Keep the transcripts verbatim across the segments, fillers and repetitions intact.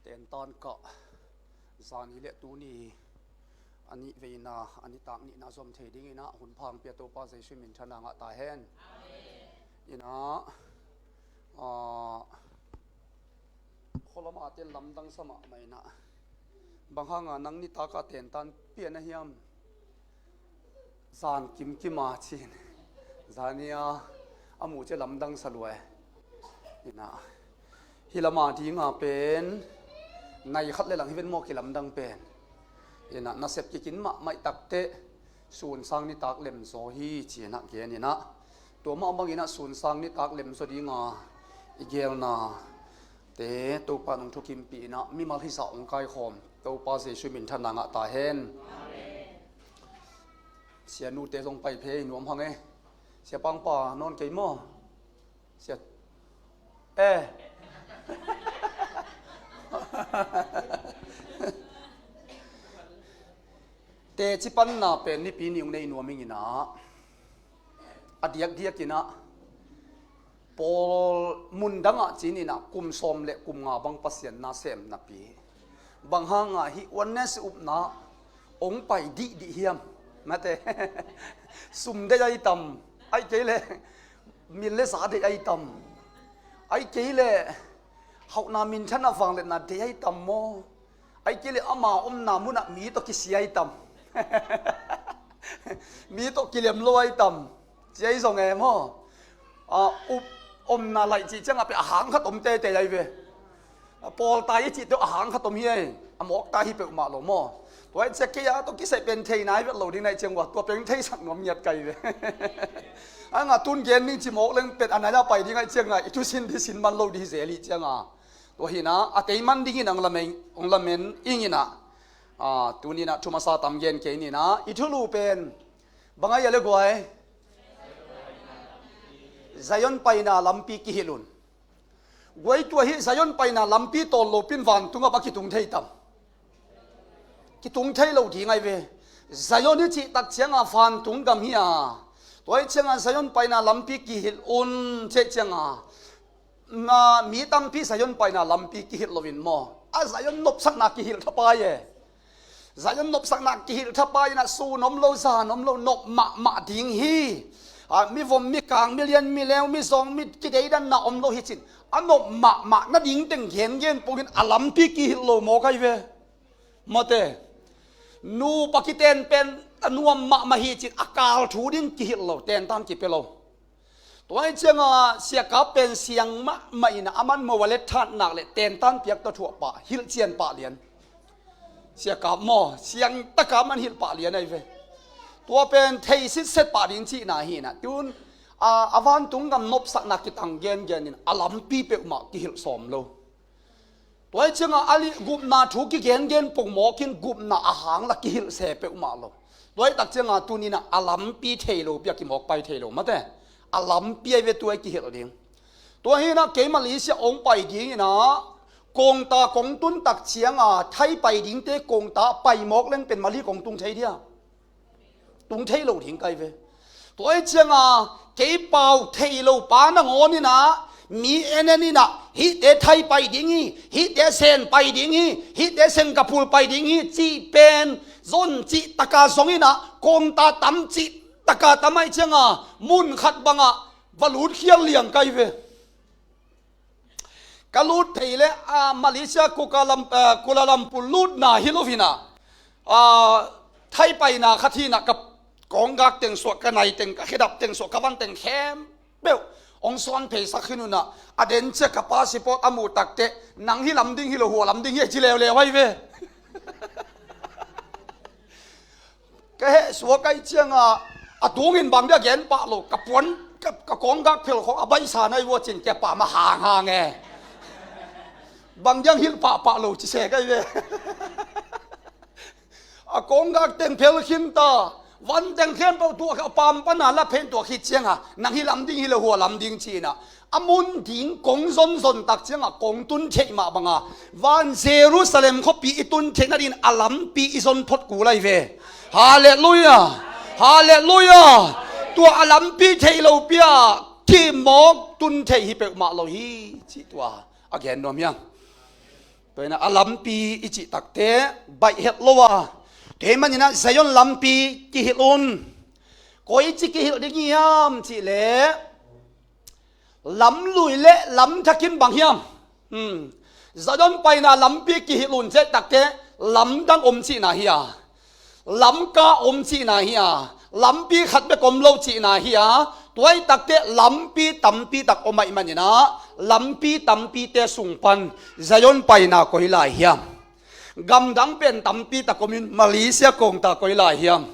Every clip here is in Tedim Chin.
Tentan kah zan hi leh tuni a nih veina, a nitak nihna zom thei dingin ah hun pha hong pia Topa Jesuh min thang a ngah ta hen. Inah, ah, khualama ten lamdang sa mahmah inah, bang hanga nang nitak a tentan pia na hiam? Zan kimkim a cin, zan hi a, a muh ciang lamdang sa lua e. Inah, hih lama dinga pen nai khat le lang hi ven maw, kilamdang pen. Inah, nasep kikin mahmah i takteh sunsang nitak lemzaw hi ci-in ah gen inah, tua mah bangin ah sunsang nitak lemzaw dinga i gelna te Topa nong thukimpih inah mimal hizah hong kaikhawm Topa Jesuh min thang a ngah ta hen. Sianute zong pai phei nuam hang e. Sia Pangpa nawn kei maw? Sia, eh. Teci panna pen nipi ni hong nei nuam ing inah, a diakdiak inah pawl mundang ah cin inah kum sawm le kum nga bang Pasian na sem napi, bang hanga hih oneness upna hong pai dihdih hiam? Mate, sum deih ai tam, ai kei leh min le za deih ai tam, ai kei leh hauhna min thang a vangliatna deih ai tam maw? Ai kei leh ama omna munah mi tawh kisia ai tam, mi tawh kilem lo ai tam, ci ai zong e maw? A, up, omna laih cih ciangah pen a hang khat om teitei ai ve. A, pawl tai i cih teh a hang khat om hi ai. A mawk tai hi peuhmah lo maw? Tua i ciah kei a tawh kisai pen thei nai vet lo ding nai ciang ua, tua pen theisak nuam ngiat kai ve. A nga tun gen ding ci mawk leng pen a nai a pai ding ai cianga i thusin dih sin man lo dih zel i cianga, tua hi inah a tei man dingin hong lamen, hong lamen ing inah, a, tuni inah thu masa tam gen kei ni inah, i thulu pen bang ai a le guai? Zion paina lampi kihilh un. Guai, tua hi Zion paina lampi tawl lopin vantungah bang kitung thei tam? Kitung thei lo ding ai ve. Zion i cih tak cianga vantung gam hi a, tua i cianga Zion paina lampi kihilh un cih cianga, na, mi tampi Zion paina lampi kihilh loin maw, a Zion nopsakna kihilh thapai e. Zion nopsakna kihilh thapai inah sun om lo, zan om lo, nop mahmah ding hi. A, mivom, mikang, milian, mileu, mizawng, mi kideidanna om lo hi cin, a nop mahmah nading teng gengen pongin a lampi kihilh lo mawk ai ve. Mate, nupa kiten pen a nuam mahmah hi cin a kal thu ding kihilh lo, tentan kipia lo. Tua i cianga Sia Kap pen siang mahmah inah a man mo a le thatnak le tentan piak tawh thuah pah, hilhcian pah lian. Sia Kap maw, siang taka man hilh pah lian ai ve. Tua pen thei sitset pah ding cihna hi inah, tun, a, a vantung gam nopsakna kitang gengen in a lampi peuhmah kihilh sawm lo. Tua i cianga a li gupna thu kigengen pongmawkin gupna a hang la kihilh se peuhmah lo. Tua i tak cianga tuni inah a lampi thei lopi a kimawk pai thei lo mate. A lampi ai ve tua i kihilh ding. Tua hi inah kei Malaysia hong pai ding inah, kongta kong tun tak cianga Thai pai dingte kongta pai mawk leng pen Malay kong tung thei dia? Tung thei lo ding kai ve. Tua i cianga kei pau thei lo pa nangawn inah mi en en inah, hihte Thai pai ding hi, hihte Sen pai ding hi, hihte Singapore pai ding hi cih pen zon cih taka zong inah, kongta tam cih taka tam ai cianga mun khat bangah va lut khial liang kai ve. Ka lut thei le, a, Malaysia, Kuala Lam-, a, Kuala Lumpur lutna hi lo inah, a, Thai paina khat hi inah, ka kawnggak teng suah, ka nai teng, ka khedap teng suah, ka van teng khempeuh hong sawn pheisak khin un ah, a den ciah ka passport a muh takteh, nang hih lam ding hi lo, hua lam ding hi a ci leuleu ai ve. Ka heh suak ai cianga a tungin bang dia gen pah lo, ka puan, ka, ka kawnggak phel khawng a baihsa nai vua cin kia pah mah hanghang e. Bang diang hilh pahpah lo ci se kai ve. A kawnggak teng phel khin ta, van teng khempeuh tuak a pam pana la phen tuak hi cianga, nang hih lam ding hi lo, hua lam ding ci inah, a mun ding kong zonzon tak cianga kong tun theih mah banga van Jerusalem khuapi i tun theih nadin a lampi i zon phot kul ai ve. Halleluiah. Halleluiah. Tua a lampi thei lopi a kimawk tun thei hi peuhmah lo hi cih tua a gen nuam hiang. Tua hi-in ah a lampi i cih takteh baih het lo a, tua ahih manin ah Zion lampi kihilh un. Koici kihilh ding hiam cih leh, lamlui le lamthakin bang hiam? Hmm. Zion paina lampi kihilh un cih takteh lamdang om cihna hi a, lamka om cihna hi a, lampi khat bek om lo cihna hi a, tua ahih takteh lampi tampi tak om ahih manin ah lampi tampite sung pan Zion paina koi lai hiam? Gamdang pen tampi tak omin Malaysia kong ta koi lai hiam?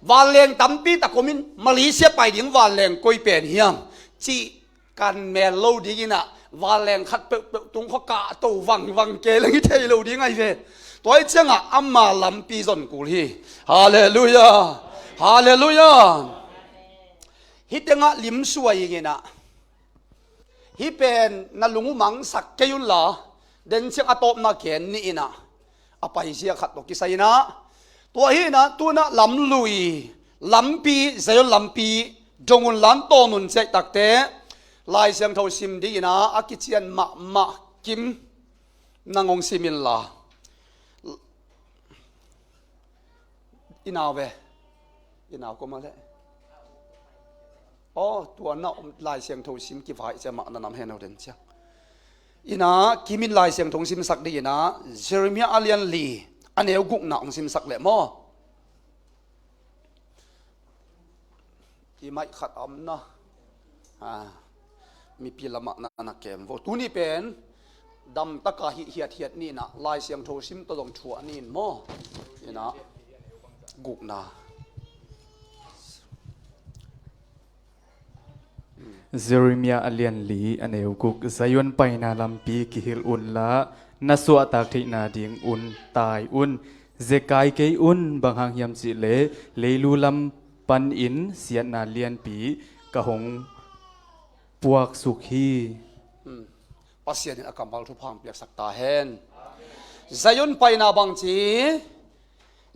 Vanleng tampi tak omin Malaysia pai ding vanleng koi pen hiam? Cih kan mel lo dingin ah vanleng khat peuhpeuh tung khua kahto vangvang kei leng hi thei lo ding ahi ve. Tua ahih ciangah ama lampi zon kul hi. Halleluiah. Halleluiah. Hih tengah limsuai ingin ah, hih pen na lung uh mangsak kei unla, denciang a tawpna gen ni in ah, a paizia khat tawh kisai in ah, tua hi in ah tu-in ah lamlui lampi, Zion lampi dong un, lantawn un cih takteh Lai Siangtho sim dingin ah a kician mahmah kim nang hong sim inla. I nau ve. I nau kua mah leh. Aw, tua na om Lai Siangtho sim kivai ciang mah na nam hen aw, denciang. In ah kimin Lai Siangtho simsak dingin ah Jeremiah a lian li, a neu gukna hong simsak leh maw. I maih khat a om na. Ah, mipi lamah na na kem vo. Tuni pen damtaka hih hiathiat ni in ah Lai Siangtho sim tawh zong thuah ni in maw. In ah gukna. Jeremiah a lian li, a neu guk. Zion paina lampi kihilh unla, na suahtak theihna ding un tai un. Zekai kei un, bang hang hiam cih leh leilu lam panin siatna lianpi ka hong puaksuk hi. Hmm. Pasian in a kammal thupha hong piaksak ta hen. Zion paina bang ci?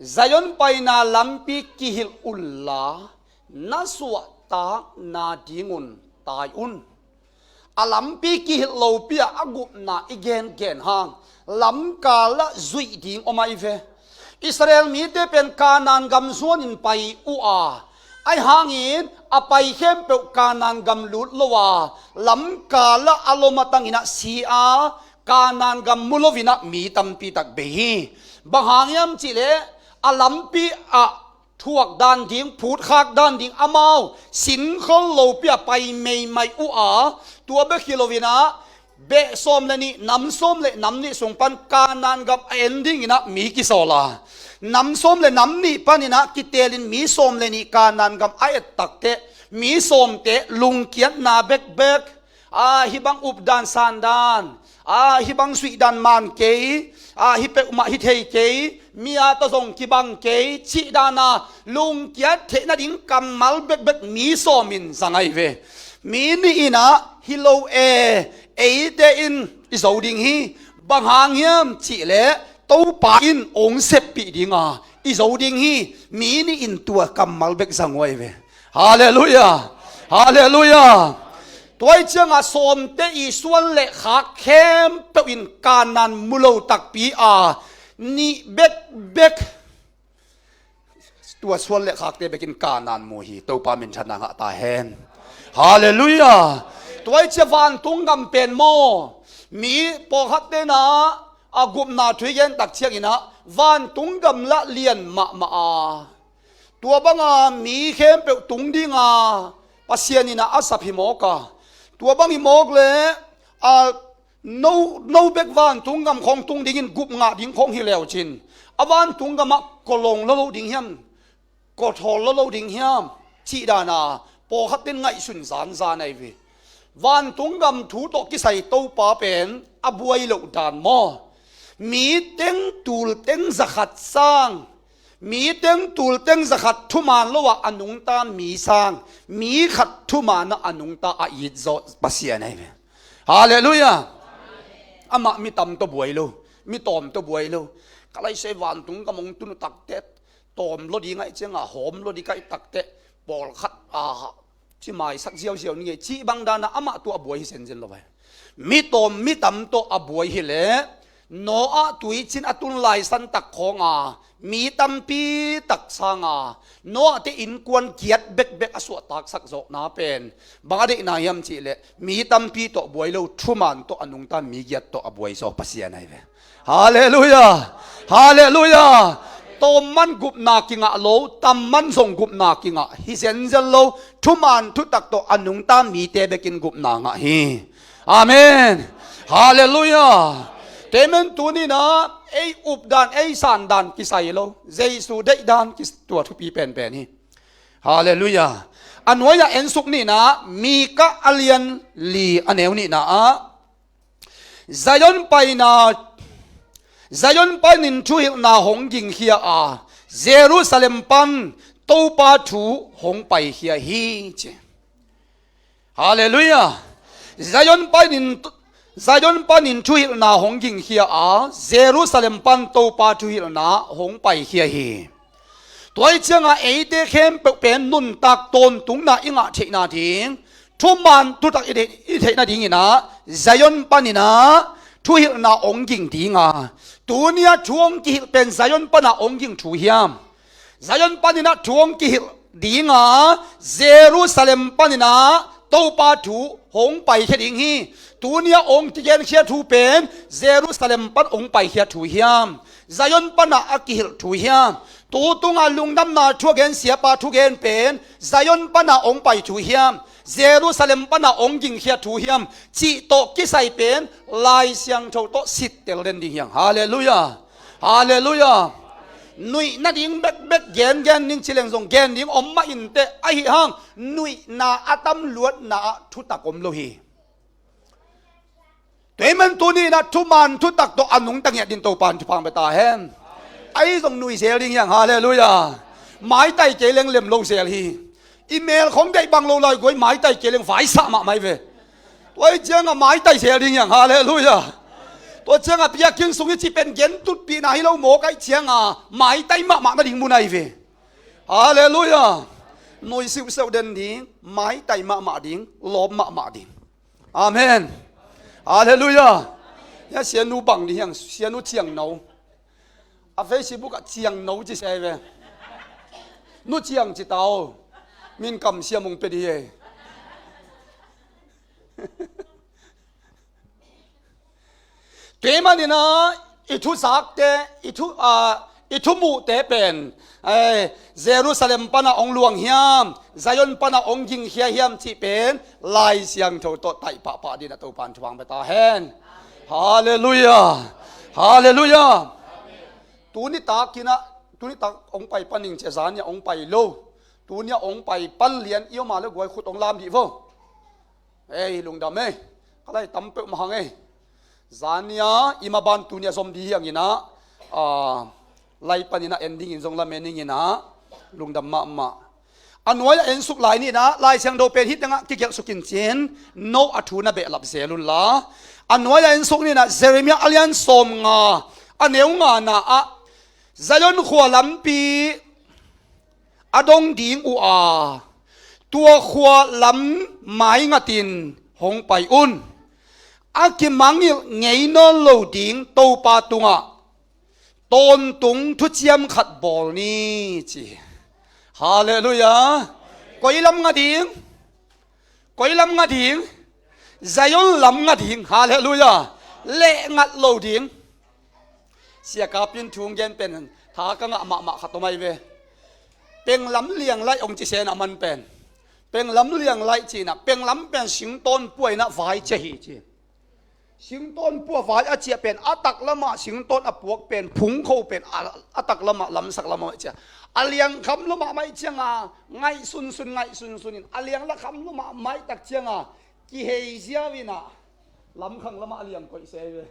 Zion paina lampi kihilh unla, na suahtakna ding un tai un. A lampi kihilh lopi-a a gupna i gengen hang, lamkal ah zuih ding om ahi ve. Israel mite pen Kanaan gam zuanin pai uh a, ahi hangin a pai khempeuh Kanaan gam lut lo a, lamkal ah a lom a tangin ah si a, Kanaan gam mu loin ah mi tampi tak bei hi. Bang hang hiam cih leh a lampi ah thuak dan ding, phutkhak dan ding amau sinkhol lopi-a pai meimai uh a, tua bek hi loin ah beh sawm le nih, nam sawm le nam nih sung pan Kanaan gam a en dingin ah mi kisawl a, nam sawm le nam nih panin ah kiteelin mi sawm le nih Kanaan gam a et takteh mi sawmte lungkiatna bekbek, a, hih bang updan sandan, a, hih bang suihdan man kei, a, hih peuhmah hi thei kei, mi-a tawh zong kibang kei cih dana lungkiat theih nading kammal bekbek mi sawmin zang ahi ve. Mi nih in ah, hi lo e, eite in i zo ding hi. Bang hang hiam cih leh Topa in hong seppih ding a, i zo ding hi. Mi nih in tua kammal bek zang uh ahi ve. Halleluiah. Halleluiah. Tua ahih ciangah sawmte i suan le khak khempeuh in Kanaan mu lo takpi a, nih bekbek tua suan le khakte bekin Kanaan mu hi. Topa minthanna ngah ta hen. Halleluiah. Tua ahih ciang vantung gam pen maw, mi pawlkhatte in ah a gupna thu i gen tak ciangin ah vantung gam lah lian mahmah a, tua banga mi khempeuh tung dinga Pasian in ah a sap hi mawk a, tua bang hi mawk leh a no, no bek vantung gam khawng tung dingin gup ngah ding khawng hi leu cin, a vantung gamah kawlong lo lo ding hiam, kawthawl lo lo ding hiam cih dana pawlkhat ten ngaihsun zanzan ahi ve. Vantung gam thu tawh kisai Topa pen a buai loh dan maw? Mi teng tul teng zakhat sang, mi teng tul teng zakhat thuman lo ah a nungta mi sang, mi khat thuman ah a nungta a it zawh Pasian ahi ve. Halleluiah. Amah mi tam tawh buai lo, mi tawm tawh buai lo. Ka laisai vantung gam hong tun uh takteh tawm lo ding ahih ciangah hawm lo ding ka hih takteh pawlkhat a ci maisak ziauziau ni ngei cih bang dana amah tua a buai hi zenzen lo vai. Mi tawm mi tam tawh a buai hi leh Noah tuicin a tun lai santak khawnga mi tampi tak sanga Noah te innkuan giat bekbek a suahtaksak zawhna pen bang a deihna hiam cihleh mi tampi tawh buai lo, thuman tawh a nungta mi giat tawh a buai zaw Pasian ahi ve. Halleluiah. Halleluiah. Tawmman gupna kingah lo, tamman zong gupna kingah hi zenzen lo, thuman thutak tawh a nungta mite bekin gupna ngah hi. Amen. Halleluiah. Temen tuninah ei updan ei sandan kisai lo, Jesu deihdan tua thupi penpen hi. Halleluiah. A nuaia ensuk ninah Mika a lian li a neu nihna ah Zion paina, Zion panin thuhilhna hong gingkhia a, Jerusalem pan Topa thu hong paikhia hi ci. Halleluiah. Zion panin, Zion panin thuhilhna hong gingkhia a, Jerusalem pan Topa thuhilhna hong paikhia hi. Tua ih cianga eite khempeuh pen nuntak tawntungna i ngah theihna ding, thuman thutak i theih, i theihna dinginah Zion paninah thuhilhna ong ging dinga, tunia thu ong kihilh pen Zion pana ong ging thu hiam? Zion paninah thu ong kihilh dinga, Jerusalem paninah Topa thu hong paikhia ding hi. Tunia ong kigenkhia thu pen Jerusalem pan ong paikhia thu hiam? Zion pana a kihilh thu hiam? Tu tunga lungdamna thu a gen siapa thugen pen Zion pana ong pai thu hiam? Jerusalem pana ong gingkhia thu hiam? Cih tawh kisai pen Lai Siangtho tawh sittel den ding hiang. Halleluiah. Halleluiah. Nuih nading bekbek gengen ning cileng zong gen ding om mah inteh, ahi hang nuihna a tam luatna ah thutak om lo hi. Tuiman tuninah thuman thutak tawh a nungta ngiat din Topan thupha bia ta hen. Ahi zong nui zel ding hiang. Halleluiah. Maitai kei leng lem lo zel hi. I mel khong deih bang lo lai guai maitai kei leng vaisah mahmah hi ve. Tua ih cianga maitai zel ding hiang. Halleluiah. Tua cianga biakinn sung i cih pen gentutpihna hi lo mawk aih cianga maitai mahmah nading mun ahi ve. Halleluiah. Nui siusiau den ding, maitai mahmah ding, lawm mahmah ding. Amen. Halleluiah. Hia sianu bang ding hiang, sianu Ciangno. A Facebook ah Ciangno ci sia hi ve. Nu Ciang ci tau. Min kam siam ung pe dih hi. Tuimaninah i thuzakte, i thu, a, i thumuhte pen, eh, Jerusalem pana ong luang hiam, Zion pana ong gingkhia hiam cih pen Lai Siangtho tawh taih pahpah dinah Topan thupha bia ta hen. Halleluiah. Halleluiah. Tuni takinah, tuni tak ong pai paning cia zania ong pai lo. Tunia ong pai pan lian i oma le guai khut ong lam dih vo. Ei, lungdam ei. Ka lai tam peuh mahang ei. Zania i maban tunia zom di hianginah, a, lai paninah endingin zong lamen inginah lungdam mahmah. A nuaia ensuk lai ninah Lai Siangtho pen hih tengah kigelhsuk in cin, no a thu na behlap zel unla. A nuaia ensuk ninah Jeremiah a lian sawmnga a neu ngana ah Zion khua lampi a dong ding uh a, tua khua lam maingatin hong pai un. A kimangngilh ngei nawn lo ding Topa tungah tawntung thuciam khat bawl ni ci. Halleluiah. Koi lam nga ding? Koi lam nga ding? Zion lam nga ding. Halleluiah. Leh ngat lo ding. Sia Kapin thu gen pen tha ka ngah mahmah khat om ahi ve. Penglam liang laih ong ci sen a man pen. Penglam liang laih cinah, penglam pen singtawn puainah vai cia hi ci. Singtawn pua vai a ciah pen a taklamah singtawn a puak pen phungkho pen a, a taklamah lamsak lamah cia. A liangkham lumah maih cianga ngaih sunsun, ngaih sunsun in a lianglakham lumah maihtak cianga kihei ziau inah lamkhang lamah a liang koih se ve.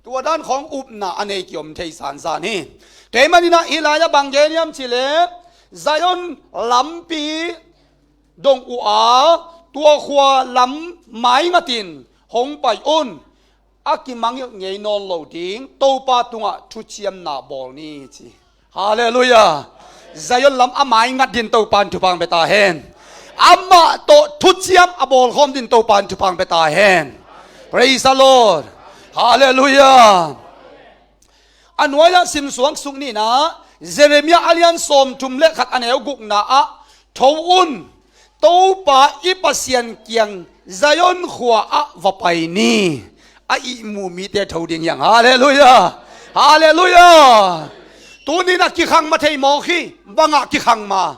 Tua dan khawng upna a nei kiom thei sansan hi. Tuimaninah hih lai-ah bang gen hiam cihleh Zion lampi dong uh a, tua khua lam maingatin hong pai un. A kimangngilh ngei nawn lo ding Topa tungah thuciamna bawl ni ci. Halleluiah. Zion lam a maingat din Topan thupha bia ta hen. Amah tawh thuciam a bawlkhawm din Topa in thupha pia ta hen. Praise the Lord. Halleluiah. A nuai-ah simsuak suk ni in ah, Jeremiah a lian sawmthum le khat a neu gukna ah, tho un, Topa i Pasian kiang Zion khua ah va pai ni. A ihmu mite tho ding hi hang. Halleluiah. Halleluiah. Tuni in ah kikhang ma thei mawk hi, bangah kikhang ma.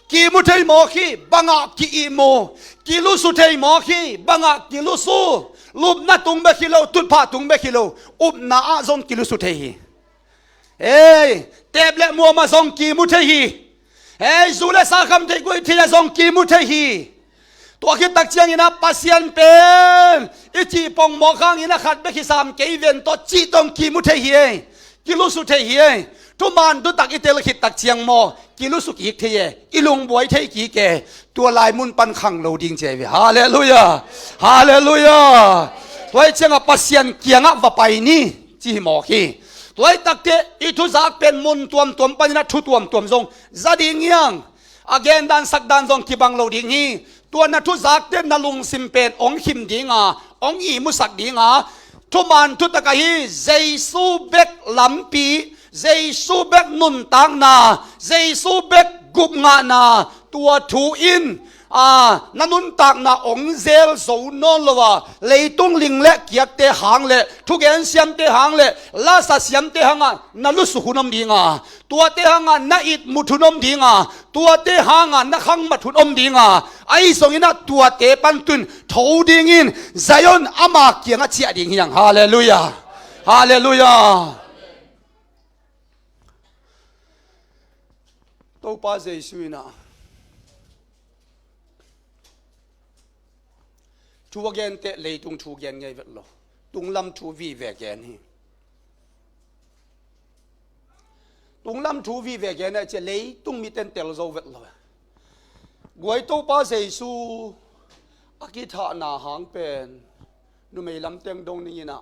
Kimu thei mawk hi, bangah ki-ihmu. Kilusu thei mawk hi, bangah kilusu. Lupna tung bek hi lo, tutphah tung bek hi lo, upna ah zong kilusu thei hi. Ei, tep le muam ah zong kimu thei hi. Ei, zu le sa kham thei guai thei ah zong kimu thei hi. Tua khit tak ciangin ah Pasian pen i cih pongmawk hangin ah khat bek hi sam kei ven tawh cih tawh kimu thei hi ei. Kilusu thei hi ei. Thuman thutak i tel khit tak ciang maw, kilusu kik thei e. I lungbuai thei kik e. Tua lai mun pan khang lo ding ci hi ve. Halleluiah. Halleluiah. Tua hi ciangah Pasian kiangah va pai ni, ci hi mawk hi. Tua hi takteh i thuzak pen mun tuamtuam panin ah thu tuamtuam zong za ding hi hang. A gendan sakdan zong kibang lo ding hi. Tua na thuzakte na lungsim pen hong khim dinga, hong ihmusak dinga, thuman thutak ahi Jesu bek lampi, Jesu bek nuntakna, Jesu bek gupngahna, tua thu in, a, na nuntakna hong zel zo nawn lo a, leitung ling le kiatte hang le, thugen siamte hang le, lasa siamte hangah na lusuk hun om dinga, tuate hangah na itmut hun om dinga, tuate hangah na khangmat hun om dinga, ahi zongin ah tuate pan tun tho dingin Zion ama kiangah ciah ding hi hang. Halleluiah. Halleluiah. Topa Jesu in ah thu a gen teh leitung thu gen ngei vet lo. Tunglam thu vive gen hi. Tunglam thu vive gen a cia leitung miten tel zo vet lo. Guai Topa Jesu a kithahna hang pen numei lamteng dong ning in ah,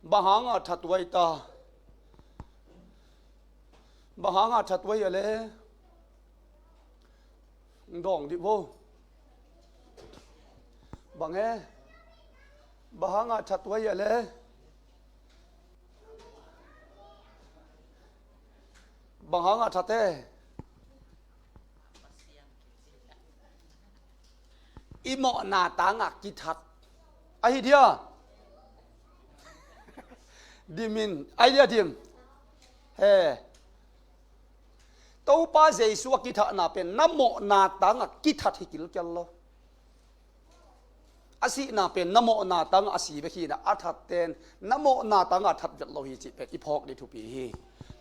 bang hanga that uai ta? Bang hanga that uai a le? Dawng dih vo. Bang e? Bang hanga that uai a le? Bang hanga that e? I mawhna tangah kithat. Ahi dia? Dimin, ahi dia dim? He. Topa Jesu a kithahna pen na mawhna tangah kithat hi kilkial lo. A sihna pen na mawhna tangah a si bek hi in ah, a thatten na mawhna tangah a that vet lo hi cih pen i phawk ding thupi hi.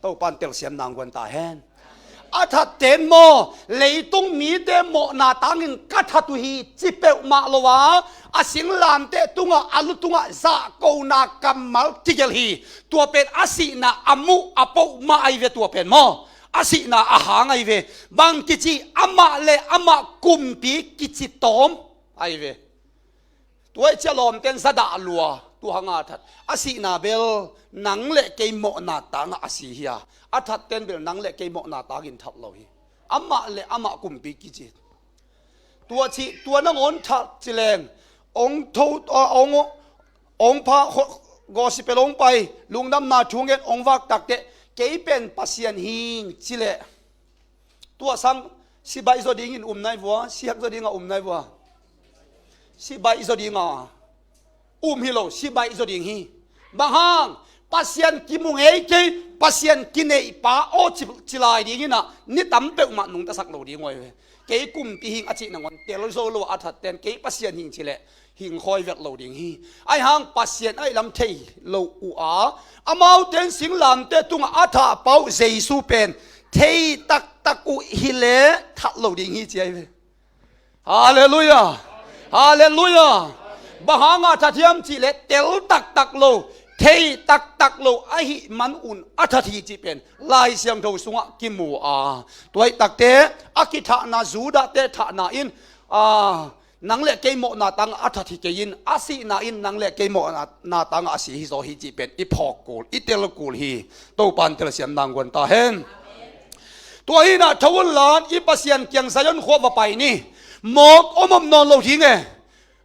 Topan telsiam nang guan ta hen. A thatten maw, leitung mite mawhna tangin ka that uh hi ci peuhmah lo a, a singlamteh tungah, a lu tungah zahkona kammal kigelh hi. Tua pen a sihna a muh a poh mah ahi ve, tua pen maw. A sihna a hang ahi ve. Bang kici, amah le amah kumpi kici tawm ahi ve. Tua i cia lawmten za dah lua, tua hanga that. A sihna bel nang le kei mawhna tangah a si hi a, a thatten bel nang le kei mawhna tangin that lo hi. Amah le amah kumpi kici. Tua cih, tua nangawn that ci leng, ong tho, ong, ong pha, gospel ong pai, lungdamna thu ngen ong vak takteh, kei pen Pasian hing ci leh. Tua sang sibaih zaw dingin um nai vua, siak zaw dinga um nai vua. Sibaih zaw dinga um hi lo, sibaih zaw ding hi. Bang hang? Pasian kimu ngei kei, Pasian kineihpa aw ci, ci lai dingin ah, ni tam peuhmah nungtasak lo ding uh ahi ve. Kei kumpi hing a cih nangawn tel zo lo a thatten, kei Pasian hing ci leh hing khawi vet lo ding hi. Ahi hang Pasian ahi lam thei lo uh a, amaute in singlamteh tungah a thahpa uh Jesu pen thei taktak uh hi leh that lo ding hi ci ahi ve. Halleluiah. Halleluiah. Bang hanga that hiam cih leh tel taktak lo, thei taktak lo ahih man un a that hi cih pen Lai Siangtho sungah kimu a. Tua hi takteh a kithahna, Judahte thahna in, a, nang le kei mawhna tangah a that hi kei in, a sihna in nang le kei mawhna, na tangah a si hi zaw hi cih pen i phawk kul, i tel kul hi. Topan telsiam nang guan ta hen. Tua hi in ah tho un la, i Pasian kiang Zion khua va pai ni. mawk om om nawn lo ding e.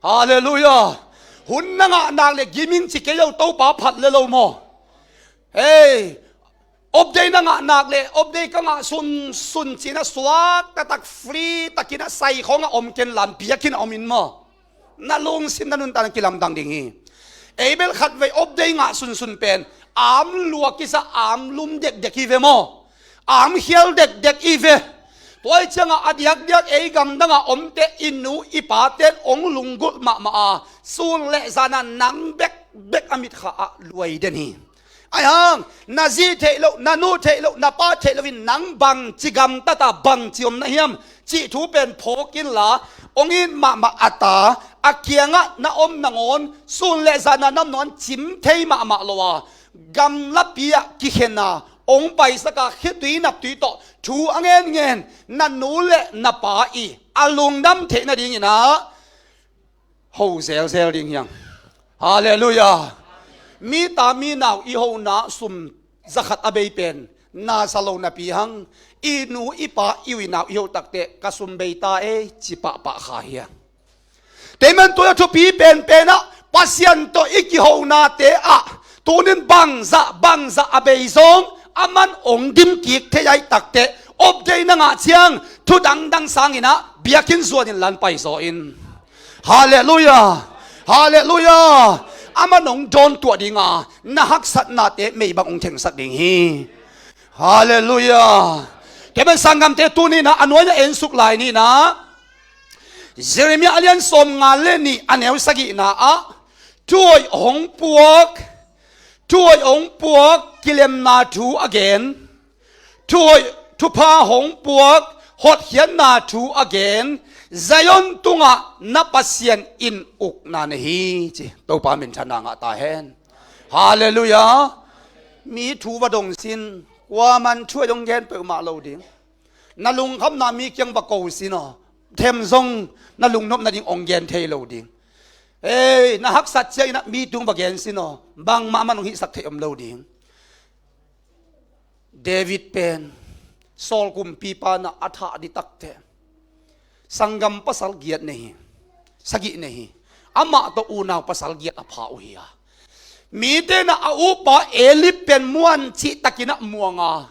Halleluiah. Hun na ngah nak le giming ci kei lo, Topa phat le lo maw? Hei, update na ngah nak le update ka ngah sunsun ci-in a suak taktak free takin a sai khawng a om ken lam biakinn a om in maw? Na lungsim na nuntakna kilamdang ding hi. Ei bel khatvei update ngah sunsun pen am lua kisa, am lum dekdek hi ve maw? Am khial dekdek hi ve. Tua hi ciangah a diakdiak ei gamdangah omte i nu i paten ong lunggulh mahmah a, sun le zana nang bekbek a mitkha ah luai den hi. Aihang na zi theih loh, na nu theih loh, na pa theih lohin nang bangci gamtata bangci om na hiam cih thu pen phawk inla, ong it mahmah a ta, a kiangah na om nangawn sun le zana nam nawn cim thei mahmah lo a, gamlapi ah kikhena ong paisaka khitui naptui tawh thu a ngenngen na nu le na pa i a lungdam theih nadingin ah ho zelzel ding hiang. Halleluiah. Mi ta mi nau i hona sum zakhat a bei pen na za lo napi hang, i nu i pa i ui nau i ho takte ka sum bei ta ei ci pahpah kha hiang. Teiman tua thupi penpen ah Pasian tawh i kihonate ah tunin bangzah bangzah a bei zong aman ong dim kik thei aih takte, update na ngah ciang thu dangdang sangin ah biakinn zuanin lan paizaw in. Halleluiah. Halleluiah. Aman ong dawn tuah dinga na haksatnate meibang ong thengsak ding hi. Halleluiah. Kei pen sanggamte tuni-in ah a nuai-ah en suk lai ni-in ah, Jeremiah a lian sawmnga le nih a neu sagihna ah thuhoih hong puak, thuhoih hong puak kilemna thu a gen, thuhoih thupha hong puak hotkhiatna thu a gen, Zion tungah na Pasian in ukna nei hi ci. Topa minthanna ngah ta hen. Halleluiah. Mi thu va dong sin, kuaman thuhoih hong gen peuhmah lo ding. Na lungkhamna mi kiang va ko sin aw, them zong na lungnop nading ong gen thei lo ding. Ei, na haksat ciangin ah mi tung va gen sin aw, bangmah aman ong hihsak theih om lo ding. David pen Saul kumpipa na a thah dih takte sanggam pasal giat nei hi, sagih nei hi. Amah tawh unau pasal giat a pha uh hi a, mite na a upa Eliab pen muan cihtakin ah muang a,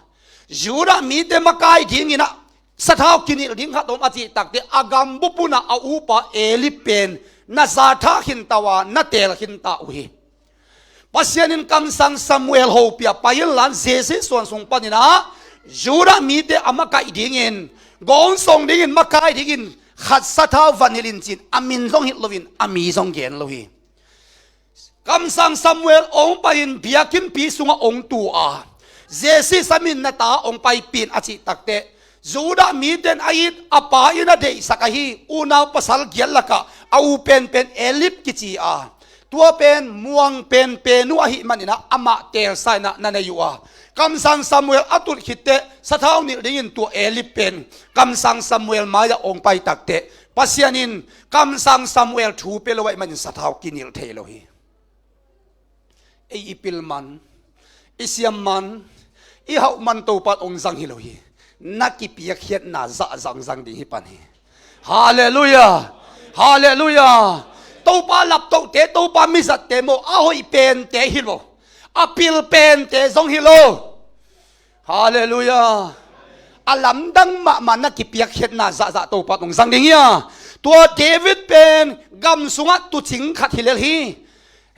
Judah mite makai dingin ah sathau kinilh ding khat om a cih takte a gambup un ah a upa Eliab pen na zathah khinta uh a, na teel khinta uh hi. Pasian in kamsang Samuel hopih a pai inla, Jesse suan sung panin ah Judah mite a makaih dingin, gawngsawng dingin, makai dingin khat sathau va nilh in ci-in a min zong hilh loin a mi zong gen lo hi. Kamsang Samuel ong pai-in biakinnpi sungah ong tu a, Jesse samin na ta ong paipih in a cih takte, Judah mite in a it a pa in a deihsak ahi unau pasal giat lakah a u penpen Eliab kici a, tua pen muang penpen uh ahih manin ah amah teelsa in ah na nei uh a, kamsang Samuel a tut khitteh sathau nilh dingin tua Eliab pen kamsang Samuel mai-ah ong pai takte, Pasian in kamsang Samuel thu pia lo ahih manin sathau kinilh thei lo hi. Ei i pil man, i siam man, i hauh man Topa in ong zang hi lo hi. Na kipiakkhiatna zahzah ong zang ding hi pan hi. Halleluiah. Halleluiah. Topa laptohte, Topa mizatte maw, a hoih pente hi lo, a pil pente zong hi lo. Halleluiah. A lamdang mahmah na kipiakkhiatna zahzah Topa in ong zang ding hi a. Tua David pen gam sungah tuucing khat hi lel hi.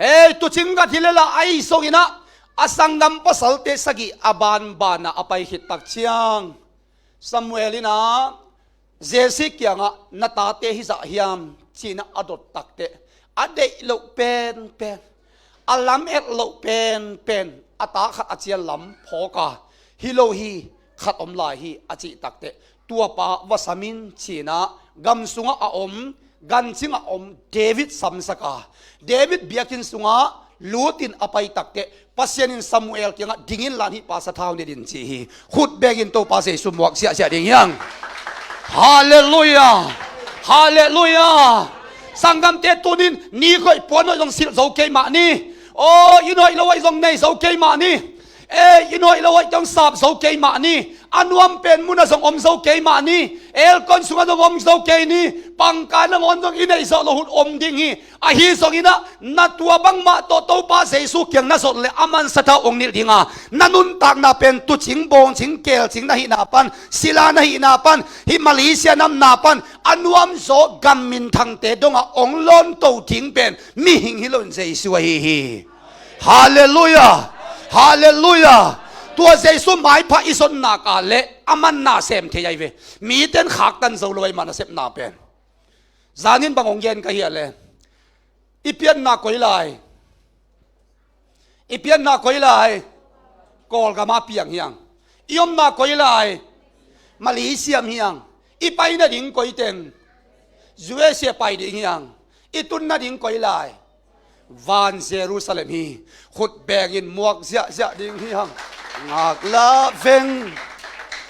Hei, tuucing khat hi lel a, ahi zongin ah a sanggam pasalte sagih a banbanah a pai khit tak ciang, Samuel in ah Jesse kiangah na tate hizah hiam ci-in ah a dot takteh, a deih loh penpen, a lam et loh penpen, a ta khat a cial lam phawk a, hi lo hi, khat om lai hi a cih takteh, tua pa va sam in ci-in ah gam sungah a om, gancingah a om David samsak a, David biakinn sungah lut in a pai takteh, Pasian in Samuel kiangah ding inla hih pa sathau nilh in ci hi. Khut bengin Topa Jesu muak siahsiah ding hiang. Halleluiah. Halleluiah. Sanggamte tunin ni khoih puan hoih zong silh zo kei mah ni. Aw, inn hoih lo hoih zong nei zo kei mah ni. Ei, i nuaih lo hoih teng sap zo kei mah ni. A nuam pen munah zong om zo kei mah ni. Aircon sungah zong om zo kei ni. Pangkang nangawn zong i neih zawh loh hun om ding hi. Ahi zongin ah, na tua bangmah tawh Topa Jesu kiang na zawh leh a mansa tawh hong nilh ding a, na nuntakna pen tuucing, bawngcing, keelcing na hihna pan, sila na hihna pan, hih Malaysia namna pan, a nuamzaw gam minthangte dongah hong lawnto ding pen mihing hi loin Jesu ahi hi. Halleluiah! Halleluiah! Tua Jesu maipha i zon nak leh a man nasem thei ahi ve. Mite in khaktan zo lo ahih mah nasepna pen. Zanin bang hong gen ka hia leh, i pianna koi lai? I pianna koi lai? Kawlgam ah piang hi hang. I omna koi lai? Malaysia hi hang. I pai nading koi teng? U S A pai ding hi hang. I tun nading koi lai? Van Jerusalem hi. Khut bengin muak ziahziah ding hi hang. Ngaklah veng,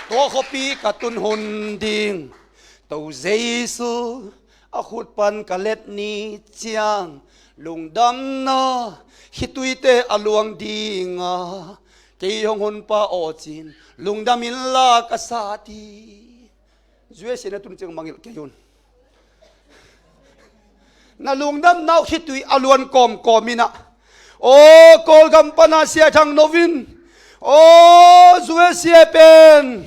tua khuapi ka tun hun ding. To Jesu a khut pan ka let ni ciang, lungdamna khituite a luang ding a, kei hong honpa aw cin, lungdam inla ka sat hi. U S A na tun ciang mangngilh kei un. Na lungdamna uh khitui a luan kawmkawm in ah, aw, Kawlgam pana Sia Thang No in, aw, U S A pen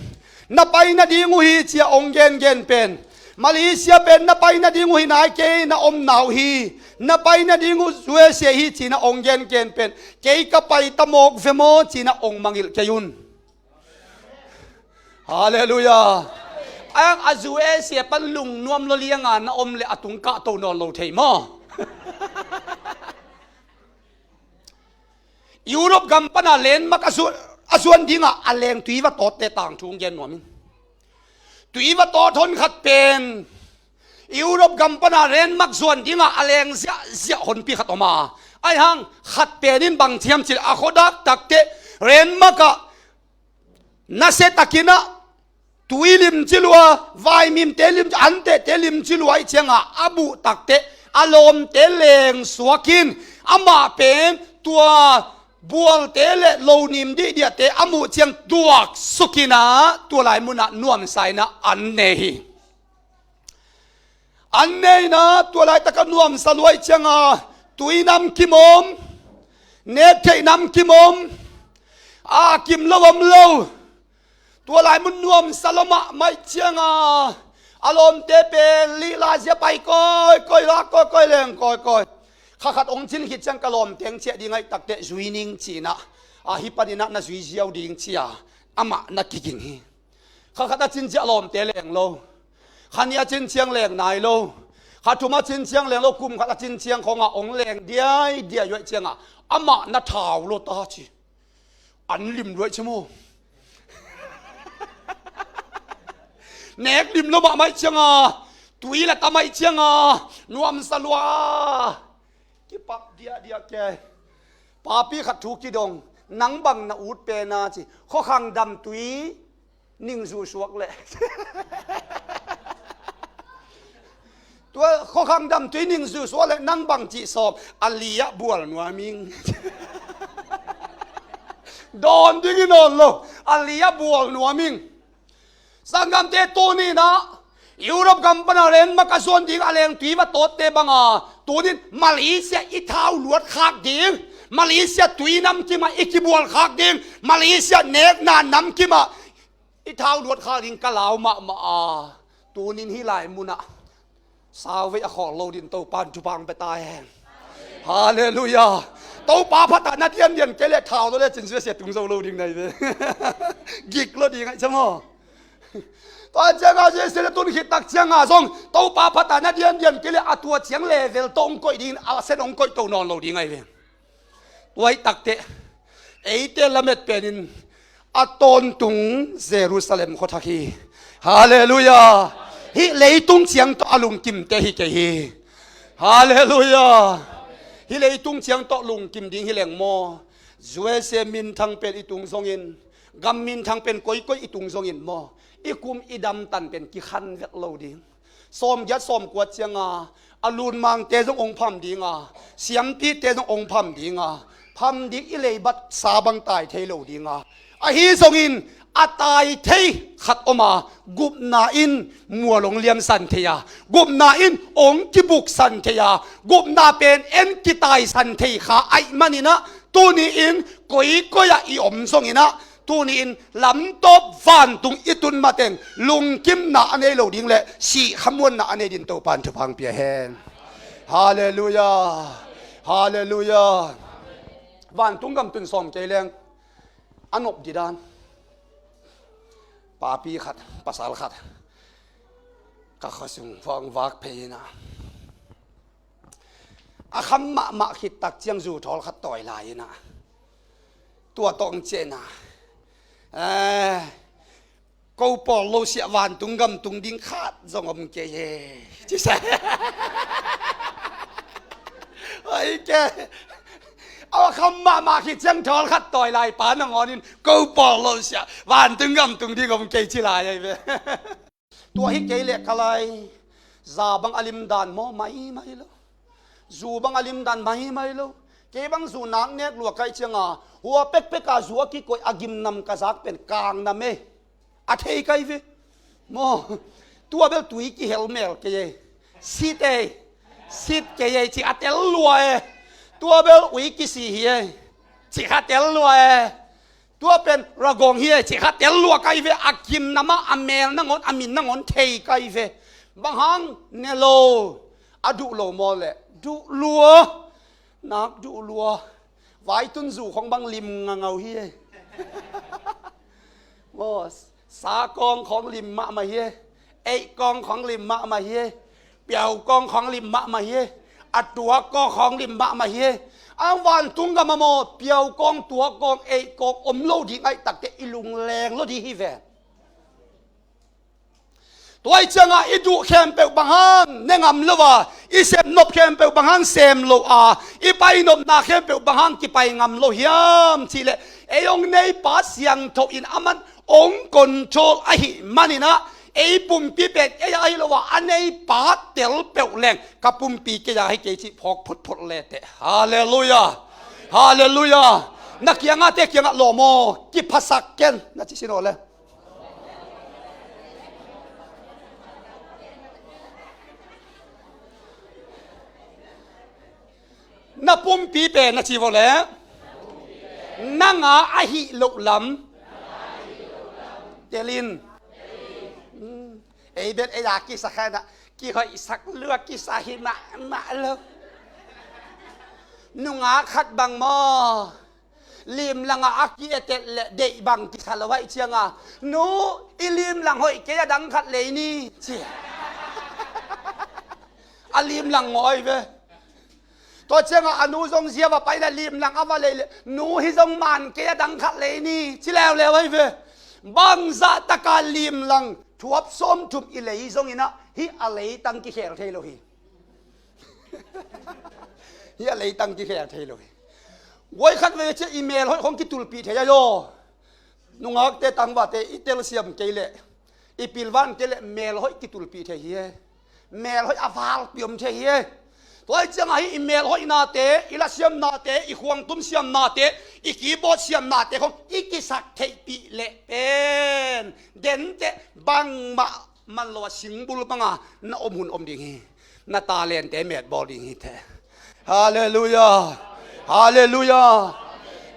na pai nading uh hi ci-a hong gengen pen, Malaysia pen na pai nading uh hi nai, kei na omna uh hi. Na pai nading uh U S A hi ci-in ah hong gengen pen, kei ka pai ta mawk ve maw ci-in ah hong mangngilh kei un. Halleluiah. Ahi hang a U S A pan lungnuam lua lianga na om leh a tung kahto nawn lo thei maw? Europe gam pana lenmak a zuan, a zuan dinga a leng tui va tawtte tangthu hong gen nuam ing. Tui va tawt honkhat pen Europe gam pana lenmak zuan dinga a leng ziahziah honpi khat om a. Ahi hang khat pen in bang ci hiam cih leh, a khuadak takteh lenmak ah nasia takin ah tui limci lua, vaimimte limci, antehte limci lua ahih cianga a buh takteh a lawmte leng suak in, amah pen tua bualte le lo nim dihdiahte a muh ciang tuaksuk in ah tua lai munah nuamsa in ah an ne hi. An ne in ah tua laitak a nuamsa lua ahih cianga tui namkim om, nek theih namkim om, a kim lo om lo. Tua lai mun nuamsa lua mahmah ahih cianga a lawmte pen lihla zia pai kawikawi, lak kawikawi, leng kawikawi. Kha khat hong cin khit ciang ka lawmte hong ciah ding ahih takteh zui ning ci-in ah, a, hih panin ah na zui ziau ding ci-a amah na kiging hi. Kha khat a cin ciang lawmte leng lo. Kha nih a cin ciang leng nai lo. Kha thum a cin ciang leng lo, kum khat a cin ciang khawngah hong leng diaidiai uh ahih ciangah amah na thau lua ta ci. An lim lua ahih ciang maw? Nek lim lua mahmah ahih cianga, tui la tam ahih cianga nuamsa lua. Kipap diahdiah kei. Papi khat thu kidong, nang bang na ut pen a ci. Khuakhang damtui ningzu suak leh. Tua khuakhang damtui ningzu suak leh nang bang cih sawm, a li ah bual nuam ing. Dawn ding hi nawn lo, a li ah bual nuam ing. Sanggamte, tuni-in ah Europe gam pana lenmak a zuan ding a leng tui va tawtte banga, tuni-in Malaysia i thau luat khak ding, Malaysia tui namkim ah i kibual khak ding, Malaysia nekna namkim ah i thau luat khak ding ka lau mahmah a, tuni-in hih lai munah sauvei a khawl lo dingin Topa in thupha hong pia ta hen. Halleluiah. Topa phatah na diandian kei leh thau lua lecin U S A tung zo lo ding na hi ve. Gik lua ding ahih ciang maw? Tua ciangah U S A na tun khit tak ciangah zong Topa phatah na diandian kei leh a tua ciang level tawh hong koih dingin a sen hong koih to nawn lo ding ahi ve. Tua ahih takteh eite lamet penin a tawntung Jerusalem khuathak hi. Halleluiah. Hih leitung ciang tawh a lungkimte hi kei hi. Halleluiah. Hih leitung ciang tawh lungkim ding hi leng maw, U S A minthang pen i tung zongin, gam minthang pen koikoi i tung zongin maw, i kum i damtan pen kikhan vet lo ding. Sawmgiat sawmkua cianga a lunmangte zong hong pham dinga, siampite zong hong pham dinga, Phamdik i leibat sa bang tai thei lo ding a, ahi zongin a tai thei khat om a, gupna in mual hong liamsan thei a, gupna in hong kibuksan thei a, gupna pen en kitaisan thei kha ahih manin ah, tuni-in koikoi ah i om zongin ah, tuni-in lamtawp vantung i tun mateng lungkimna a nei lo ding le sih khamuanna a nei ding Topa'n thupha hong pia hen. Halleluiah. Halleluiah. Vantung gam tun sawm kei leng a nop ding dan. Papi khat, pasal khat ka khuasung vak phei in ah, a kham mahmah khit tak ciang zu thawl khat tawi lai in ah, tua tawh hong ciah in ah, eh, ko pawl lo siah, vantung gam tung ding khat zong om kei e, ci sa. Ai ke, a kham mahmah khit ciang thawl khat tawi lai pa nangawn in ko pawl lo siah, vantung gam tung ding om kei ci lai ai ve. Tua hi kei leh ka lai, za bang a lim dan maw, maimai lo. Zu bang a lim dan maimai lo. Kei bang zu nak nek lua ka hih ciang a, hua pekpek a zu a kikoih a gimnam ka zak pen kangnam e. A thei ka hi ve. Maw, tua bel tui kihel mel kei e. Sit e. Sit kei e, cih a tel lua e. Tua bel ui kisi hi e, cih kha tel lua e. Tua pen ragawng hi e, cih kha tel lua ka hi ve. A gimnam a, a mel nangawn, a min nangawn thei ka hi ve. Bang hang ne lo, a duh lo maw leh? Duh lua. Nak duh lua. Vaitun zu khawng bang lim ngangau hi e. Maw, sa kawng khawng lim mahmah hi e. Eih kawng khawng lim mahmah hi e. Piau kawng khawng lim mahmah hi e. A tuak kawng khawng lim mahmah hi e. A vantung gam a maw, piau kawng, tuak kawng, eih kawng om lo ding ahih takteh i lungleng lo ding hi ve. Tua ahih ciangah i duh khempeuh bang hang ne ngam lo a, i sem nop khempeuh bang hang sem lo a, i pai nopna khempeuh bang hang kipai ngam lo hiam cih leh, ei hong neipa siangtho in aman hong control ahih manin ah, ei pumpi pen ei a hi lo a, a neipa tel peuh leng ka pumpi kei a hi kei cih phawk photphot leteh. Halleluiah. Halleluiah. Na kiangahte kiangah lawm aw, kiphasak ken na ci sin aw le. Na pumpi pen na ci vawh le, nang a ahih loh lam tel in. Ei bel ei a kisa kha in ah, kihoihsak lua kisa hi mahmah lo. Nungak khat bang maw, limlang ah a ki-etet leh deih bang kisa lo ahih ciangah, nu, i limlang hoih kei a dang khat lei ni, ci. A limlang ngawi ve. Tua ciangah a nu zong zia va pai leh limlang a va lei leh, nu, hih zong man kei a dang khat lei ni, ci leuleu ahi ve. Bangzah taka limlang thuap sawmthum i lei zongin ah, hih a leitang kikhel thei lo hi. Hih a leitang kikhel thei lo hi. Guai khat veve ciah i mel hoih khong kitulpih thei ahi aw. Nungakte tangvate i telsiam kei leh, i pilvan kei leh mel hoih kitulpih thei hi e. Mel hoih a valpi om thei hi e. Tua ahih ciangah hih i mel hoihnate, i lasiamnate, i khuangtum siamnate, i keyboard siamnate khong i kisak theihpih leh pen, denteh bangmah man lo a singbul banga na om hun om ding hi. Na talente metbawl ding hi the. Halleluiah. Halleluiah.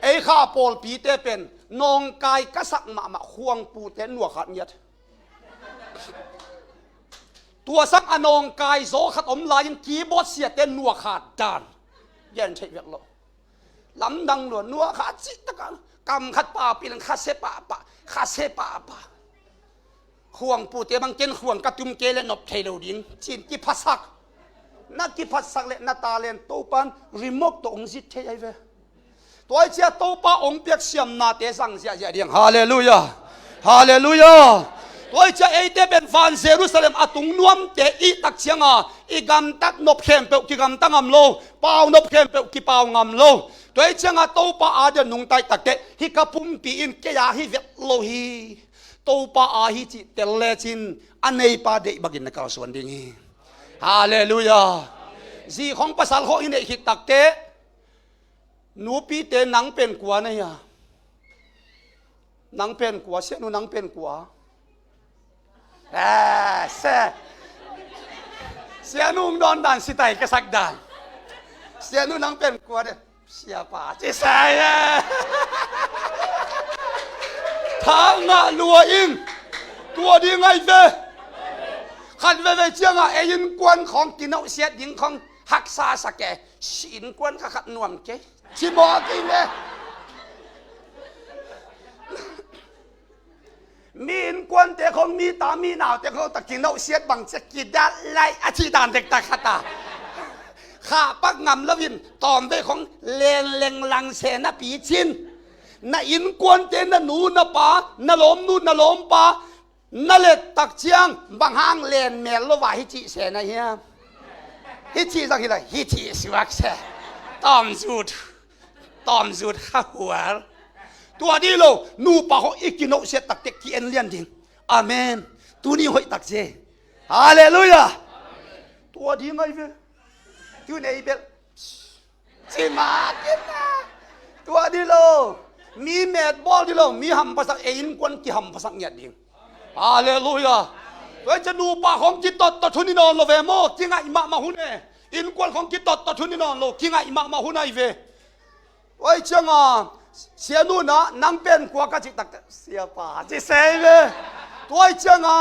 Ei kha pawlpite pen nawngkai ka sak mahmah khuangpute nuakhat ngiat. Tua sang a nawngkai zaw khat om lai-in keyboard siate nuakhat dan gen theih vek lo. Lamdang lua, nuakhat cih takah kam khat paupih leng khase pahpah, khase pahpah. Khuangpute bang ken khuang ka tum kei leh nop thei lo ding ci-in kiphasak. Na kiphasak leh na talent Topa'n remote tawh hong zit thei ahi ve. Tua ahih ciah Topa hong piak siamnate zang ziahziah ding. Halleluiah. Halleluiah. Tua ahih ciah eite pen van Jerusalem a tung nuamte i hih tak cianga i gamtat nop khempeuh kigamta ngam lo, pau nop khempeuh kipau ngam lo. Tua ahih cianga Topa a dia nungta i hih takteh hih ka pumpi in kei a hi vet lo hi. Topa a hi cih tel lecin a neipa deih bakin na kalsuan ding hi. Halleluiah. Zi khong pasal khong i neih khit takteh Nupite, nang pen kua na hia? Nang pen kua, sianu, nang pen kua? Eh, se. Sianu hong dawn dan, sitai ka sak dan. Sianu, nang pen kua de? Siapa, ci se e. Tha ngah lua ing. Tua ding ahi ve. Khat veivei ciangah ei innkuan khawng kinawhsiat ding khawng haksa sak e. Si innkuan kha khat nuam kei, ci mawk ing e. Mi innkuante khawng, mi ta mi naute khawng tak kinawhsiat bang ci a kidat lai a cih dan dektak khat a. Khahpak ngam loin tawmvei khawng lengleng lang se napi cin. Na innkuante, na nu na pa, na lawmnu na lawmpa, na let tak ciang bang hang len mel lo va hi cih se na hiam? Hi cih zang hi lai, hi cih suak se. Tawmzut, tawmzut kha hual. Tua dih lo, nupa khawng i kinawhsiat takte ki-en lian ding. Amen. Tuni hoih tak zie. Halleluiah. Tua ding ahi ve. Tun ei bel ci mah kina. Tua dih lo. Mi metbawl dih lo. Mi hampasak, ei innkuan kihampasak ngiat ding. Halleluiah. Tua hi ciang nupa khawng kitottot hun hi nawn lo ve maw? Kingaih mahmah hun e. Innkuan khawng kitottot hun hi nawn lo. Kingaih mahmah hun ahi ve. Tua hi cianga, sianu na, nang pen kua ka cih takte, siapa, ci se ve. Tua hi cianga,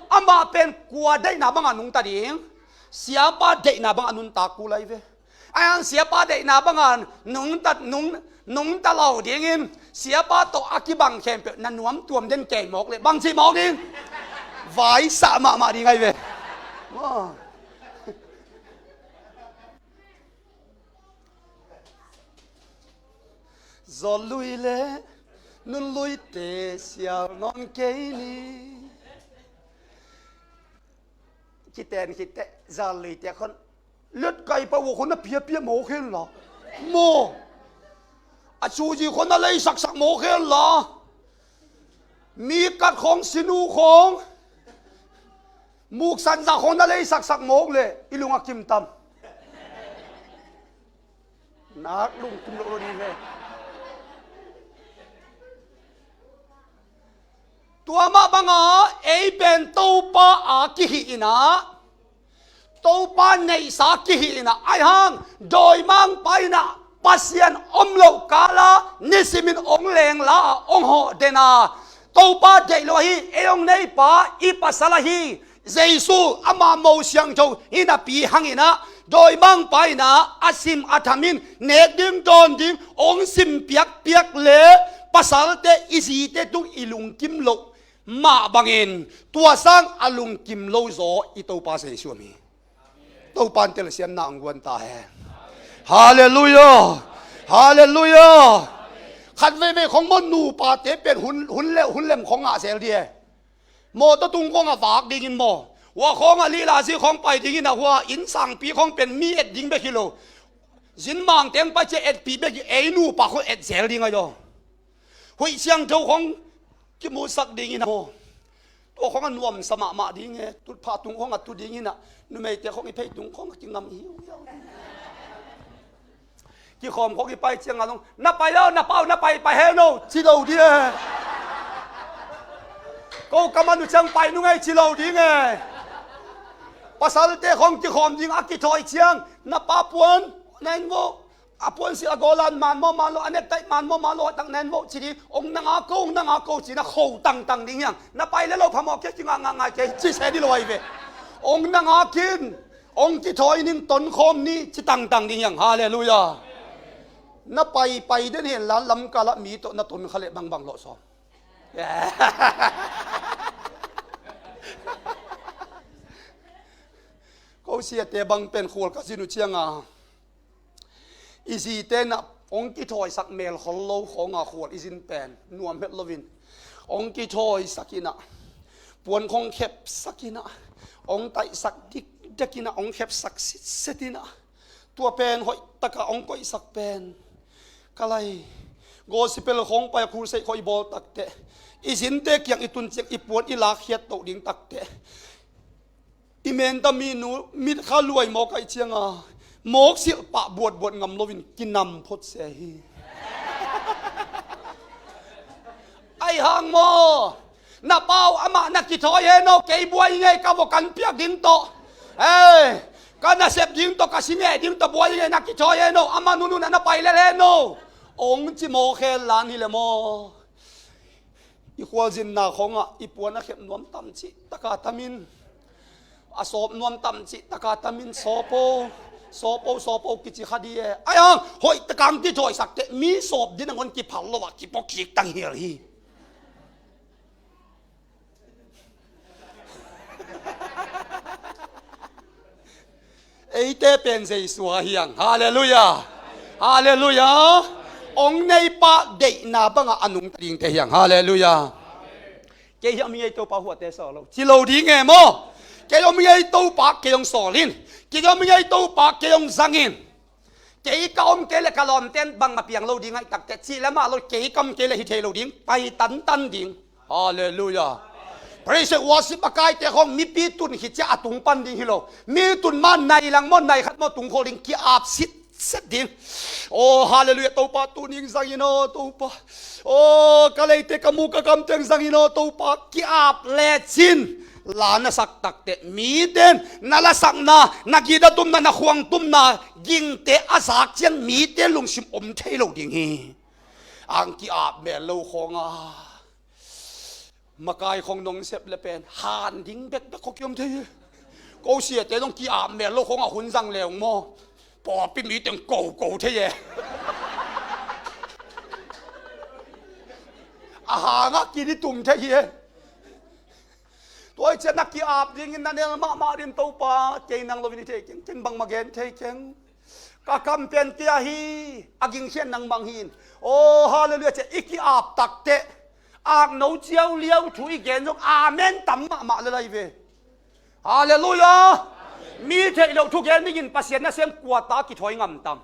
amah pen kua deihna banga nungta ding? Siapa deihna banga nuntak kul ahi ve. Ahi hang siapa deihna banga nungta, nung, nungta lo dingin, siapa tawh a kibang khempeuh na nuamtuam den kei mawk leh bang ci mawk ding? Vaisah mahmah ding ahi ve. Maw. Zawl lui le nun luite sial nawn kei ni. Kiten khit teh zawl luite khawng lut kai pah uh khawng na piapia mawk hen la. Maw. A cuzi khawng na leisaksak mawk hen la. Mi kat khawng, sinu khawng, muksan zah khawng na leisaksak mawk leh i lung a kim tam. Nak lungkim lo lo ding ve. Tua mah banga ei pen Topa a kihih inah, Topa neihsa kihih inah, ahi hang dawimangpa inah Pasian om loh kala nisimin ong lengla a ong hawh dena, Topa deih lo ahi, ei ong neipa i pasal ahi Jesu, ama mo siangtho hi napi hanginah dawimangpa inah a sim a thamin nek ding dawn ding ong sim piakpiak le pasalte i zite tung i lungkim loh mah bangin tua sang a lungkim lo zaw i Topa Jesu a mi. Topa in telsiamna ang guan ta hen. Halleluiah. Halleluiah. Khat veivei khong maw nupate pen hun, hun le hun lem khong ngah zel di e. Mawtaw tung khong a vak dingin maw, hua khong a lila zi khong pai dingin a hua innsangpi khong pen mi et ding bek hi lo. Zinmang teng pai cia etpi bek hi, ei nupa khong et zel ding a yaw. Huih siangtho khong kimusak dingin a maw. Tua khong a nuamsa mahmah ding e, tutphah tung khong a tu dingin a, numeite khong i phei tung khong a kingam hiuhiau ding. Kikhawm khong i pai ciang a zong, na pai lo, na pau, na pai, pai hel no, ci lo ding e. Ko ka man uh ciang pai nung ei ci lo ding e. Pasalte khong kikhawm ding a kithawi ciang, na pa puan, na en vo. A puansilh a gawlan man maw man lo, a nektaih man maw man lo, a tak nen maw ci ding, ong na ngak ko, ong na ngak ko, ci na kho tangtang ding hiang. Na pai le lo phamawh kei, kingah ngah ngai kei, ci se dih lo ahi ve. Ong na ngak in, ong kithawi ning, tonkhawm ni, ci tangtang ding hiang. Halleluiah. Na pai pai den hen la, lamkalah mi tawh na ton kha leh bangbang lawh sawm. Ko siate bang pen khual ka zin uh cianga. I zite na ong kithawisak melkhol lo khawnga khual i zin pen nuam het loin ong kithawisak inah, puan khong khepsak inah, ong taihsak dikdek inah, ong khepsak sitset inah, tua pen hoih taka ong koihsak pen ka lai. Gospel khong pai a khulseih khong i bawl takteh, i zinte kiang i tun ciang i puan i lakkhiat toh ding takteh, i menta minu mitkha luai mawk aih cianga mawk silh pah buatbuat ngam loin kinam phot se hi. Ei hang maw? Na pau amah na kithawi hen aw, kei buai ngei ka vok kan piak ding tawh. Ei, ka nasep ding tawh, ka si ngei ding tawh buai ngei na kithawi hen aw, amah nunun a na pai lel hen aw. Ong ci maw khel lan hi le maw? I khualzinna khawngah i puan a khep nuam tam cih taka tamin, a sawp nuam tam cih taka tamin, sawpo, sawpo, sawpo kici kha di e. Ai hang, hoih takang kithawisak teh mi sawp din a ngon kiphal lo ah kipaw kik tang hial hi. Eite pen Jesu a hiang. Halleluiah. Halleluiah. Ong neipa deihna bangah a nungta dingte hiang. Halleluiah. Kei hi om hi ngei Topa, huate saw lo ci lo ding e maw? Kei om hi ngei Topa, kei ong sawl in. Kei om hi ngei Topa, kei ong zang in. Kei ka om kei le ka lawmten bangmah piang lo ding aih takte cih le mah lo, kei ka om kei le hi thei lo ding, pai tantan ding. Halleluiah. Praise and worship a kaite khawng mipi tun hi cia a tung pan ding hi lo. Mi tun ma nai lang maw, nai khat maw tung khol ding, ki-ap sitset ding. Oh, halleluiah, Topa tuning zang in aw, Topa. Oh, ka leite ka mu ka kamteng zang in aw, Topa, ki-ap lecin. La na sak takte miten na lasakna, na gita tumna, na khuang tumna gingte a zak ciang mite lungsim om thei lo ding hi. Ang ki-ap mel lo khawnga makai khong nong sep le pen han ding bekbek kho kiom thei hi. Ko siate nong ki-ap mel lo khawnga hun zang leung maw? Pawlpi miteng koko thei e. A hangah kini tum thei hi e. Tua i cian na ki-ap dingin na nel mahmah din, Topa, kei nang loin i thei keng, ken bangmah gen thei keng. Ka kam pen kei ahi, a gingkhian nangmah hi in. Oh, halleluiah, cia i ki-ap takteh akno ciau liau thu i gen zong amen tam mahmah le lai ve. Halleluiah. Mi theih loh thugen dingin Pasian nasem kuata kithawi ngam tam?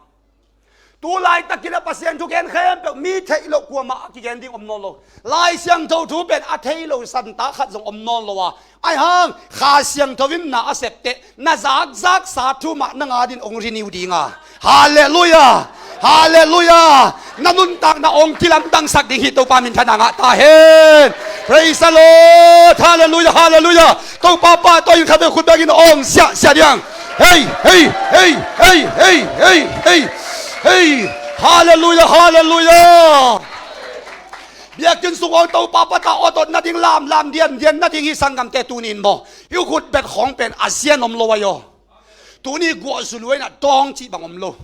Tu laitakin a Pasian thugen khempeuh mi theih loh kuamah a kigen ding om nawn lo. Lai Siangtho thu pen a thei lo santa khat zong om nawn lo a, aihang Kha Siangtho in na a septeh na zakzaksa thu mah na ngat in ong renew ding a. Halleluiah. Halleluiah. Na nuntakna ong kilamdangsak ding hi. Topa minthanna ngah ta hen. Praise the Lord. Halleluiah. Halleluiah. Topa pahtawi in khatvei khut bengin ong siahsiah ding. Hei, hei, hei. Hei. Halleluiah, halleluiah. Biakinn sung ong Topa pahtawi awtawt nading, lamlam diandian nading hi sanggamte, tuni in maw i khutbet khawng pen a zian om lo ahi aw. Tuni guah zu luai na dawng cih bang om lo.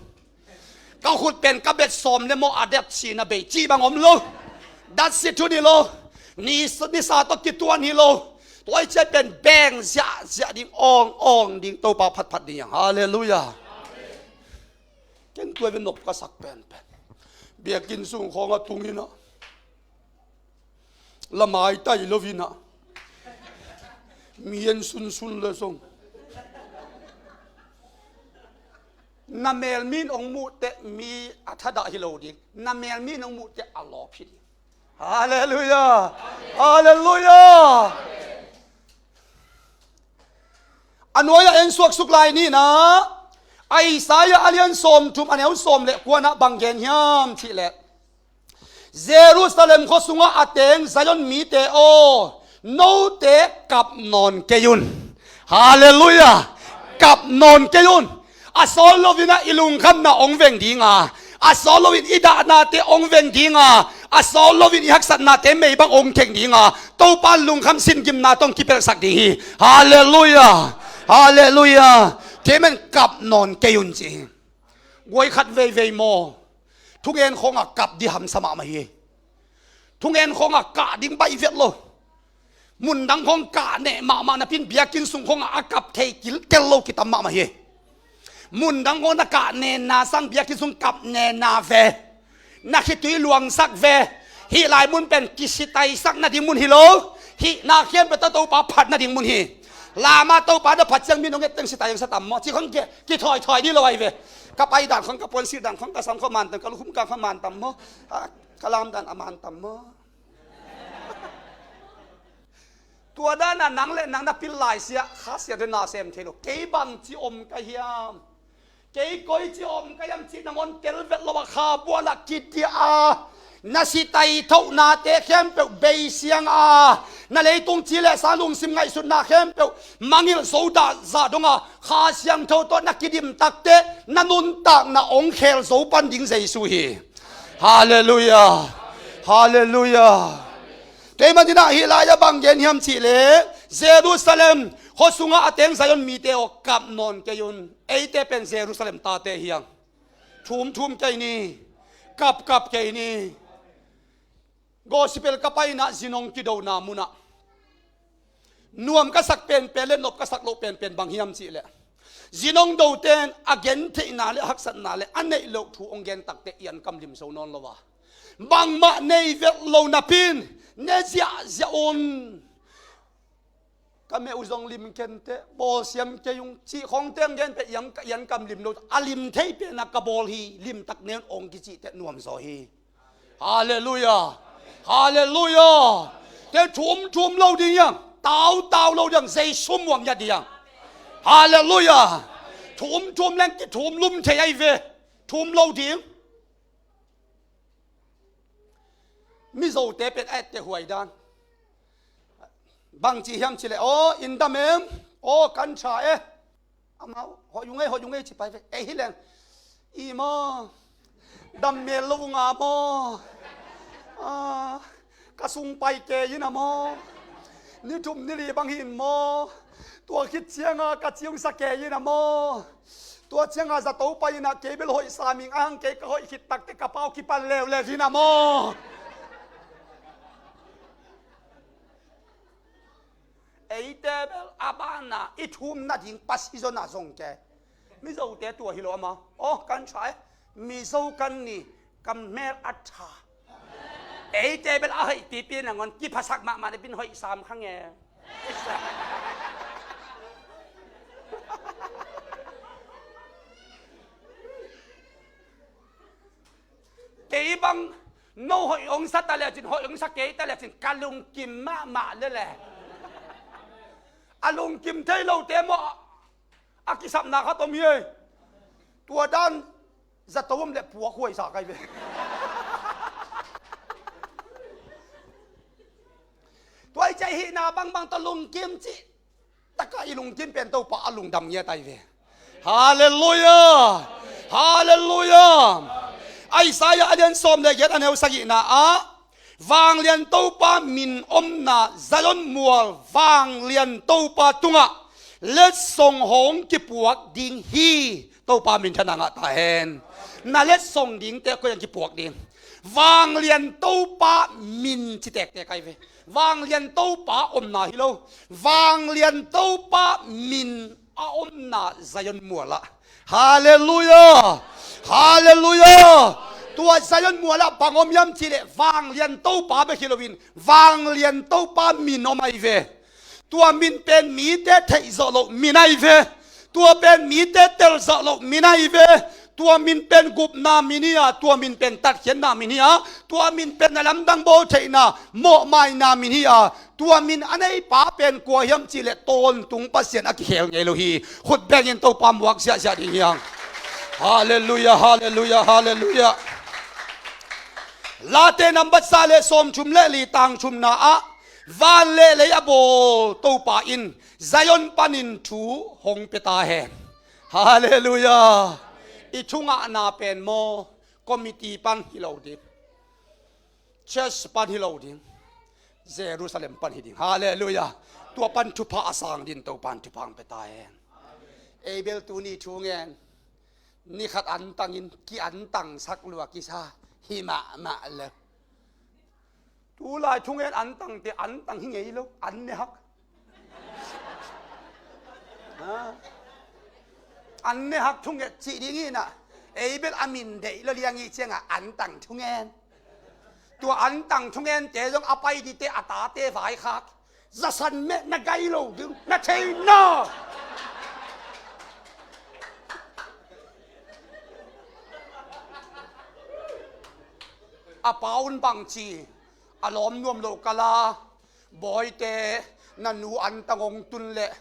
Ka khut pen ka bet sawm le maw a dat si na bei cih bang om lo. Dat si thu ni lo. Ni, nisa tawh kituan hi lo. Tua i ciat pen beng ziahziah ding, awng awng ding, Topa phatphat ding hiang. Halleluiah. Ken tua i ve nop ka sak penpen. Biakinn sung khawng a tung in a, lamai tai lo in a, mi en sunsun le zong, na mel min ong muhteh mi a thadah hi lo ding, na mel min ong muhteh a lawp hi ding. Halleluiah. Halleluiah. A nuai-ah en suaksuk lai ni in a, Isaiah a lian sawmthum a neu sawm le kuana bang gen hiam cih leh, Jerusalem khua sungah a teng Zion mite aw, note kap nawn kei un. Halleluiah. Kap nawn kei un. A sawt loin a i lungkhamna ong veng ding a, a sawt loin i dahnate ong veng ding a, a sawt loin i haksatnate mei bang ong theng ding a, Topa lungkham singimna tawh ong kipelhsak ding hi. Halleluiah. Halleluiah. Tua ahih manin kap nawn kei un ci hi. Guai khat veivei maw, thugen khawngah kap ding hamsa mahmah hi. Thugen khawngah kah ding baih vet lo. Mundang khawng kah neh mahmah napi-in biakinn sung khawngah a kap thei kiltel lo kitam mahmah hi. Mundang khawng na kah nenna sang biakinn sung kap nenna ve, na khitui luangsak ve. Hih lai mun pen kisitaisakna ding mun hi lo. Hih na khempeuh tawh Topa phatna ding mun hi. Lamah Topa na phat ciang min ong et teng sitai ong sa tam maw? Ci khawng ki, kithawi thawi ding lo ahi ve. Ka pai dan khawng, ka puansilh dan khawng, ka sam khawng man tam, ka lukhum kang khawng man tam maw? A, ka lam dan a man tam maw? Tua dan a nang le nang na pil lai sia, kha sia de na sem thei lo. Kei bang ci om ka hiam? Kei koi ci om ka hiam cih nangawn tel vet lo a, kha bual ah kitia a, Na si taithohnate khempeuh beisiang a, na leitung ci le sa lungsim ngaihsutna khempeuh mangngilh zo dah zah dong a, Kha Siangtho tawh na kidim takte na nuntakna hong khel zo pan ding Jesu hi. Halleluiah. Halleluiah. Tua ahih manin ah hih lai-ah bang gen hiam cih leh, Jerusalem khua sungah a teng Zion mite aw, kap nawn kei un. Eite pen Jerusalem tate hi hang. Thumthum kei ni. Kapkap kei ni. Gospel ka paina zinong kidona munah nuam ka sak penpen le nop ka sak loh penpen bang hiam cih leh, zinong doten a gentheihna le a haksatna le a neih loh thu hong gen takte i an kam lim zo nawn lo a, bangmah nei vet lo napi-in ne ziahziah un. Ka meh uh zong lim kenteh, bawlsiam kei ung cih khawngte hong gen peh, i an kam lim lo, a lim thei pen a ka bawl hi, limtak ne un hong kicih teh nuam zaw hi. Halleluiah. Halleluiah. Te thumthum lo ding hi hang, tautau lo ding hi hang, Jesu muang ngiat ding hi hang. Halleluiah. Thumthum leng kithum lum thei ahi ve. Thum lo ding. Mizote pen a etteh huai dan. Bangci hiam cih leh, aw, in dam em? Aw, kan tha e. Amau, hoih ung ei, hoih ung ei, ci pai ve. Ei hi leng, i maw, dam mel lo ung a maw? Ah, ka sung pai kei in a maw? Ni thum ni li bang hi in maw? Tua khit cianga ka ciungsa kei in a maw? Tua cianga zato pai in a, kei bel hoih sa ming a hang, kei ka hoih khit takte ka pau kipan leuleu hi in a maw? Eite bel a bana i thum nading Pasian zona zong kei. Mizote tua hi lo ama. Aw, kan tha e. Mizo kan ni, ka mel a tha. Eite bel a hoih pipi nangawn kiphasak mahmah napi-in hoih sam kha nge. Kei bang no hoih hong sa ta lecin, hoih hong sa kei ta lecin, ka lungkim mahmah lele. A lungkim thei lote maw a kisapna khat om hi ei. Tua dan zato om le puak huai sa kai ve. Tua i cih hihna bangbang tawh lungkim cih taka i lungkim pen Topa a lungdam ngiat ai ve. Halleluiah. Halleluiah. Isaiah a lian sawm le giat a neu sagihna ah, vanglian Topa min omna Zion mual vanglian Topa tungah letsong hong kipuak ding hi. Topa minthanna ngah ta hen. Na letsong dingte koi-ah kipuak ding? Vanglian Topa min ci tektek ai ve. Vanglian Topa omna hi lo, vanglian Topa min a omna Zion mualah. Halleluiah. Halleluiah. Tua Zion mualah bang om hiam cih leh vanglian Topa bek hi loin vanglian Topa min om ai ve. Tua min pen mite theih zawh loh min ai ve. Tua pen mite tel zawh loh min ai ve. Tua min pen gupna min hi a, tua min pen tatkhiatna min hi a, tua min pen a lamdang bawl theihna, mawhmaina min hi a, tua min a neipa pen kua hiam cih leh tawntung Pasian a kikhel ngei lo hi. Khut bengin Topa muak ziahziah ding hi hang. Halleluiah, halleluiah, halleluiah. Late nambat za le sawmthum le li tang thumna ah, van le lei a bawl Topa in Zion panin thu hong pia ta hen. Halleluiah. I thungahna pen maw, committee pan hi lo ding, church pan hi lo ding, Jerusalem pan hi ding. Halleluiah. Tua pan thupha a sang ding Topa in thupha hong pia ta hen. Ei bel tuni thu ngen, ni khat antangin ki antangsak lua kisa hi mahmah le. Tulai thungen antangte antang hi ngei lo, an ne hak. Ha? An ne hak thunget cih ding hi na. Ei bel a min deih lo liang i cianga antang thungen. Tua antang thungente zong a pai dite a tate vaikhak. Zasan meh na gai lo ding na thei na. A pa un bangci a lawm nuam lo kala, bawite, na nu antang hong tun leh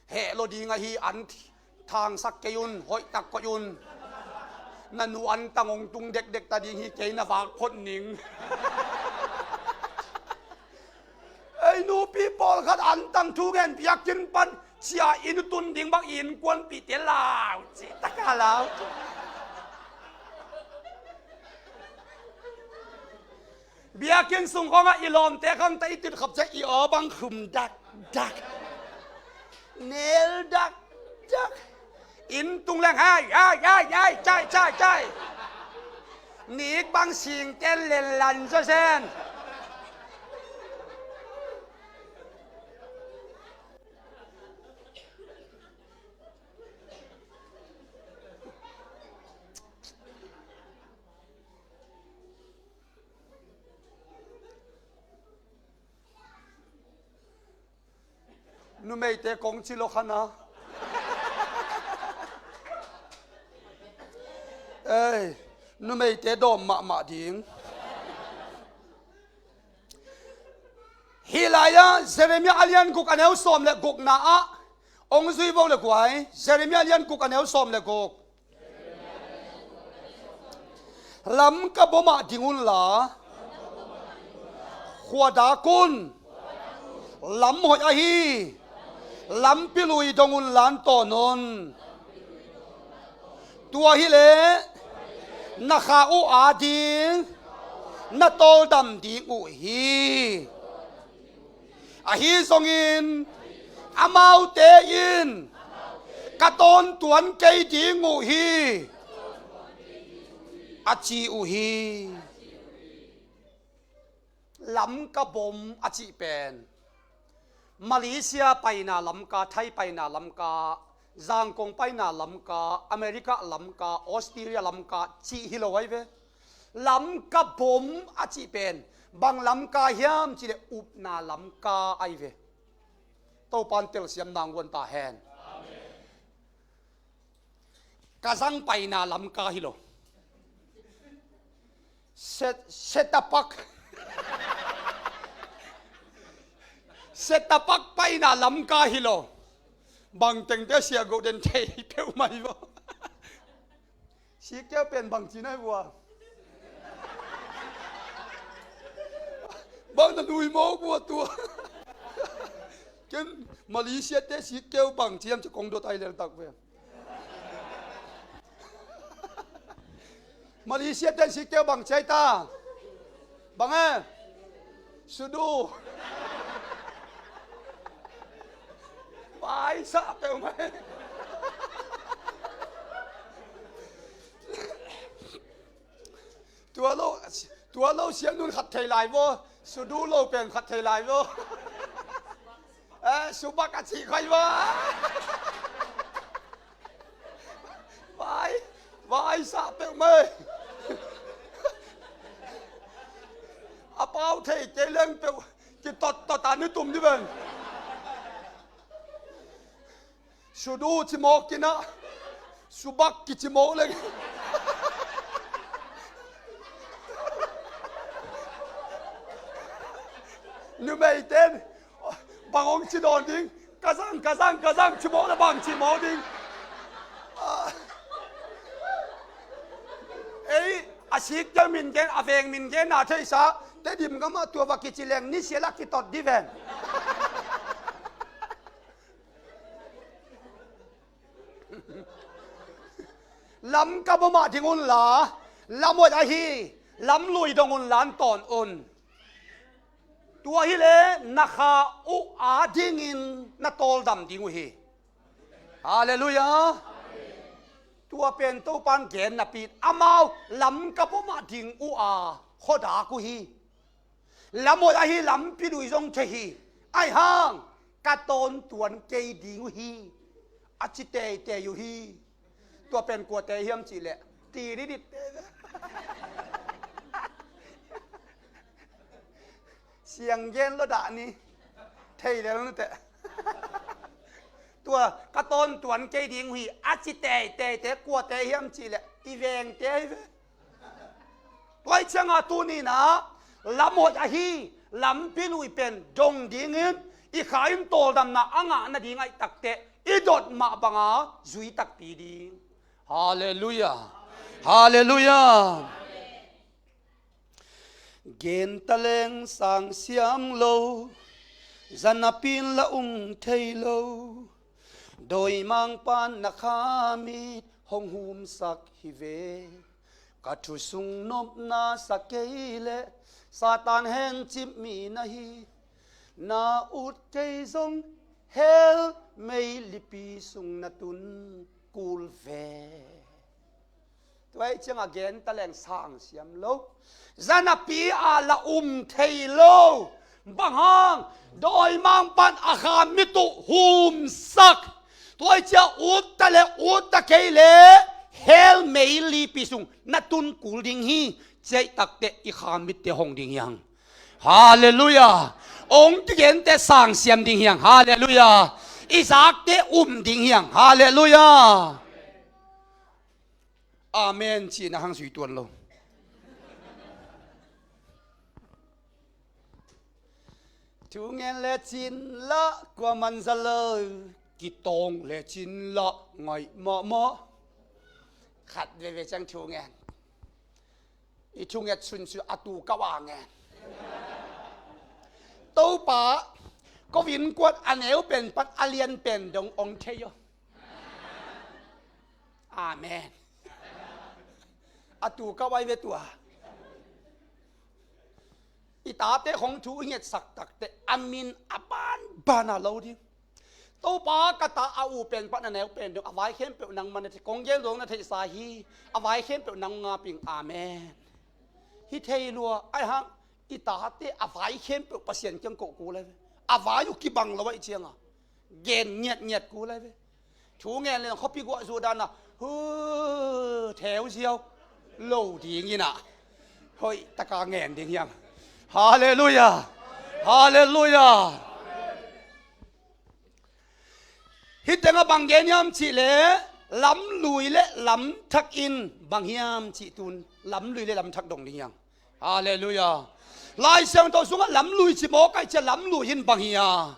heh lo ding ahi, an thangsak kei un, hoihtak koih un. Na nu antang hong tung dekdek ta ding hi, kei na vak phot ning. Ei, nupi pawlkhat antang thu ngen, biakinn pan cia inn tun ding bang, innkuanpihte lau cih taka lau. Biakinn sung khawngah i lawmte khangta i tut khop ciang i aw bang khum dak dak, nel dak dak. Inn tung leng hai hai hai hai, cai cai cai. Nik bang singten lenlan zawzen. Numeite kong ci lo khana. Ei, numeite dawm mahmah ding. Hih lai-ah Jeremiah a lian guk a neu sawm le gukna ah hong zui vo le guai. Jeremiah a lian guk a neu sawm le guk. Lamka bomah ding unla, khuadak un, lam hoih ahi lampi lui dong unla an tawn un. Tua hileh na kha uh ading na tawldam ding uh hi. Ahi zongin amaute in ka tawntuan kei ding uh hi, a ci uh hi. Lamka bom a cih pen Malaysia paina lamka, Thai paina lamka, Zangkong paina lamka, America lamka, Australia lamka cih hi lo ahi ve. Lamka bom a cih pen bang lamka hiam cih leh upna lamka ahi ve. Topan telsiam nanguan ta hen. Ka zang paina lamka hi lo. Set, setapak. Setapak paina lamka hi lo. Bang tengte sia go den thei peuhmah hi vo. Sikkeu pen bang cina hi vua. Bang na lui mawk vua tua. Ken Malaysia te sikkeu bang ciam ci kong dot ai lel tak ve. Malaysia ten sikkeu bang ciai ta. Bang e? Sudu. Paisa peuhmah e. Tua lo, tua lo siam nun khat thei lai vo. Sudu lo pen khat thei lai vo. Eh, subak a cih khoi va. Vai, vai sa peuh mai. A pau thei te leng peuh kitot tot a ni tum ni ven. Sudu ci mawk kina. Subak kici mawk leng. Numei ten bang hong ci dawn ding. Ka zang, ka zang, ka zang ci mawk le bang ci mawk ding. Ah. Ei, a sik tel min gen, a veng min gen na theisa Tedim gamah tua va kici leng ni sia lak kitot di ven. Lam ka bawmah ding unla, lam hoih ahi lam lui dong unla an tawn un. Tua hileh na kha uh a dingin na tawldam ding uh hi. Halleluiah. Tua pen Topan gen napi in amau lam ka bawmah ding uh a khuadak uh hi. Lam hoih ahi lampi lui zong thei hi. Ahi hang ka tawntuan kei ding uh hi, a ci teitei uh hi. Tua pen kuate hiam cihleh tiriditte ve. Siang gen lo dah ni. Thei lel nuteh. Tua ka tawntuan kei ding uh hi, a ci teiteite kuate hiam cihleh i vengte hi ve. Tua hi cianga tuninah lam hoih ahi lampi lui pen dong dingin i kha in tawldamna a ngah nading aih takteh i dot mah banga zui takpi ding. Halleluiah. Halleluiah. Gen taleng sang siam lo, zanapi in la um thei lo. Dawimangpa'n na kha mit hong humsak hi ve. Ka thu sung nopna sa kei leh Satan hencip mi na hi. Na ut kei zong hell mei lipi sung na tun kul ve. Tua ahih ciangah gen taleng sang siam lo, zanapi ah la um thei lo. Bang hang? Dawimangpa'n a kha mit uh humsak. Tua ahih ciang ut ta leh ut ta kei leh hell mei lipi sung na tun kul ding hi. Ciah i takteh i kha mitte hong ding hi hang. Halleluiah. Hong kigente sang siam ding hi hang. Halleluiah. I zakte um ding hi hang. Halleluiah. Amen cihna hang sui tuan lo. Thu ngen le cin lah kua man za lo, kitawng le cin lah ngaih mahmah. Khat veve ciang thu ngen. I thunget sunsun a tu ka wa ngen. Topa, ko innkuan a neu pen pan a lian pen dong hong thei aw. Amen. A tu ka wai ve tua. I tate khong thu i ngetsak takteh a min a banban a lo ding. Topa, ka ta a u pen pan a neu pen dong a vai khempeuh nangma na thei, kong gen dong na theihsa hi. A vai khempeuh nang ngap ing. Amen. Hi thei lua, ahih hang i tate a vai khempeuh Pasian kiang koh kul lai ve. A vai uh kibang lo ahih ciangah gen ngiatngiat kul lai ve. Thu ngen le khuapi guah zuh dan a hu theu ziau lo ding in ah hoih taka ngen ding hi hang. Halleluiah. Halleluiah. Hih tengah bang gen hiam cih leh lamlui le lamthak in bang hiam cih tun lamlui le lamthak dong ding hi hang. Halleluiah. Lai Siangtho sungah lamlui ci mawk ahih ciang lamlui in bang hi a,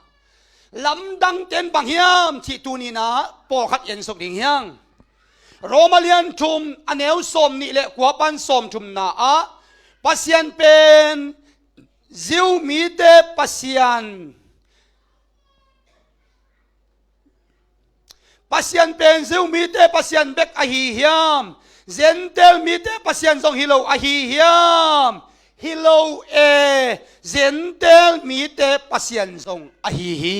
lamdangte in bang hiam cih tuni in ah pawlkhat ensuk ding hi hang. Roma lian thum a neu sawm nih le kua pan sawm thumna ah Pasian pen Jew mite Pasian Pasian pen Jew mite Pasian bek ahi hiam? Gentile mite Pasian zong hi lo ahi hiam? Hi lo e, Gentile mite Pasian zong ahi hi.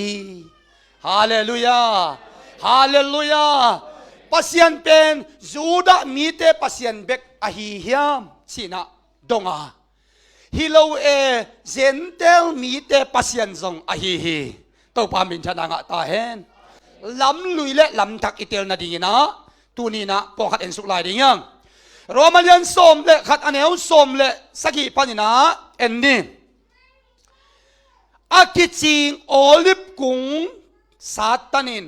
Halleluiah. Halleluiah. Pasian pen Judah mite Pasian bek ahi hiam? Cih in ah dong a, hi lo e, Gentile mite Pasian zong ahi hi. Topa minthanna ngah ta hen. Lamlui le lamthak i tel nading in ah tuni in ah pawlkhat ensuk lai ding hi hang. Roma lian sawm le khat a neu sawm le sagih pan in ah en ni. A kicing olive kung Satan in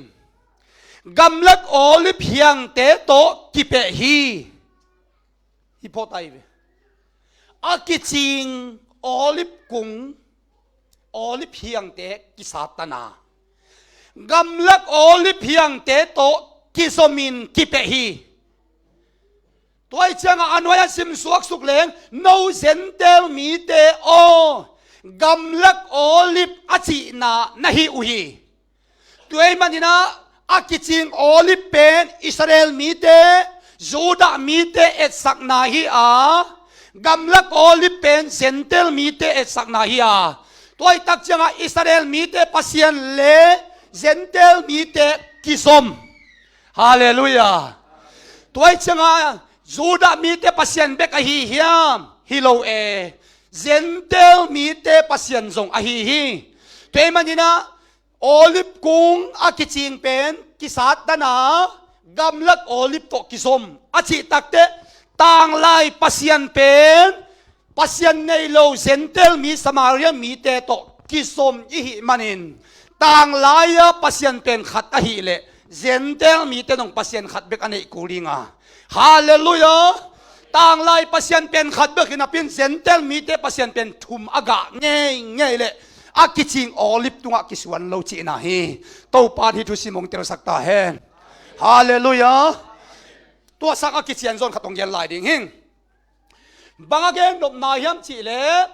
gamlak olive hiangte tawh kipeh hi. Hi phawt ai ve. A kicing olive kung, olive hiangte kisattan a, gamlak olive hiangte tawh kizomin kipeh hi. Tua ahih ciangah a nuai-ah sim suaksuk leng, no Gentile mite aw, gamlak olive a cihna na hi uh hi. Tua ahih manin ah a kicing olive pen Israel mite, Judah mite etsakna hi a, gamlak olive pen Gentile mite etsakna hi a. Tua ahih tak ciangah Israel mite Pasian le Gentile mite kizom. Halleluiah. Tua ahih ciangah Judah mite Pasian bek ahi hiam? Hi lo e. Gentile mite Pasian zong ahi hi. Tua ahih manin ah olive kung a kicing pen kisattan a, gamlak olive tawh kizom a cih takteh, tanglai Pasian pen Pasian nei lo Gentile mi, Samaria mite tawh kizom i hih manin, tanglai-a Pasian pen khat ahih leh Gentile mite zong Pasian khat bek a neih kul ding a. Halleluiah. Tanglai Pasian pen khat bek hi napi-in Gentile mite Pasian pen thum a gah ngeingei leh a kicing olive tungah kisuan lo cihna hi. Topa in hih thusim hong telsak ta hen. Halleluiah. Tua sang a kician zawn khat hong gen lai ding hing. Bang a gen nopna hiam cihleh,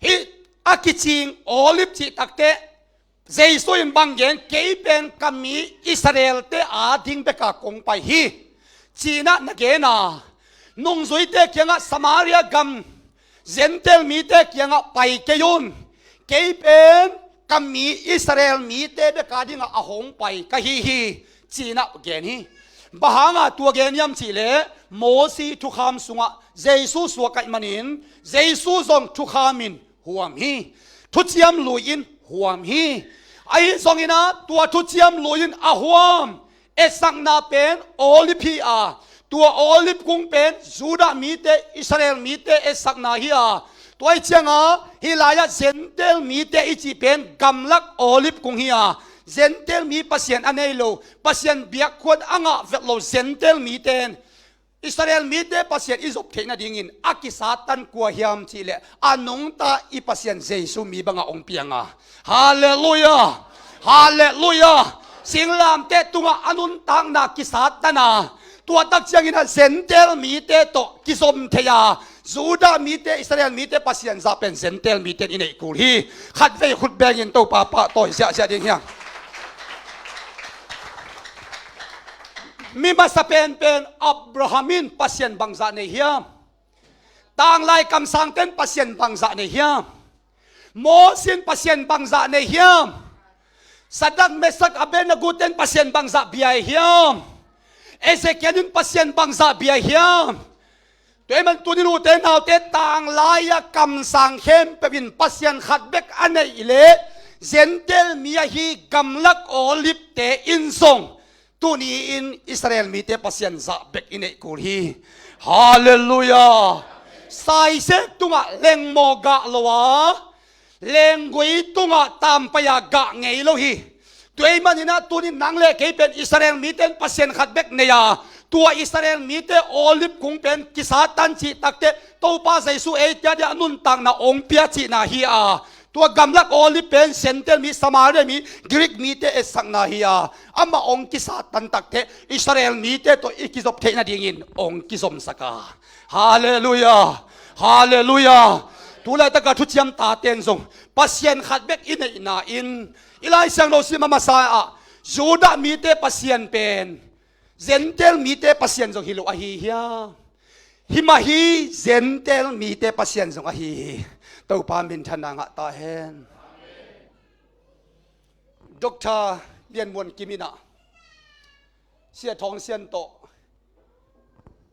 hih a kicing Olive cih takteh, Jesu in bang gen, kei pen ka mi Israel-te ading beka kong pai hi, ci-in ah na gen a, nungzuite kiangah Samaria gam Gentile mite kiangah pai kei un, kei pen ka mi Israel mite beka dingah a hong pai ka hi hi, ci-in ah gen hi. Bang hanga tua gen hiam cihleh, Mosi thukham sungah Jesu suak ahih manin Jesu zong thukham in huam hi. Thuciam lui in huam hi. Ahi zongin ah tua thuciam lui in a huam etsakna pen Olive hi a, tua Olive kung pen Judah mite, Israel mite etsakna hi a, tua hi cianga hih lai-ah Gentile mite i cih pen gamlak Olive kung hi a, Gentile mi Pasian a nei lo, Pasian biak khuan a ngah vet lo Gentile mite in Israel mite Pasian i zop theih nadingin a kisatan kua hiam cihleh, a nungta i Pasian Jesu mi bangah hong piang a. Halleluiah! Halleluiah! Singlamteh tungah a nuntakna kisatan a, tua tak ciangin ah Gentile mite tawh kizom thei a, Judah mite, Israel mite Pasian zah pen Gentile mite in i neih kul hi. Khatvei khut bengin Topa pahtawi ziahziah ding hiam? Mi masa penpen Abraham in Pasian bangzah nei hiam? Tanglai kamsangte in Pasian bangzah nei hiam? Mosi in Pasian bangzah nei hiam? Sadrak, Mesak, Abednego-te in Pasian bangzah biai hiam? Ezekiel in Pasian bangzah biai hiam? Tua ahih manin tuni nute naute, tanglai-ah kamsang khempeuh in Pasian khat bek a neih leh, Gentile mi ahi gamlak Olive-te in zong tuni-in Israel mite Pasian zah bek i neih kul hi. Halleluiah! Saisek tungah lengmaw gah lo a, lenggui tungah tampai-a gah ngei lo hi. Tua ahih manin ah tuni nang le kei pen Israel mite in Pasian khat bek nei a, tua Israel mite Olive kung pen kisatan cih takteh Topa Jesu eite adia a nuntakna hong pia cihna hi a, tua gamlak Olive pen Gentile mi, Samaria mi, Greek mite etsakna hi a, amah hong kisatan takteh Israel mite tawh i kizop theih nadingin hong kizomsak a. Halleluiah! Halleluiah! Tulaitaka thuciam tate in zong Pasian khat bek i neihna in, i Lai Siangtho sim a masa ah Judah mite Pasian pen Gentile mite Pasian zong hi lo ahi hiam? Hi mah hi, Gentile mite Pasian zong ahi hi. Topa minthanna ngah ta hen. Doctor Lian Muan Kim in ah Sia Thawng Sian tawh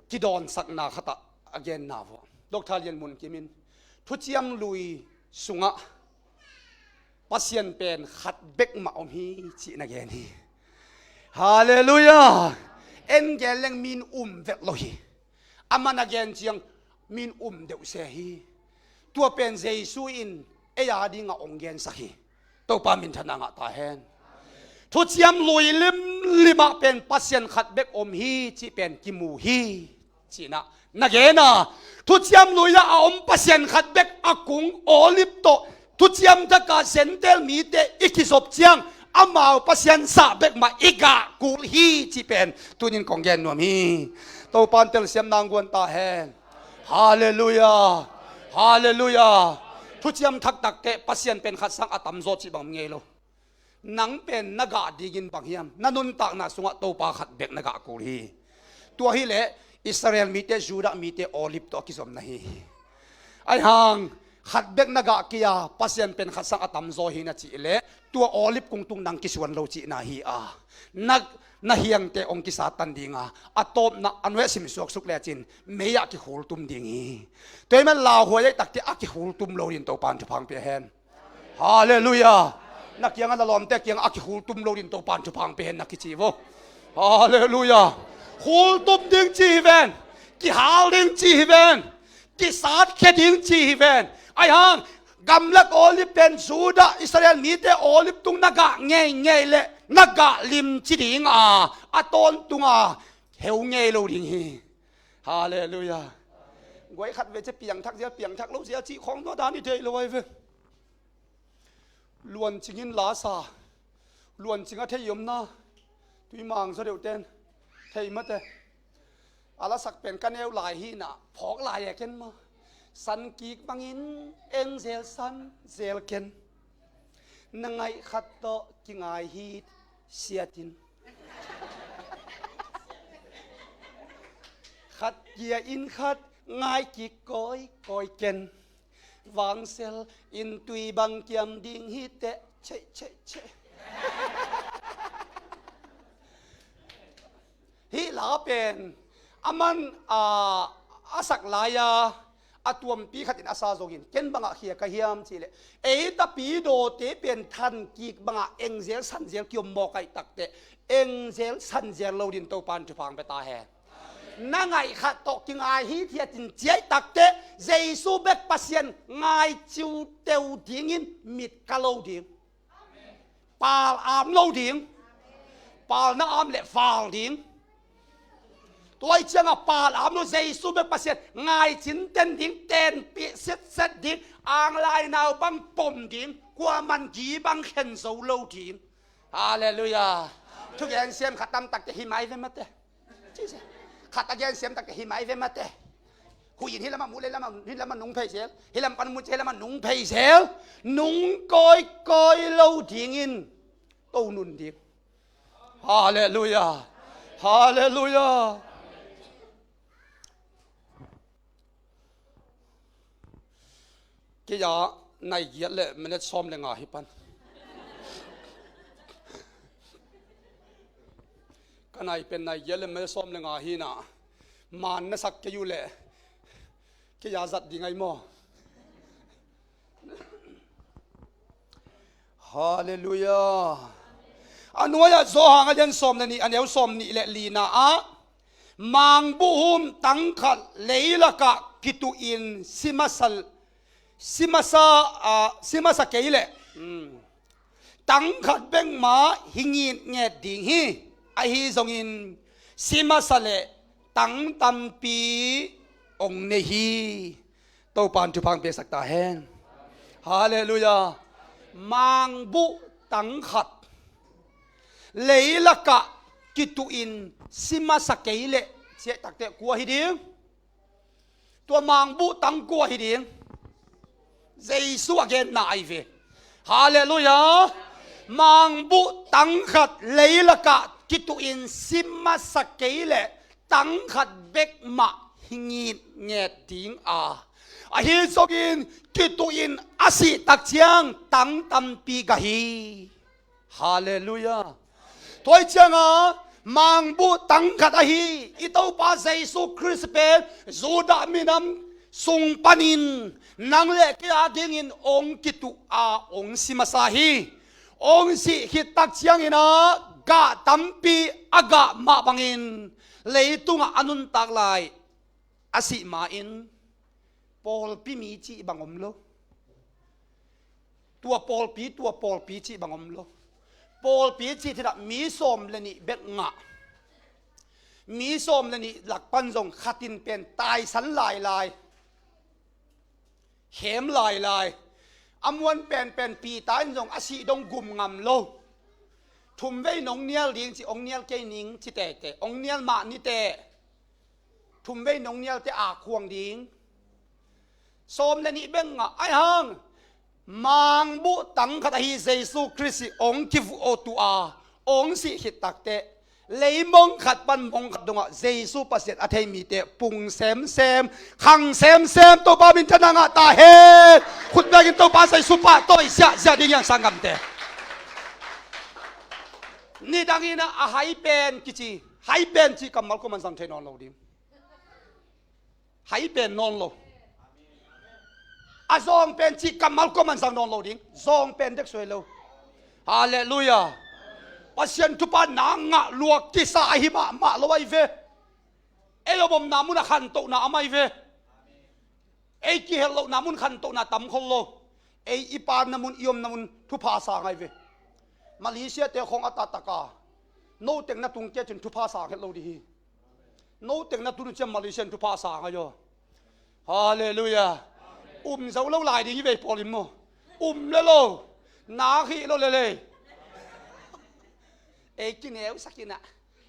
kidawnsakna khatah a genna vua, Doctor Lian Muan Kim in thuciam lui sungah Pasian pen khat bek mah om hi cih na gen hi. Halleluiah! En gen leng min um vet lo hi. Amah na gen ciang min um deuh se hi. Tua pen Jesu in ei a dingah hong gensak hi. Topa minthanna ngah ta hen. Thuciam lui limlim ah pen Pasian khat bek om hi cih pen kimu hi, ci-in ah na gen a. Thuciam lui-ah a om Pasian khat bek a kung Olive tawh thuciam taka Gentile mite i kizop ciang amau Pasian zah bek mah i gah kul hi cih pen tunin kong gen nuam hi. Topa in telsiam nang guan ta hen. Halleluiah! Halleluiah! Thuciam thak takteh Pasian pen khat sang a tamzaw cih bang ngei lo. Nang pen na gah dingin bang hiam? Na nuntakna sungah Topa khat bek na gah kul hi. Tua hileh Israel mite, Judah mite Olive tawh a kizom na hi hi. Ahi hang khat bek na gah kei a, Pasian pen khat sang a tamzaw hi na cihleh tua Olive kung tung nang kisuan lo cihna hi a, na, na hiangte hong kisatan ding a, a tawpna a nuai a sim suaksuk lecin mei-ah kikhultum ding hi. Tua ahih man lauhuai ahih takteh a kikhultum lo dingin Topa in thupha hong pia hen. Halleluiah! Na kiangah na lawmte kiangah a kikhultum lo dingin Topa in thupha hong pia hen na kici vo. Halleluiah! Khultum ding ci hi ven. Kihal ding ci hi ven. Kisatkhia ding ci hi ven. Ahi hang gamlak Olive pen Judah, Israel mite Olive tung na gah ngeingei leh na gah limci ding a, a tawntung a heu ngei lo ding hi. Halleluiah! Guai khat ve cia piangthak zia, piangthak lo zia cih khawng tua dan i thei lo ahi ve. Luancing in la sa, luancing a thei omna, tuimang zaw deuhten thei mate. A lasak pen ka neu lai hi-in ah phawk lai e ken maw. San kik bangin eng zel san zel ken. Na ngaih khat tawh kingai hi siatin. Khat kia in khat ngai kik kawikawi ken. Vangsel in tui bang kiam ding hi teh, cheh, cheh, cheh. Hih la pen a man, a, a sak lai-a a tuampi khatin a sa zongin ken bangah khia ka hiam cihleh, ei tapidawte pen than kik bangah eng zel san zel kiom mawk ahih takteh, eng zel san zel lo dingin Topa in thupha hong pia ta hen. Na ngaih khat tawh kingai hithiat in ci ahih takteh, Jesu bek Pasian ngai ciuteu dingin mit ka lo ding. Pal am lo ding. Pal na am leh val ding. Tua ahih ciangah pal am lo, Jesu bek Pasian ngai cinten ding, tenpih setset ding, anglai nau bang pom ding, kuaman gi bang khen zo lo ding. Halleluiah. Thugen siam khat tamtakte hi mai ve mate. Khat a gen siam takte hi mai ve mate. Huih in hih lamah mu leh lamah, hih lamah nung phei zel. Hih lam pan mu ci hih lamah nung phei zel. Nung kawikawi lo dingin to nun ding. Halleluiah. Halleluiah. Kei a nai giat le minute sawm le nga hi pan. Ka nai pen nai giat le minute sawm le nga hi-in ah, man na sak kei uh leh kei a zat ding ai maw? Halleluiah. A nuai-ah Johan a lian sawm le nih, a neu sawm nih le lina ah, mangbuhhum tang khat leilakah kituhin si masa, si masa, ah, si masa kei leh, um, tang khat bek mah hi ngitnget ding hi. Ahi zongin si masa leh tang tampi hong nei hi. Topa in thupha hong piaksak ta hen. Halleluiah. Mangbuh tang khat leilakah kituhin si masa kei leh ci ahih takteh kua hi ding? Tua mangbuh tang kua hi ding? Jesu a genna ai ve. Halleluiah. Mangbuh tang khat leilakah kituhin si masa kei leh tang khat bek mah hi ngitnget ding a, ahi zongin kituhin a sih tak ciang tang tampi gah hi. Halleluiah. Tua ahih ciangah mangbuh tang khat ahi i Topa Jesu Khrist pen Judah minam sung panin nang le kei a dingin hong kituh a hong si masa hi. Hong sih khit tak ciangin ah gah tampi a gah mah bangin leitungah a nuntak lai a sih ma-in pawlpi mi cih bang om lo. Tua pawlpi, tua pawlpi cih bang om lo. Pawlpi cih thinah mi sawm le nih bek ngah. Mi sawm le nih lak pan zong khat in pen taisan lailai, khem lailai. A muan penpen Peter in zong a sih dong gum ngam lo. Thumvei nong nial ding ci, hong nial kei ning ci tete, hong nial mah ni teh. Thumvei nong nial teh a khuang ding. Sawm le nih bek ngah ai hang. Mangbuh tang khat ahi Jesu Khrist hong kivuh aw tu a, hong sih khit takteh leimong khat pan mong khat dongah Jesu Pasian a thei mite pung semsem, khang semsem, Topa min thang ngah ta hen. Khut bengin Topa Jesu pahtawi ziahziah ding hiang sanggamte. Nidangin a hai pen kici, hai pen cih kammal kuaman zang thei nawn lo ding. Hai pen nawn lo. A zawng pen cih kammal kuaman zang nawn lo ding. Zawng pen dek suai lo. Halleluiah. Pasian thupha na ngah luak kisa ahi mahmah lo ai ve. Ei om omna mun a khantohna a mai ve. Ei kihelh lohna mun khantohna tam khol lo. Ei i panna mun, i omna mun thupha sang ai ve. Malaysia te khong a taktak a, no teng na tung kia cin thupha sang het lo ding hi. No teng na tun uh ciang Malaysia in thupha sang ai aw. Halleluiah. Um zo lo lai ding hi vei pawl in maw. Um le lo. Nak hi lo le le. Ei kineu sakin ah,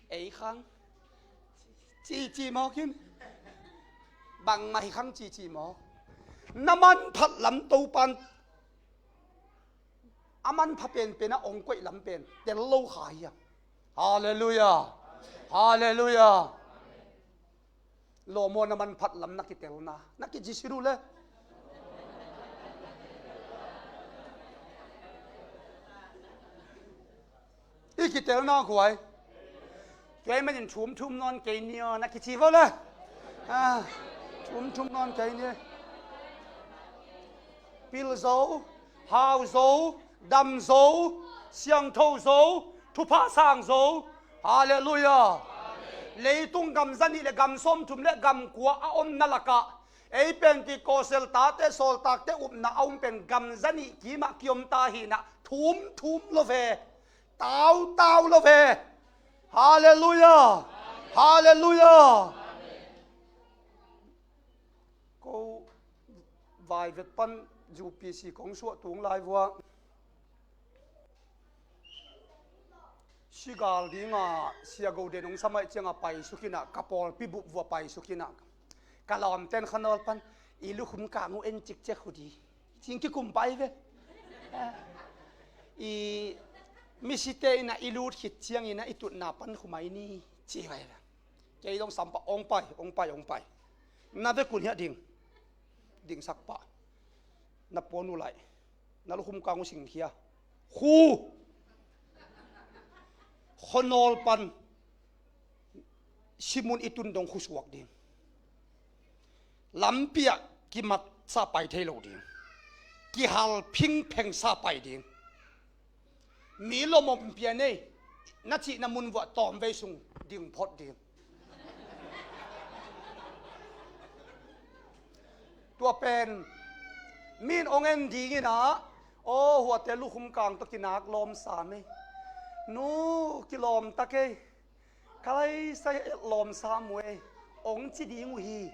ei khang. Cici mawk in. Bangmah hi khang cici mawk. Na manphat lam Topan a manpha penpen a ong koih lam pen tel lo kha hi a. Halleluiah. Halleluiah. Lawm aw, na manphat lam na kitelna na kici si uh le. I kitelna khuai. Tua ahih manin thum thum nawn kei ni aw na kici vo le. Ah, thum thum nawn kei ni. Pil zo, hau zo, dam zo, siangtho zo, thupha sang zo. Halleluiah. Leitung gam zanih le gam sawmthum le gam kua a omna lakah ei Pentecost tate, sawltakte upna a um pen gam zanih kimah kiom ta hinah thum thum lo ve. Tau tau lo ve. Halleluiah. Halleluiah. Ko vaivet pan U P C kong suah tung lai vua sigal dinga sia go den ong samaih cianga paisukinah ka pawlpi bup vua paisukinah ka lawmten khanawl pan i lukhum kang uh en cikcek hudi cing kikum pai ve. I misite inah i lut khit ciangin ah i tutna pan khumai ni ci vai ve. Kei dong sampa ong pai ong pai ong pai. Na vekun hiah ding dingsak pah. Na puan uh laih na lukhum kang uh singkhia khu khuanawl pan simun i tun dong khusuak ding. Lampiah kimatsa pai thei lo ding. Kihal phingphengsa pai ding. Mi lomom pian ei na cihna mun vuah tawmvei sung ding phot ding. Tua pen min ong en dingin ah aw huate lukhum kang tawh kinak lawm sam ei. Nu kilawm tak ei. Ka laisai lawm sam uh ei ong ci ding uh hi.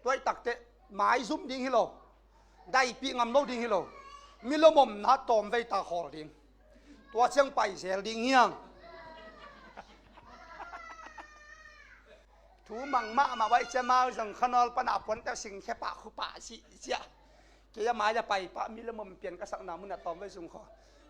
Tuaih takteh maizum ding hi lo. Daipih ngam lo ding hi lo. Mi lomomna tawmvei ta khawl ding. Tua ciang paizel ding hiang. Thu mang mahmah baih cia mau zong khanawl pana puante singkhia pah khu pah sih cia. Kei a mai a pai pah mi le mom pian ka sakna mun a tawm vai sung khaw.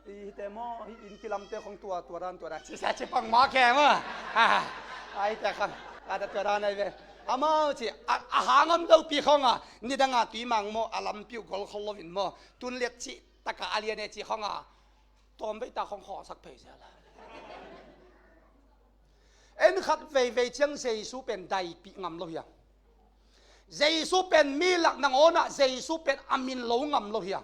I hite maw hi inn kilamte khong tua tua dan tua dan ci sa ci pang ma ke maw. A hite khang a ta tua dan ai ve. Amau ci a hangam lo pi khong a nidanga tui mang maw a lampiu gol khol lovin maw tun liat ci taka a lian e ci khong a tawm vai ta khong khaw sak phei zel a. En khat veivei ciang Jesu pen daipih ngam lo hiang. Jesu pen mi lak nangawnah Jesu pen a min lo ngam lo hiang.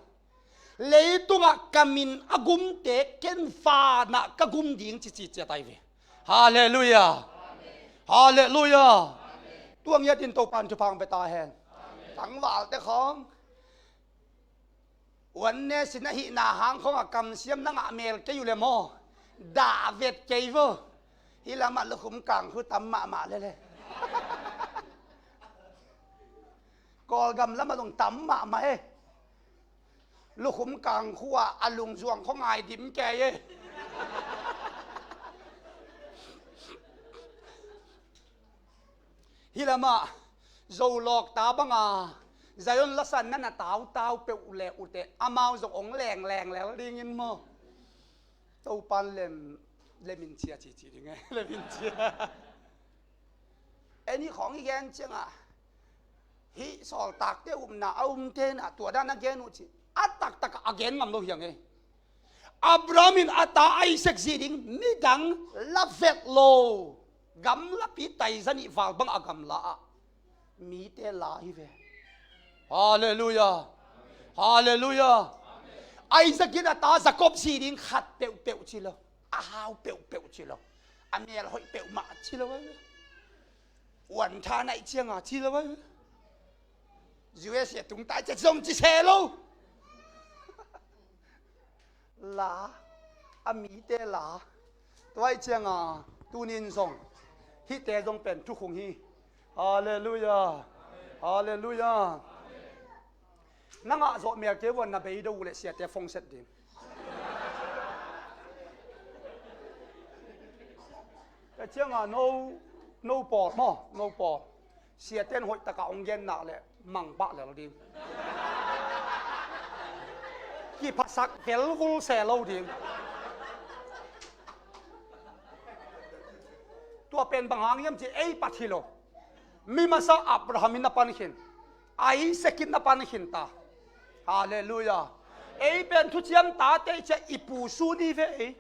Leitungah ka min a gumte ken vanah ka gum ding cici ciat ai ve. Halleluiah. Halleluiah. Tuang hiatin Topan thupha ang ve ta hen. Tangvalte khawng uan ne sin ahihna hang khong a kamsiam na ngah mel kei uh le maw? Dah vet kei vo. Hih lamah lukhum kang khu tam mahmah lele. Kawlgam lamah zong tam mahmah e. Lukhum kang khu ah a lungzuang khong ai dim kei e. Hih lamah Zolawk ta banga Zion lasan nan a tautau peuh le ute amau zong ong lengleng lel dingin maw? Topan lem lemin cia cici ding e lemin cia. Eni khawng i gen ciangah hih sawltakte upna a umte na tua dan a gen uh ci a taktak a gen ngam lo hiang e. Abraham in a ta Isaac zi ding midang la vet lo gamlapi taiza nih val bang a gamla ah mite la hi ve. Halleluiah. Halleluiah. Isaac in a ta Jacob zi ding khat peuhpeuh ci lo a hau peuhpeuh ci lo a mel hoih peuhmah ci lo. Uan tha naih cianga ci lo a U S A tungtai cia zong ci se lo. La a mite la tuai cianga tunin zong hihte zong pen thukhung hi. Halleluiah. Halleluiah. Na ngah zawh mel kei vuan na bei do uh le siate fongset ding. Ka cianga no No pawl maw, no pawl. Siate'n hoih takin hong gen nak leh mang pah lel ding. Kiphasak velvul se lo ding. Tua pen bang hang hiam cih leh ei pat hi lo. Mi masa Abraham in na pan khin. Isaac in na pan khin ta. Halleluiah. Ei pen thuciam tate i cih i pu sun hi ve ei.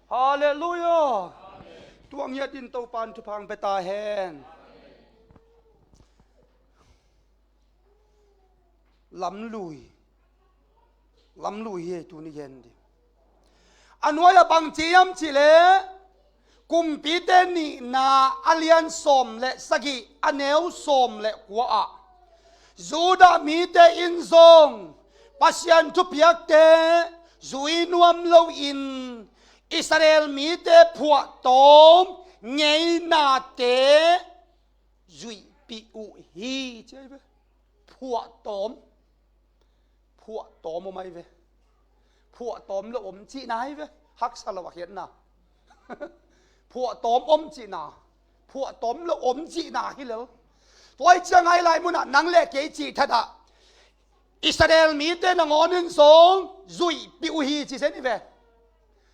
Halleluiah. Tua ngiat in Topa'n thupha hong pia ta hen. Lamlui. Lamlui hi ei tuni gen ding. A nuai-ah bang ci hiam cih leh, Kumpite nihna a lian sawm le sagih, a neu sawm le kua ah, Judah mite in zong Pasian thupiakte zui nuam loin Israel mite phuahtawm ngeinate zuihpih uh hi, ci ahi ve. Phuahtawm. Phuahtawm om ahi ve. Phuahtawm lo om cihna ahi ve. Haksa lo a khiatna. Phuahtawm om cihna. Phuahtawm lo om cihna hi lo. Tua ahih ciangin hih lai munah nang le kei cih thatah Israel mite nangawn in zong zuihpih uh hi ci zen hi ve.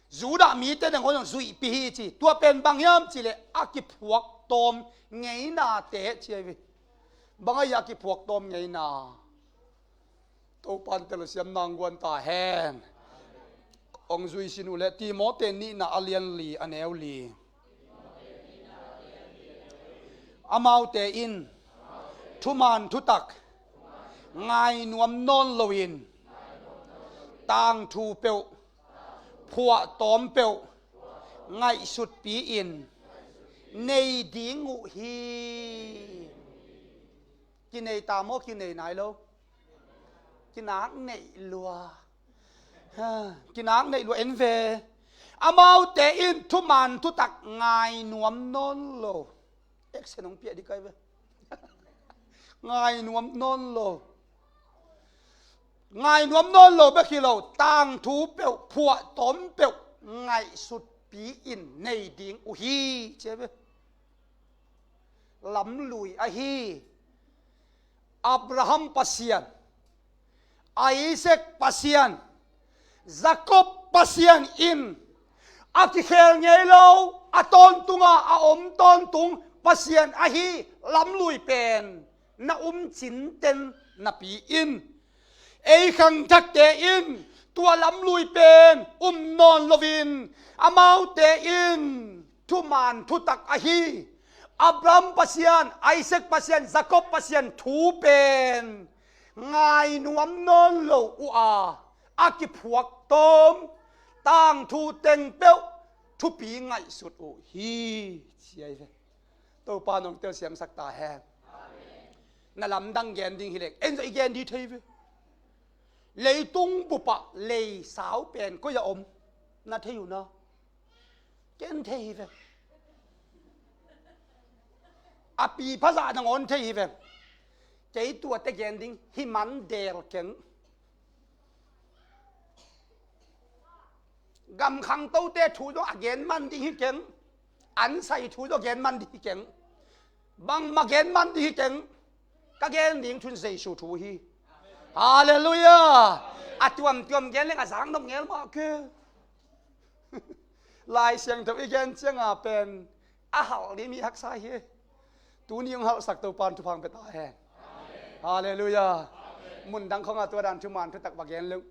Judah mite nangawn zong zuihpih hi ci. Tua pen bang hiam cih leh a kiphuaktawm ngeinate ci ahi ve. Bang ahi a kiphuaktawm ngeina? Topa'n telsiam nang guan ta hen. Hong zui sin uh leh Timote nihna a lian li, a neu li. Amaute in thuman thutak ngai nuam nawn loin tangthu peuh, phuahtawm peuh ngaihsutpi-in nei ding uh hi. Kinei ta maw, kinei nai lo? Kinak neih lua. Ha, kinak neih lua en ve. Amaute in thuman thutak ngai nuam nawn lo. Action hong piak ding ka hi ve. Ngai nuam nawn lo. Ngai nuam nawn lo bek hi lo, tangthu peuh, phuahtawm peuh ngaihsutpi-in nei ding uh hi, ci ahi ve. Lamlui ahi Abraham Pasian, Isaac Pasian, Jacob Pasian in a kikhel ngei lo, a tawntunga a om tawntung Pasian ahi lamlui pen na um cinten napi-in, ei khangthakte in tua lamlui pen um nawn loin, amaute in thuman thutak ahi Abraham Pasian, Isaac Pasian, Jacob Pasian thu pen ngai nuam nawn lo uh a, a kiphuaktawm tangthu teng peuh thupi ngaihsut uh hi, ci ahi ve. Topa'n hong telsiamsak ta hen. Na lamdang gen ding hi leng, en zong i gen ding thei ve. Leitung bupah lei sau pen koi a om? Na thei uh na? Ken thei hi ve. A pi phazah nangawn thei hi ve. Kei tuate gen ding hi man del keng. Gam khangtote thu zong a gen man ding hi keng. An sai thu zong gen man ding hi keng. Bangmah gen man ding hi keng. Ka gen ding thu in Jesu thu hi. Halleluiah. A tuamtuam gen leng a zaknop ngel mah ke. Lai Siangtho i gen cianga pen a halh ding mi haksa hi. Tuni hong halhsak Topa'n thupha hong pia ta hen. Halleluiah. Mundang khawngah tua dan thuman thutak va gen leng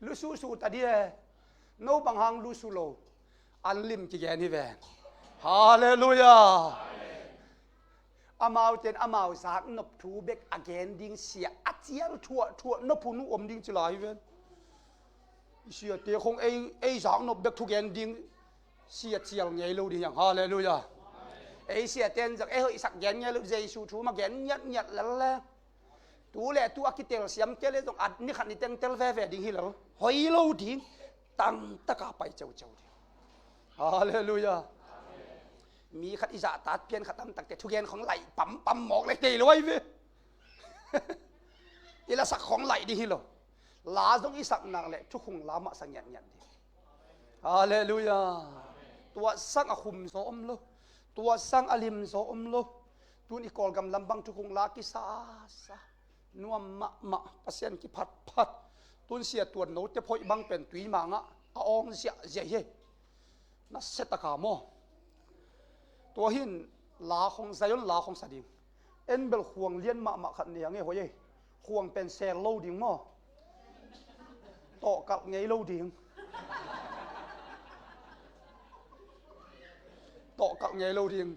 lususu ta dih e. No bang hang lusu lo? An lim kigen hi ve. Halleluiah. Amaute in amau zaknop thu bek a gen ding, sia a cial thuahthuah nop hun uh om ding ci lai hi ven. Siate khong ei, ei zaknop bek thu gen ding, sia cial ngei lo ding hiang. Halleluiah. Ei siate in zong ei hoihsak gen ngei lo, Jesu thu mah gen ngiatngiat lel le. Tu le tu a kitelsiam kei le zong a ni khat ni teng tel veve ding hi lo. Hoi lo ding. Tangtaka pai ceuceu ding. Halleluiah. Mi khat i zahtak pian khat amtakte thugen khong laih pampam mawk le kei lo ahi ve. I lasak khong laih ding hi lo. La zong i sak nak leh thukhun la mah sa ngiatngiat ding. Halleluiah. Tua sang a khum zaw om lo. Tua sang a lim zaw om lo. Tun i Kawlgam lam bang thukhun la kisasa. Nuam mahmah, Pasian kiphatphat. Tun Sia Tuan Note phoih bang pen tui mangah a awng ziahziah hi. Na se taka maw? Tua hin la khong, Zion la khong sa ding. En bel khuang lian mahmah khat nei ang e, hoi e. Khuang pen sel lo ding maw? Tawh kalh ngei lo ding. Tawh kalh ngei lo ding.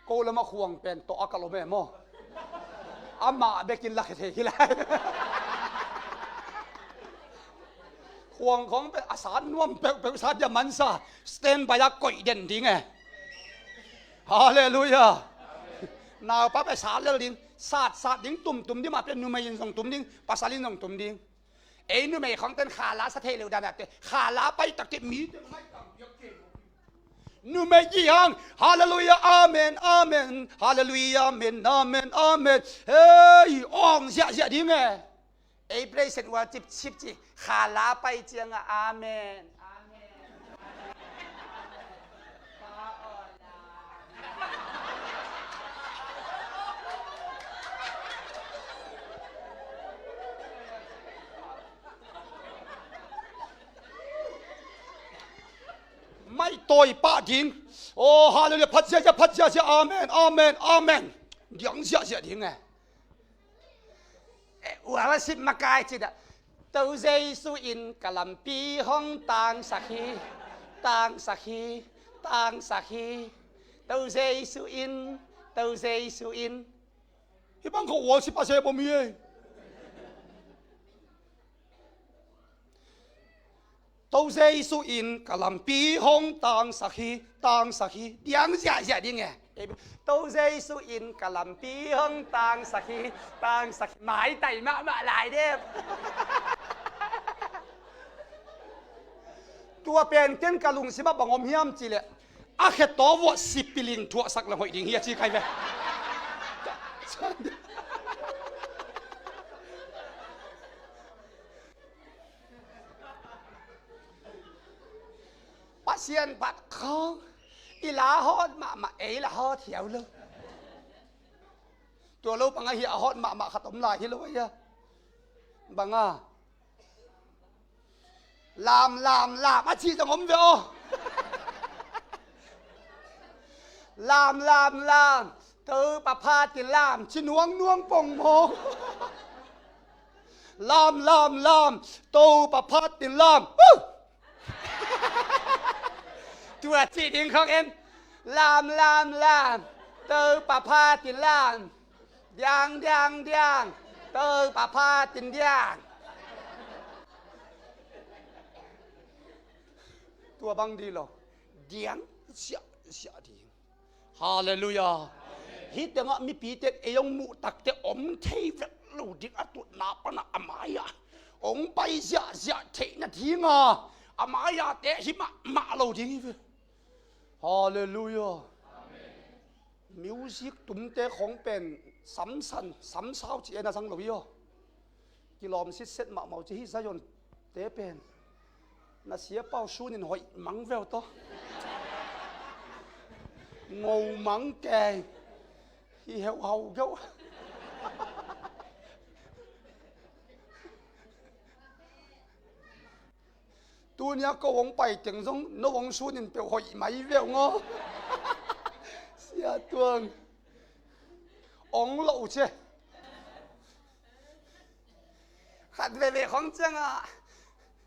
Ko lamah khuang pen tawh a kalh om e maw? Amah bekin la khia thei hi lai. Khuang khong pen a sat nuam peuhpeuh, sat dia mansa, standby a koih den ding e. Halleluiah. Naupa pen sat lel ding, sat sat ding, tumtum ding, mah pen numei in zong tum ding, pasal in zong tum ding. Ei numei khong ten khala sa thei lo dan a te, khala pai tak te mi te mai tam biak ke. Numei i hang, halleluiah, amen, amen, halleluiah, amen, amen, amen. Hei, awng ziahziah ding e. Ei praise and worship team ci, khala pai ciangah, amen, amen. Mai tawi pah ding. Oh, halleluiah, phat ziahziah, phat ziahziah, amen, amen, amen. Diang ziahziah ding e. Eh, worship makai ci dah. To Jesu in ka lampi hong tangsak hi, tangsak hi, tangsak hi. To Jesu in, to Jesu in. Hih bang khawng worship a se bawm hi e. To Jesu in ka lampi hong tangsak hi, tangsak hi. Diang ziahziah ding e. To Jesu in ka lampi hong tangsak hi, tangsak hi. Maitai mahmah lai dep. Tua pen ken ka lungsimah bang om hiam cih leh, a khe tawh vuah sipiling thuahsak le hoih ding hi a ci kai ve. Pasian phat khawng i la hawt mahmah, ei la hawt hiau lo. Tua lo bang a hi a hawt mahmah khat om lai hi lo a hia. Bang a lam, lam, lam a ci zong om ve aw. Lam, lam, lam. Topa phatin lam ci nuang nuang pong maw. Lam, lam, lam. Topa phatin lam. Huh! Tua ci ding khawng en. Lam, lam, lam. Topa phatin lam. Diang, diang, diang. Topa phatin diang. Tua bang ding lo. Diang ziahziah ding. Halleluiah. Hih tengah mipite ei hong muh takte om thei vet lo ding, a tutna panah a mai-ah hong pai ziahziah theihna dinga a mai-ah te hi mahmah lo ding hi ve. Halleluiah. Music tumte khawng pen samsan, samsau ci en a zang lo hi aw. Kilawm sitset mahmah uh ci hi, Zion te pen. Na siapa uh sun in hoih mang veu tawh. Ngo mang kei. Hi heuh hau geuh. Tunia ko hong pai teng zong no hong sun in peuh hoih mai veu ngaw. Sia Tuang. Ong lo uh ce. Khat veve khawng ciangah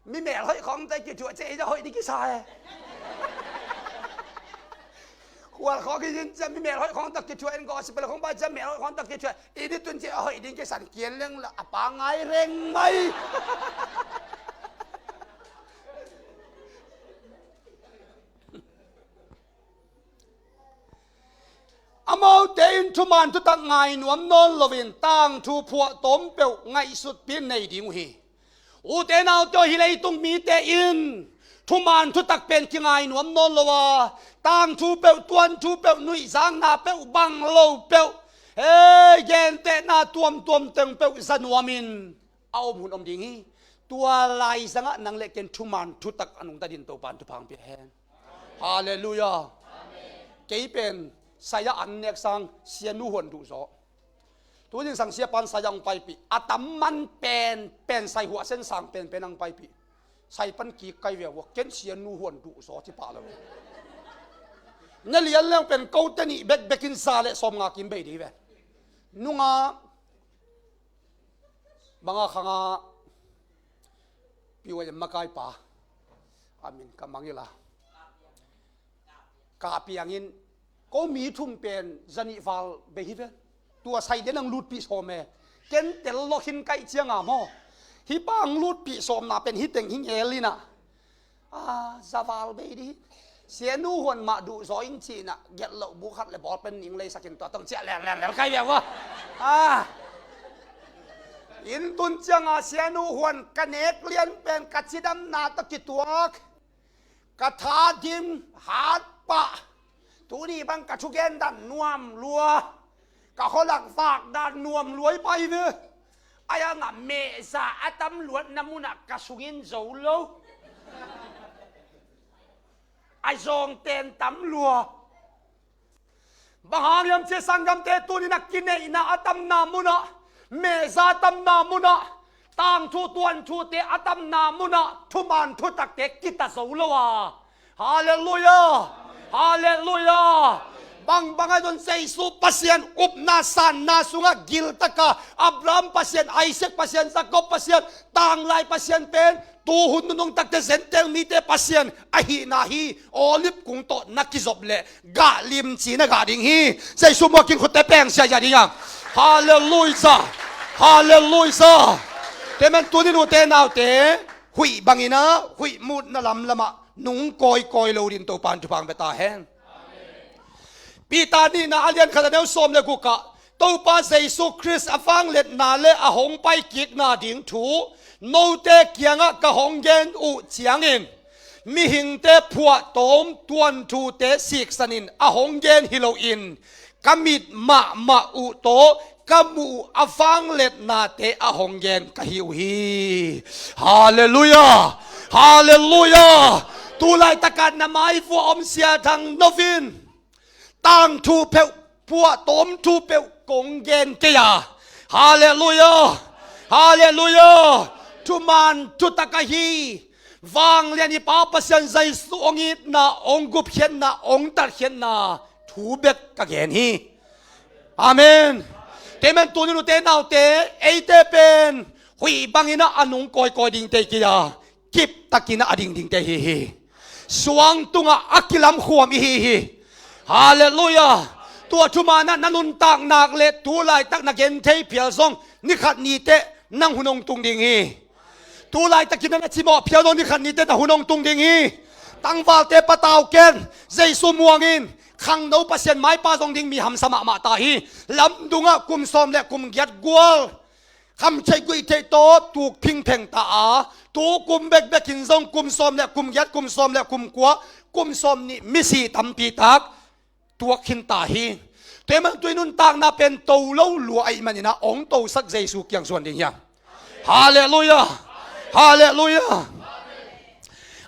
mi melhoih khawng tawh kithuah ciah ei tawh hoih ding kisa e. Khual khawng hi in ciah mi melhoih khawng tawh kithuah in, gospel khawng pai ciah melhoih khawng tawh kithuah in, i tun ciah a hoih ding kisan kian leng la a pa ngai reng mai. Amaute in thuman thutak ngai nuam nawn loin tangthu phuahtawm peuh ngaihsutpi nei ding uh hi. Ute naute aw, hih leitung mite in thuman thutak pen kingai nuam nawn lo a, tangthu peuh, tuanthu peuh, nuihzakna peuh, bang lo peuh, hei, gentehna tuamtuam teng peuh za nuamin a om hun om ding hi. Tua laizangah nang le ken thuman thutak a nungta din Topan thupha hong pia hen. Halleluiah. Kei pen saya an nek sang sianu huan duh zaw. Tuzing sang sia pan saya hong paipih. A tam man pen pen sai huah sen sang pen pen hong paipih. Sai pan kik kai veu vua ken sianu huan duh zaw ci pah lo. Na lian leng pen kote nih bekbekin za le sawm nga kim bei dih ve. Nunga banga khanga piuai makaipa a min ka mangila. Ka piangin ko mi thum pen zanih val bei hi ven. Tua sai den ang lutpih sawm e. Ken tel lo hin kaih cianga maw? Hi pang lutpih sawmna pen hi teng hi ngel ina. A zaval bei di. Sianu huan mah duh zaw in cina gelh loh bu khat le bawl pen ning leisakin tua tong ciah lel lel lel kai viau va. A in tun cianga sianu huan ka nek lian pen ka cidamna tawh kituak. Ka tha dim hat pah. Tuni bang ka thugen dan nuam lua. Ka kholak vak dan nuam lua i pai ve. Ai a ngah mehza a tam luatna munah ka sungin zo lo. A zawngten tam lua. Bang hang hiam cia sanggamte tunin a kineihna a tamna munah, mehza a tamna munah, tangthu tuanthute a tamna munah thuman thutakte kita zo lo a. Halleluiah. Halleluiah. Bangbang a don Jesu Pasian upna sanna sungah giltaka Abraham Pasian, Isaac Pasian, Jacob Pasian, tanglai Pasian pen tuhun nunung takte Gentile mite Pasian ahihna hi. Olive kung tawh na kizop leh gah limci na gah ding hi. Jesu muakin khutte peng siasia ding a. Halleluiah. Halleluiah. Temen tunin ute naute huih bangina huih mutna lamlamah nung kawikawi lo din Topan thupha hong pia ta hen. Peter nihna a lian khat a neu sawm le gukah Topa Jesu Khrist a vangliatna le a hong paikikna ding thu note kiangah ka hong gen uh ciangin mihingte phuahtawm tuanthute siksanin a hong gen hi loin ka mit mahmah uh tawh ka muh uh a vangliatnate a hong gen ka hi uh hi. Halleluiah. Halleluiah. Tulaitakah na maivua om sia thang novin tangthu peuh phuahtawm thu peuh kong gen kei a. Halleluiah. Halleluiah. Thuman thutak ahi vanglian i Pa Pasian Jesu hong itna, hong gupkhiatna, hong tatkhiatna thu bek ka gen hi. Amen. Temen tunin ute naute eite pen huih bangina a nung kawikawi dingte kei a kiptakina a dingdingte hi hi. Suang tungah a kilamkhuam ihi hi. Halleluiah. Tua thumanah na nuntak nak le tulaitak na genthei phial zong nikhat niteh nang hun hong tung ding hi. Tulaitakin na cimawh phial zong nikhat niteh na hun hong tung ding hi. Tangvalte patau ken Jesu muangin khangno Pasian maipa zong ding mi hamsa mahmah ta hi. Lamdungah kum sawm le kum giat gual khamtheih guihtheih tawh tuk phingpheng ta a, tu kum bekbekin zong kum sawm le kum giat, kum sawm le kum kua, kum sawm nih misi tampi tak tuak khin ta hi. Tuimang tui nuntakna pen to lo lua ahih maninah hong tosak Jesu kiang zuan ding hiam? Halleluiah. Halleluiah.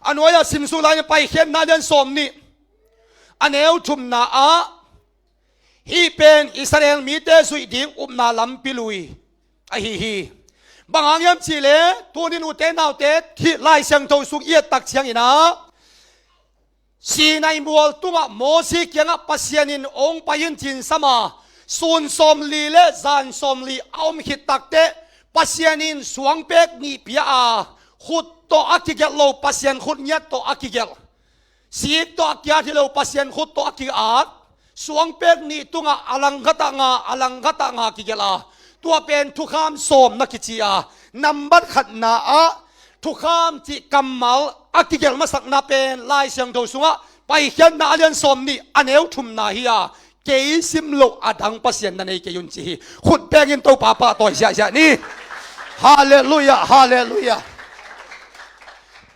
A nuai-ah simsuk lai-in Paikhiatna lian sawm nih a neu thumna ah hih pen Israel mite zuih ding upna lampi lui ahi hi. Bang hang hiam cihleh tunin ute naute hih Lai Siangtho sung i ettak cianginah Sinai mual tungah Mosi kiangah Pasian in hong pai in cinsam a sun sawmli le zan sawmli a om khit takteh Pasian in suangpek nih pia a khut tawh a kigelh lo Pasian khut ngiat tawh a kigelh. Sik tawh a kiat hi lo Pasian khut tawh a kiat suangpek nih tungah a langkhatah nga a langkhatah nga kigelh a tua pen thukham sawm na kici a nambat khatna ah thukham cih kammal a kigelh masakna pen Lai Siangtho sungah Paikhiatna a lian sawm nih a neu thumna hi a kei sim loh a dang Pasian na nei kei un ci hi. Khut pengin Topa pahtawi ziahziah ni. Halleluiah. Halleluiah.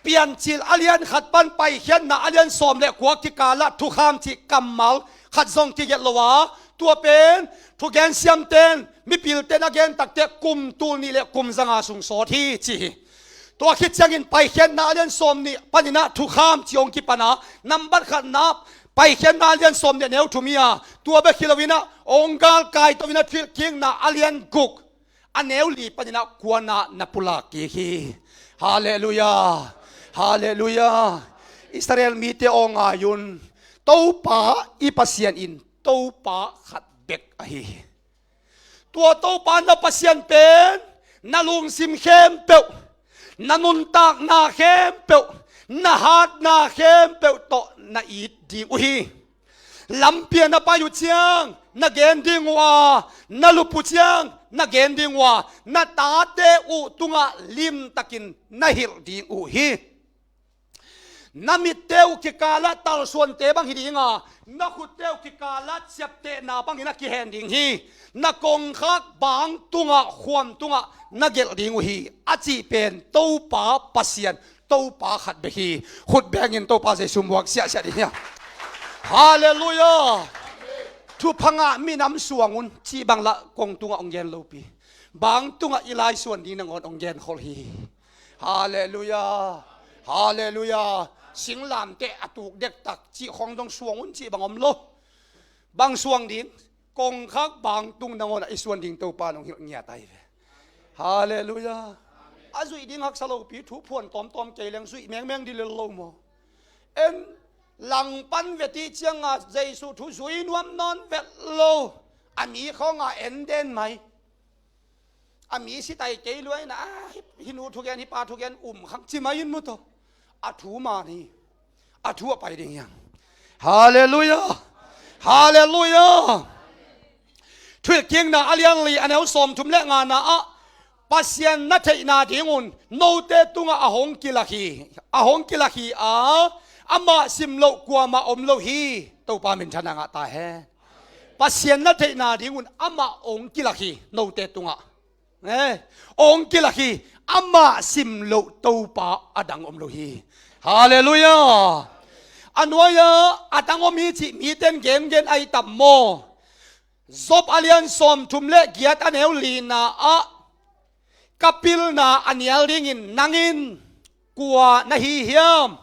Piancil a lian khat pan Paikhiatna a lian sawm le kua kikalah thukham cih kammal khat zong kigelh lo a tua pen thugen siamten Mipilte na gen takte kum tul nih le kum zanga sung sawt hi ci hi. Tua khit ciangin Paikhiatna a lian sawm nih paninah thukham ci hong kipana, nambat khatna Paikhiatna a lian sawm nih a neu thum hi a, tua bek hi loinah hong galkai toinah Thuhilhkikna a lian guk a neu li paninah kuana na pulak kik hi. Halleluiah. Halleluiah. Israel mite aw ngai un. Topa i Pasian in Topa khat bek ahi hi. Tua Topa na Pasian pen na lungsim khempeuh, na nuntakna khempeuh, na hatna khempeuh tawh na it ding uh hi. Lampi ah na pai uh ciang na gen ding uh a, na lup uh ciang na gen ding uh a, na tate uh tungah limtakin na hilh ding uh hi. Na mitte uh kikalah talsuante bang hi ding a, na khutte uh kikalah ciaptehna bangin a kihen ding hi. Na kongkhak bang tungah, khuam tungah na gelh ding uh hi, a cih pen Topa Pasian, Topa khat bek hi. Khut bengin Topa Jesu muak siahsiah ding hi. Halleluiah. Thupha ngah minam suang un cih bang lah kong tungah hong gen lopi, bang tungah i lai suan ding nangawn hong gen khol hi. Halleluiah. Halleluiah. Singlamteh a tuk dektak cih khong dong suang un cih bang om lo. Bang suang ding, kongkhak bang tung nangawn a i suan ding Topa nong hilh ngiat ahi ve. Halleluiah. A zuih ding haksa lopi, thu phuan tawmtawm kei leng zuih mengmeng ding lel lo maw? En, langpan vetih cianga Jesu thu zui nuam nawn vet lo. A mi khawnga en den mai. A mi sitai kei luaina, ah, hi, hi nu thugen, hi pa thugen um khang ci mai in mu tawh. A thu man hi. A thu a pai ding hiang. Halleluiah. Halleluiah. Thuhilhkikna a lian li a neu sawmthum le ngana ah Pasian na theihna dingun note tungah a hong kilak hi. A hong kilak hi a, amah sim loh kuamah om lo hi. Topa minthanna ngah ta hen. Pasian na theihna dingun amah hong kilak hi note tungah. Eh, hong kilak hi. Amah sim loh Topa a dang om lo hi. Halleluiah. A nuai-ah a dang om hi cih miten gengen ahi tam maw? Job a lian sawmthum le giat a neu lina ah, ka pilna a nial dingin nangin kua na hi hiam?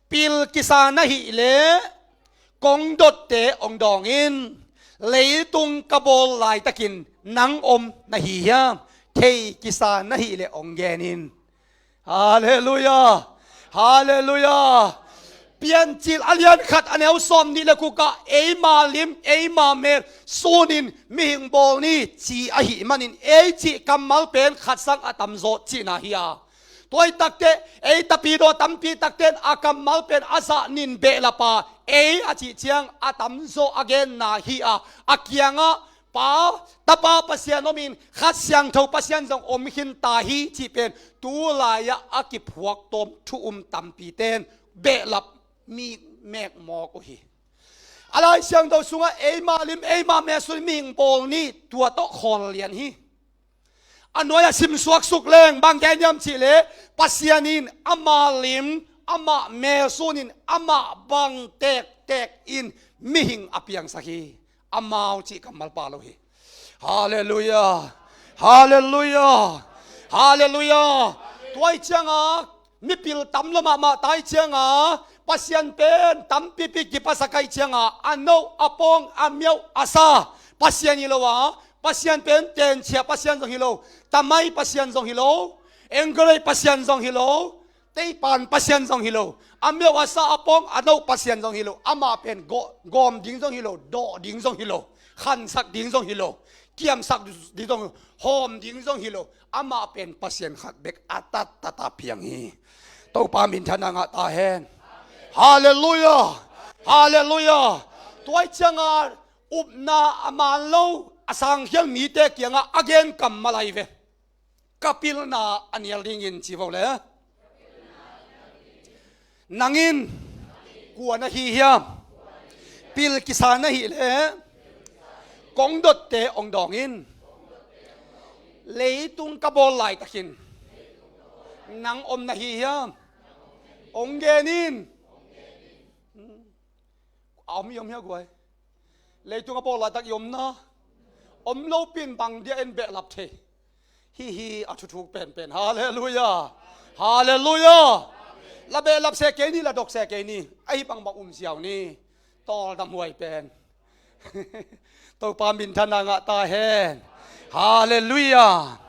Pil kisa na hih leh kong dotte hong dawng in. Leitung ka bawl laitakin nang om na hi hiam? Thei kisa na hih leh hong gen in. Halleluiah. Halleluiah. Piancil a lian khat a neu sawm nih le kukah eima lim, eima mel sunin mihing bawl ni ci ahih manin ei cih kammal pen khatsang a tamzaw cihna hi a. Tua hi takte, ei tapidaw tampi takten a kammal pen a zah nin behlap a, ei a cih ciang a tamzaw a genna hi a, a kiangah Pa, Tapa Pasian omin Kha Siangtho Pasian zong om khin ta hi cih pen tulai-ah a kiphuak tawm thu um tampiten behlap mi mekmawk uh hi. A Lai Siangtho sungah eima lim, eima mel sun mihing bawl ni, tua tawh khawl lian hi. A nuai-ah simsuak suk leng bang gen hiam cih leh Pasian in ama lim, amah mel sunin amah bang tektek in mihing a piangsak hi. Amau cih kammal pha lo hi. Halleluiah. Halleluiah. Halleluiah. Tua hi cianga mipil tam lo mahmah ta hi cianga Pasian pen tampipi kiphasak ahih cianga a noh, a pawng, a miauh, a sa Pasian hi lo a, Pasian pen tenchia Pasian zong hi lo, tamai Pasian zong hi lo, enggerei Pasian zong hi lo, teipan Pasian zong hi lo, a miauh, a sa, a pawng, a noh Pasian zong hi lo. Amah pen gawh, gawm ding zong hi lo, dawh ding zong hi lo, khansak ding zong hi lo, kiamsak ding zong hi lo, hawm ding zong hi lo. Amah pen Pasian khat bek a tattata piang hi. Topa minthanna ngah ta hen. Halleluiah. Halleluiah. Tua hi cianga upna a man lo a sangkhial mite kiangah a gen kammal ahi ve. Ka pilna a nial dingin ci vo le. Nangin kua na hi hiam? Pil kisa na hih leh kong dotte hong dawng in. Leitung ka bawl laitakin nang om na hi hiam? Hong gen in. A om i om hia guai? Leitung a bawl laitak i omna, om lopi in bang dia en behlap thei? Hih hi a thuthuk penpen. Halleluiah. Halleluiah. La behlap se kei ni, la dok se kei ni. Ahi bangbang um ziau ni. Tawldam huai pen. Topa minthanna ngah ta hen. Halleluiah.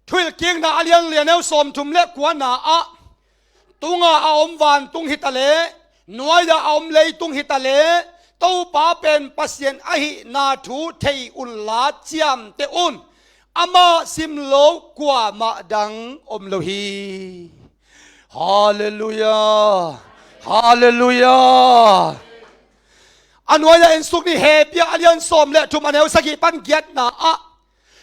Thuhilhkikna a lian li, a neu sawmthum le kuana ah, tungah a om vantung hi ta leh, nuai-ah a om leitung hi ta leh, Topa pen Pasian ahihna thu thei unla ciamteh un. Amah sim lo kuamah dang om lo hi. Halleluiah. Halleluiah. A nuai-ah en suk ni. Hebru a lian sawm le thum, a neu sagih pan giatna ah,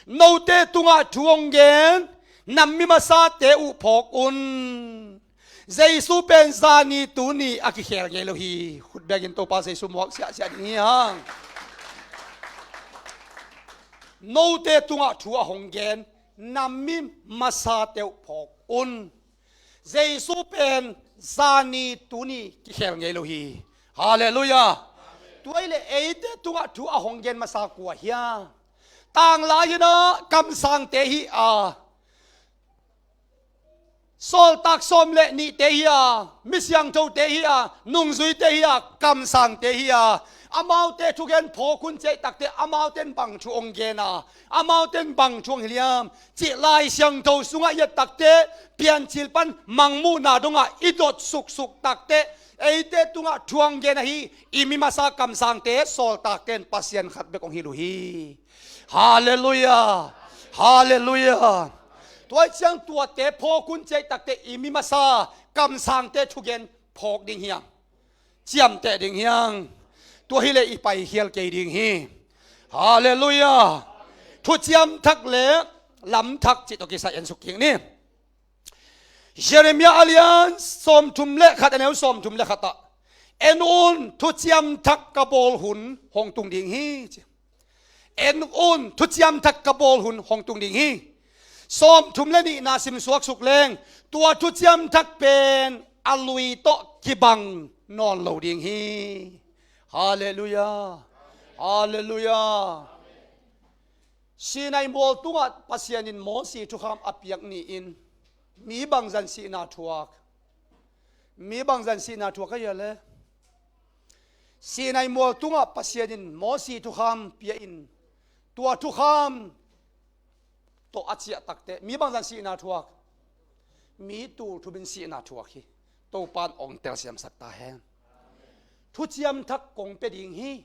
note tungah thu hong gen nam mi masate uh phawk un. Jesu pen zani tuni a kikhel ngei lo hi. Khut bekin Topa Jesu muak siahsiah ding hi hang. Note tungah thu a hong gen nam mi masate uh phawk un. Jesu pen zani tuni kikhel ngei lo hi. Halleluiah. Tua hi leh eite tungah thu a hong gen masa kua hiam? Tanglai in ah kamsangte hi a, sawltak sawm le nihte hi a, mi siangthote hi a, nungzuite hi a, kamsangte hi a, amaute thugen phawk hun ciah takteh, amaute in bang thu hong gen a, amaute in bang thu hong hilh hiam cih Lai Siangtho sungah i et takteh, Piancil pan Mangmuhna dongah i dot suksuk takteh, eite tungah thu hong gen ahi i mi masa kamsangte, sawltakte in Pasian khat bek hong hilh uh hi. Halleluiah. Halleluiah. Tua hi ciang tuate phawk hun ciah takteh i mi masa kamsangte thugen phawk ding hiam? Ciamteh ding hiam? Tua hi leh i paikhial kei ding hi. Halleluiah. Thuciam thak le lam thak cih tawh kisai en suk kik ni. Jeremiah a lian sawmthum le khat, a neu sawmthum le khat ah, en un, thuciam thak ka bawl hun hong tung ding hi, ci. En un, thuciam thak ka bawl hun hong tung ding hi. Sawmthum le nihna sim suaksuk leng, tua thuciam thak pen a lui tawh kibang nawn lo ding hi. Halleluiah. Halleluiah. Sinai mual tungah Pasian in Mosi thukham a piak ni-in mi bangzah in sihna thuak? Mi bangzah in sihna thuak a hia le? Sinai mual tungah Pasian in Mosi thukham pia-in, tua thukham tawh a ciah takteh mi bangzah in sihna thuak? Mi tul thum in sihna thuak hi. Topa in hong telsiamsak ta hen. Thuciam thak kong pia ding hi.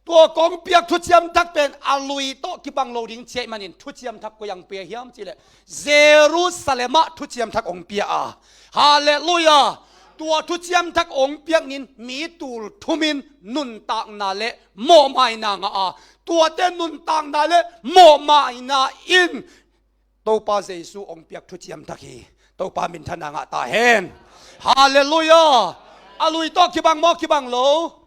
Tua kong piak thuciam thak pen a lui tawh kibang lo ding ci ahih manin, thuciam thak koi ah hong pia hiam cih leh, Jerusalem ah thuciam thak hong pia a. Halleluiah. Tua thuciam thak hong piak ni-in mi tul thum in nuntakna le mawhmaina ngah a, tuate nuntakna le mawhmaina in Topa Jesu hong piak thuciam thak hi. Topa minthanna ngah ta hen. Halleluiah. A lui tawh kibang maw, kibang lo?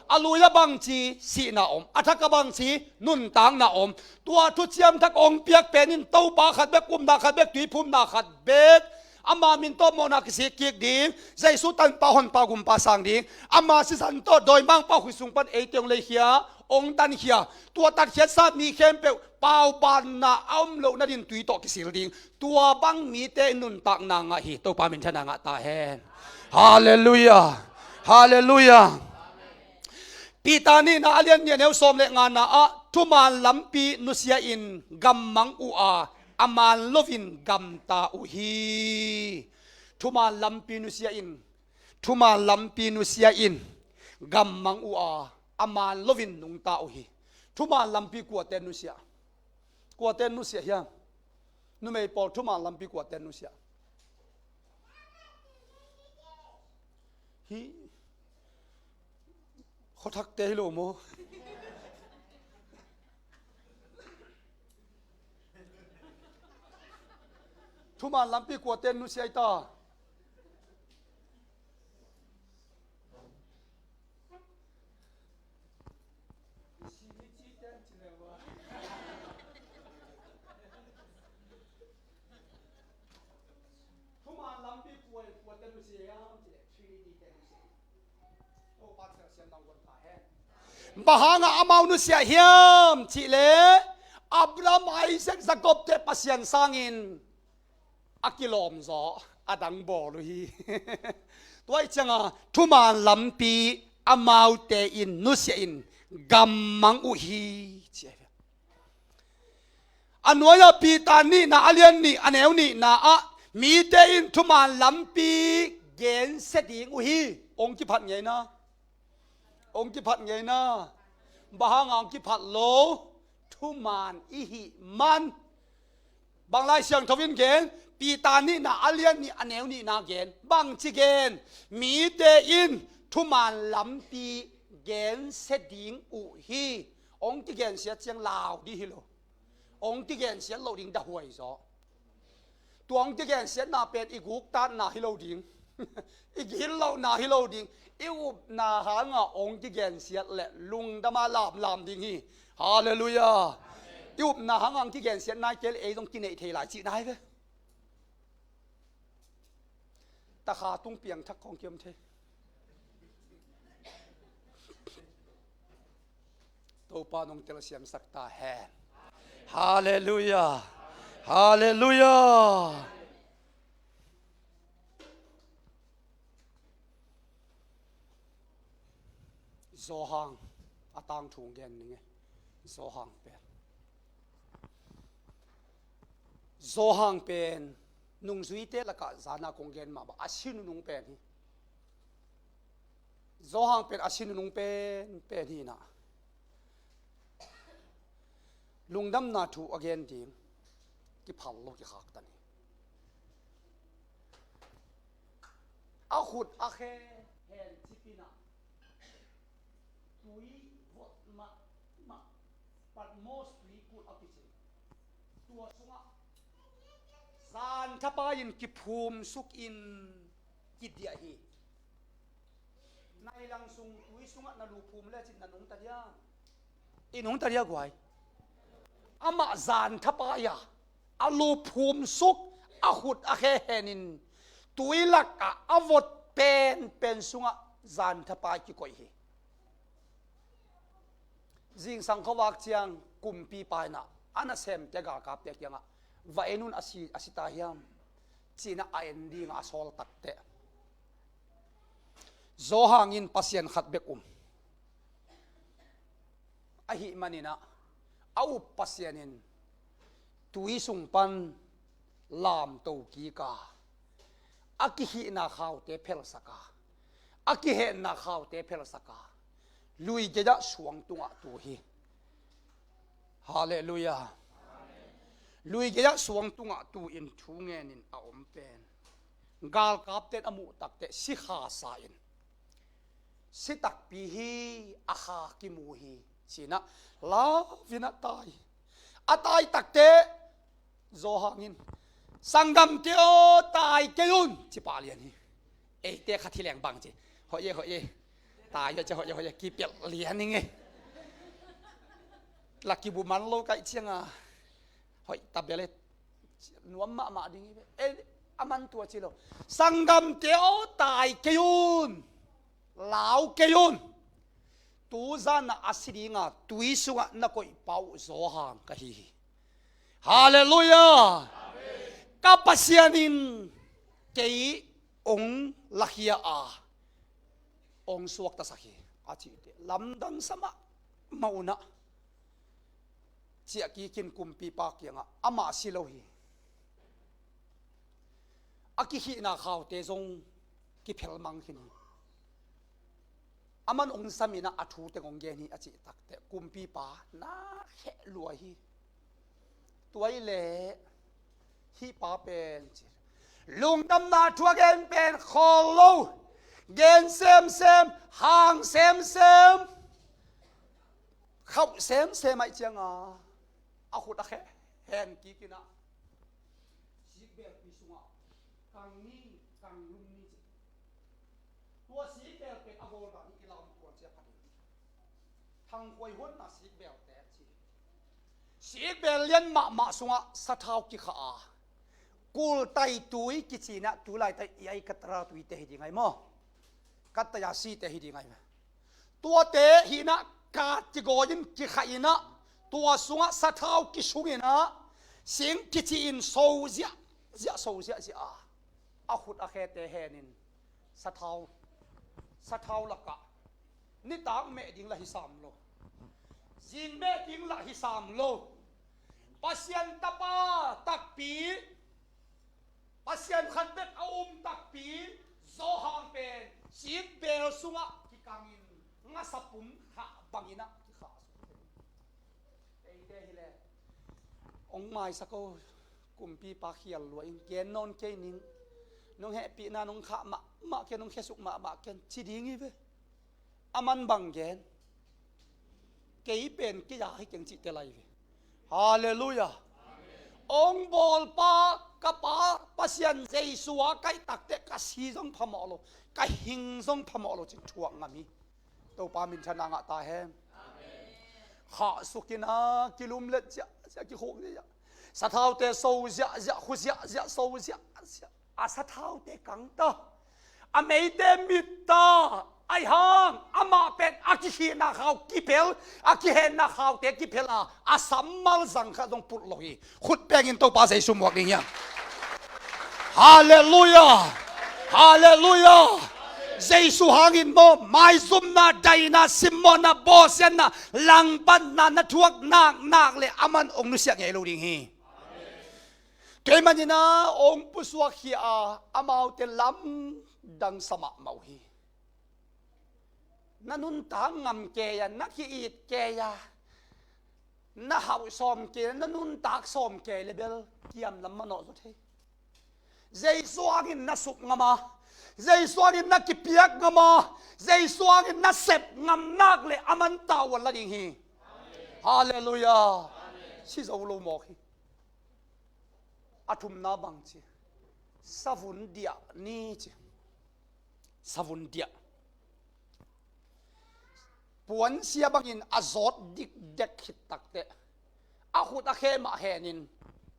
A lui ah bangci sihna om, a thak ah bangci nuntakna om. Tua thuciam thak hong piak pen in Topa khat bek, upna khat bek, tuiphumna khat bek, ama min tawh mawhna kisik kik ding, Jesu tanpa honpa gumpa sang ding, ama sisan tawh dawimangpa khuisung pan eite hong leikhia, hong tankhia, tua tatkhiatsa mi khempeuh paubaanna a om loh nadin tui tawh kisil ding, tua bang mite in nuntakna ngah hi. Topa minthanna ngah ta hen. Halleluiah. Halleluiah. Peter nihna a lian nih, a neu sawm le ngana ah, thuman lampi nusia in gammang uh a, a man loin gamta uh hi. Thuman lampi nusia in, thuman lampi nusia in gammang uh a, a man loin nungta uh hi. Thuman lampi kuate nusia? Kuate nusia hiam? Numei pawl, thuman lampi kuate nusia? Hi, khuathakte hi lo maw? Thuman lampi kuate nusia i ta? Thuman lampi kua, kuate nusia hiam cih leh Trinity te nusia hi. Topa telsiam nang guan ta hen. Bang hangah amau nusiah hiam cihleh Abraham, Isaac, Jacob te Pasian sangin a kilawm zaw a dang bawl uh hi. Tua ih cianga thuman lampi amaute in nusiah in gammang uh hi, ci ahi ve. A nuai-ah Peter nihna a lian nih a neu nihna ah mite in thuman lampi gensia ding uh hi. Hong kiphat ngeina. Hong kiphat ngeina. Bang hanga hong kiphat lo? Thuman i hih man. Bang Lai Siangtho in gen? Peter nihna a lian nih a neu nihna gen. Bangci gen? Mite in thuman lampi gensia ding uh hi. Hong kigensiat ciang lau dih hi lo. Hong kigensiat loh ding dahuai zaw. Tua hong kigensiatna pen i guktatna hi lo ding. I gitlohna hi lo ding. I upna hanga hong kigensiat le lungdama lamlam ding hi. Halleluiah. I upna hanga hong kigensiat nai kei le ei zong kineih thei lai cihna hi ve. Takha tung piangthak khong kiam thei. Topa nong telsiamsak ta hen. Halleluiah. Halleluiah. Johan a tangthu gen ning e. Johan pen Johan pen nungzuite lakah zana kong gen mahmah a si nunung pen hi. Johan pen a si nunung pen pen hi na. Lungdamna thu a gen ding kiphal lo kikhaktan hi. A khut a khe hen cipina tui vot mahmah Patmos tuikul a kici. Tua sungah zanthapai in kiphumsuk in kidiah hi. Nailang sung tui sungah na lu phum lecin na nungta diam? I nungta diam guai? Amah zanthapai a a lu phumsuk a khut a khe henin tui lakah a vot penpen sungah zanthapai kikoih hi. Zingsang khuavak ciang kumpipa inah a nasemte galkapte kiangah va en un, a si, a si ta hiam? Cinah a en dingah a sawl takteh Johan in Pasian khat bek um. Ahih maninah a up Pasian in tui sung pan lamto kika a kihihna khaute phelsaka, a kihehna khaute phelsaka, lui gei-ah suang tungah tu hi. Halleluiah. Lui gei-ah suang tungah tu in thu ngenin a om pen galkapten a muh takteh sikha sa in si takpi hi, a kha kimu hi, cinah lauvinah tai. A tai takteh Johan in, "Sanggamte aw, tai kei un," ci pah lian hi. Eite khat hi leng bang ci, "Hoih e, hoih e, tai a ci, hoih e, hoih e," kipelh lian ing e. La kibu man lo kaih cianga hoih tabel e, nuam mahmah ding hi ve. E, a man tua ci lo. "Sanggamte aw, tai kei un, lau kei un. Tuzanah a si dinga tui sungah na koihpa uh Johan ka hi hi. Halleluiah. Ka Pasian in kei hong lakhia a hong suaktasak hi," a cihte lamdang sa mahmah unah ciah kikin kumpipa kiangah amah si lo hi. A kihihna khaute zong kiphelmang khin hi. Aman hong saminah a thu teng hong gen hi a cih takteh kumpipa na kheh lua hi. Tua hileh hih pa pen ci, lungdamna thu a gen pen khawl lo, gen semsem, hang semsem, khauh semsem ahih cianga a khut a khe hen kikinah sikbelpi sungah kang ni, kang lum ni ci. Tua sikbel pen a bawldan hi i lau tuan cia phatin thangkhuai huanna sikbelte ci. Sikbel lian mahmah sungah sathau kikha a, kultai tui kicinah tulaitai i ai katara tuite hi ding ai maw? Kataya site hi ding ai maw? Tuate hinah kat kigawi-in kikhah in ah, tua sungah sathau kisung in ah, sing kicih in so ziahziah, so ziahziah a, a khut a khete henin sathau, sathau lakah nitak meh ding lah hi sam lo. Zing meh ding lah hi sam lo. Pasian Tapa takpi, Pasian khat bek a um takpi Johan pen sikbeel sungah kikangin ngasa pum khah bangin ah kikhah suk. Eite hi le, hong maisak o, kumpipa khial lua in gen nawn kei ning. Nong hehpihna nong khah mahmah ken, nong khesuk mahmah ken ci ding hi ve. A man bang gen, kei pen kei a hi keng cihte lai ve. Halleluiah. Hong bawlpa ka Pa Pasian Jesu a kaih takteh ka si zong phamawh lo, ka hing zong phamawh lo cin thuak ngam hi. Topa minthanna ngah ta hen. Khahsuk in ah kilumlet ziahziah, kikhuk ziahziah, sathaute so ziahziah, khu ziahziah, so ziahziah, a sathaute kang ta. A meite mit ta. Ahi hang amah pen a kikhihna khau kiphel, a kihenna khaute kiphel a, a sammal zang khat zong pulh lo hi. Khut pengin Topa Jesu muak ding hiam? Halleluiah. Halleluiah. Jesu hangin maw, maizumna, daihna, simmawhna, bawlsiatna, langpanna na thuak naknak le a man hong nusiat ngei lo ding hi. Tua ahih manin ah hong pusuak hi a, amaute lamdang sa mahmah uh hi. Na nuntak ngam kei a, na ki-it kei a, na hauh sawm kei a, na nuntak sawm kei le bel kiam lam manawh zaw thei. Jesu hangin na suk ngam a, Jesu hangin na kipiak ngam a, Jesu hangin na sep ngam nak le a man tavuan la ding hi. Halleluiah. Si zo lo mawk hi. A thumna bang ci, savun diah ni ci. Savun diah. Puansia bangin a zawt dikdek khit takteh a khut a khe mah henin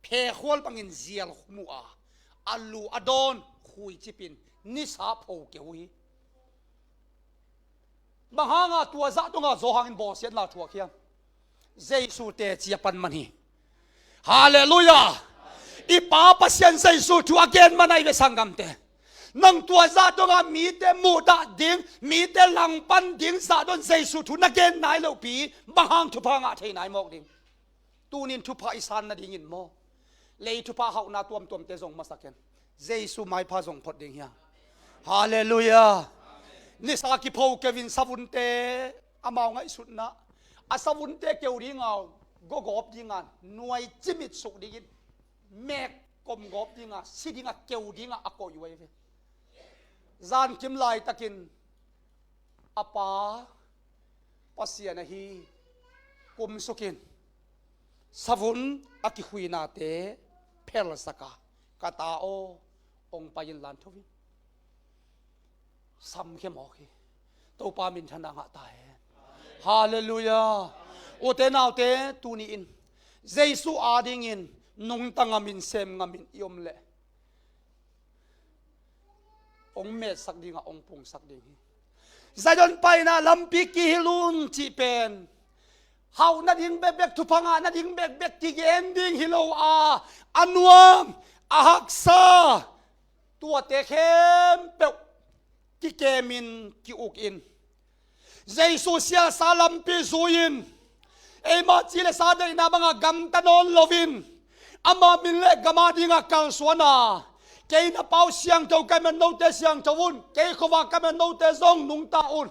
phekhual bangin zial khum uh a, a lu a dawn khuicipin nisa pho keu uh hi. Bang hanga tua zah donga Johan in bawlsiatna thuak hiam? Jesu teci a pan man hi. Halleluiah. I Pa Pasian Jesu thu a gen man ahi ve sanggamte. Nang tua zah donga mite muhdah ding, mite langpan ding zah don Jesu thu na gen nai lopi bang hang thupha ngah thei nai mawk ding? Tunin thupha i san nadingin maw, lei thupha hauhna tuamtuamte zong masa ken, Jesu maipha zong phot ding hiam? Halleluiah. Nisa kipho keuhin savunte amau ngaihsutna, a savunte keu dinga, gogawp dinga, nuai cimit suk dingin, mek komgawp dinga, si dinga, keu dinga a koih uh ahi ve. Zankim laitakin a Pa Pasian ahi kumsukin savun a kikhuinate phelsaka, ka ta aw, hong pai in lan tho in. Samkhia mawk hi. Topa minthanna ngah ta hen. Halleluiah. Ute naute, tuni in Jesu adingin nungta ngamin sem ngamin i om leh hong metsak dingah hong pungsak ding hi. Zion paina lampi kihilh un cih pen hauh nading bekbek, thupha ngah nading bekbek kigen ding hi lo a, a nuam, a haksa, tuate khempeuh kikemin ki-ukin Jesu sialsa lampi zui-in, eima ci le sa deihna banga gamta nawn loin, ama min le gam adinga kalsuan a, kei na pau siangtho ka hi man, note siangtho un, kei khuavak ka hi man, note zong nungta un.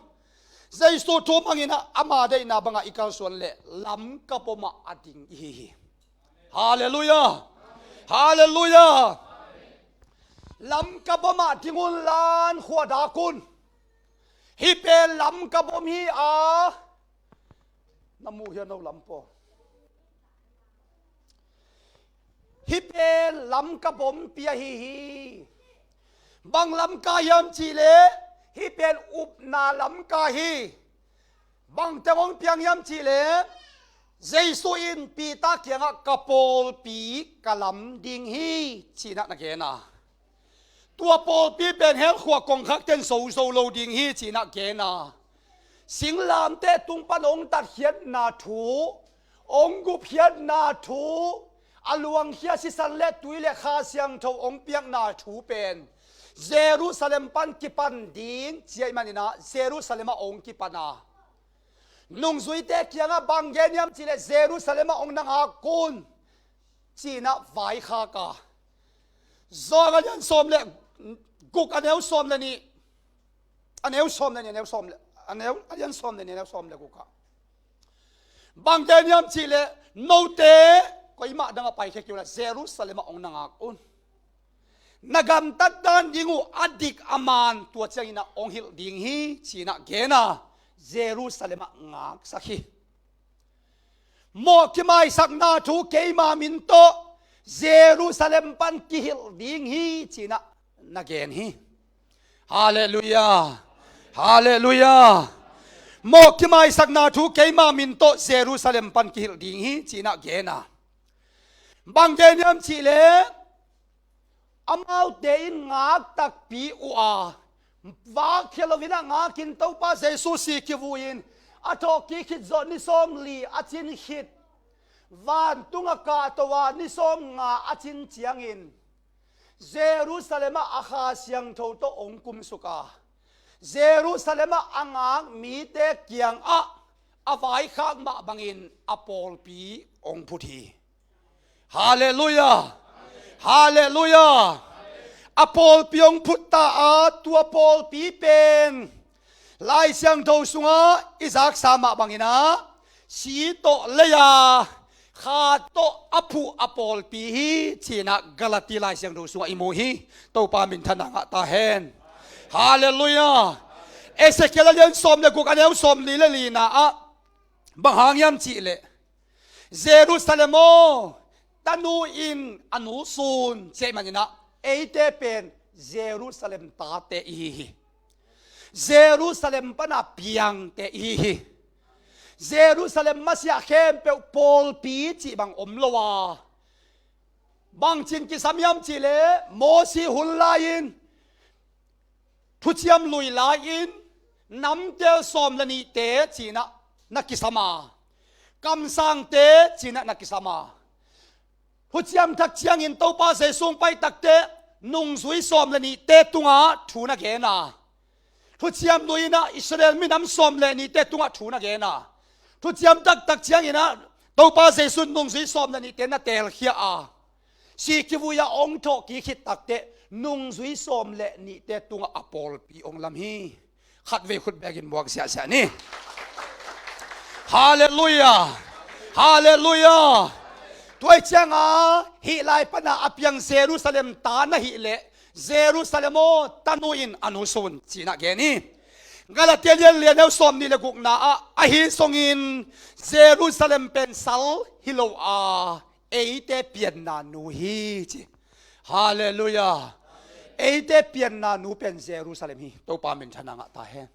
Jesu thu mangin ah ama deihna banga i kalsuan leh Lamka bomah a ding i hi hi. Halleluiah. Halleluiah. Lamka bomah ding un, lan khua dak un. Hih pen Lamka bom hi a, na muh hiam no lam pawl? Hih pen Lamka bompi ahi hi. Bang Lamka hiam cihleh, hih pen upna Lamka hi. Bangteng hong piang hiam cihleh, Jesu in Peter kiangah ka pawlpi ka lam ding hi, ci-in ah na gen a. Tua pawlpi pen hell khua kongkhakte'n zo zo lo ding hi, ci-in ah gen a. Singlamteh tung pan hong tatkhiatna thu, hong gupkhiatna thu, a luangkhia sisan le tui le Kha Siangtho hong piakna thu pen Jerusalem pan kipan ding ci ahih manin ah Jerusalem ah hong kipan a, nungzuite kiangah bang gen hiam cih leh Jerusalem ah hong na ngak un ci-in ah vaikhak a. John a lian sawm le guk, a neu sawm le nih, a neu sawm le nih, a neu sawm le, a neu, a lian sawm le nih, a neu sawm le guk ah bang gen hiam cih leh, note koimah dang ah paikhia kei un la, Jerusalem ah hong na ngak un. Na gamtat dan ding uh a dik a man tua ciangin ah hong hilh ding hi ci-in ah gen a, Jerusalem ah ngaksak hi. Mawh kimaisakna thu keima min tawh Jerusalem pan kihilh ding hi ci-in ah na gen hi. Halleluiah. Halleluiah. Mawh kimaisakna thu keima min tawh Jerusalem pan kihilh ding hi ci-in ah gen a. Bang gen hiam cih leh, amaute in ngak takpi uh a, vakkhia loin ah ngakin Topa Jesu si kivui-in a thawhkik khit zawh ni sawmli a cin khit, vantung a kahto a ni sawmnga a cin ciangin Jerusalem ah a Kha Siangtho tawh hong kumsuk a, Jerusalem ah a ngak mite kiangah a vaikhak mah bangin a pawlpi hong phut hi. Halleluiah. Halleluiah. A pawlpi hong phut ta a, tua pawlpi pen Lai Siangtho sungah i zaksa mah bangin ah si tawh lei a, kha tawh a phuh a pawlpi hi ci-in ah Galati Lai Siangtho sungah i mu hi. Topa minthanna ngah ta hen. Halleluiah. Ezekiel a lian sawm le guk, a neu sawmli le lina ah bang hang hiam cih leh, Jerusalem aw, tanu in a nu sun ci ahih manin ah eite pen Jerusalem tate i hi hi. Jerusalem pan a piangte i hi hi. Jerusalem masiah khempeuh pawlpi cih bang om lo a, bangci in kisam hiam cih leh, Mosi hun lai-in, Thuciam Lui lai-in, namtel sawm le nihte ci-in ah na kisam a, kamsangte ci-in ah na kisam a, Thuciam Thak ciangin Topa Jesu hong pai takteh nungzui sawm le nihte tungah thu na gen a, Thuciam Lui in ah Israel minam sawm le nihte tungah thu na gen a, Thuciam Taktak ciangin ah Topa Jesu in nungzui sawm le nihte na teelkhia a, si kivui a hong thawhkik khit takteh nungzui sawm le nihte tungah a pawlpi hong lam hi. Khatvei khut bekin muak ziahziah ni. Halleluiah. Halleluiah. Tua ahih ciangah hih lai pan a a piang Jerusalem ta na hih leh, Jerusalem aw, tanu in a nu sun ci-in ah gen hi. Galati a lian li, a neu sawmnih le gukna ah, ahi zongin Jerusalem pen sal hi lo a, eite pianna nu hi ci. Halleluiah. Eite pianna nu pen Jerusalem hi. Topa minthanna ngah ta hen.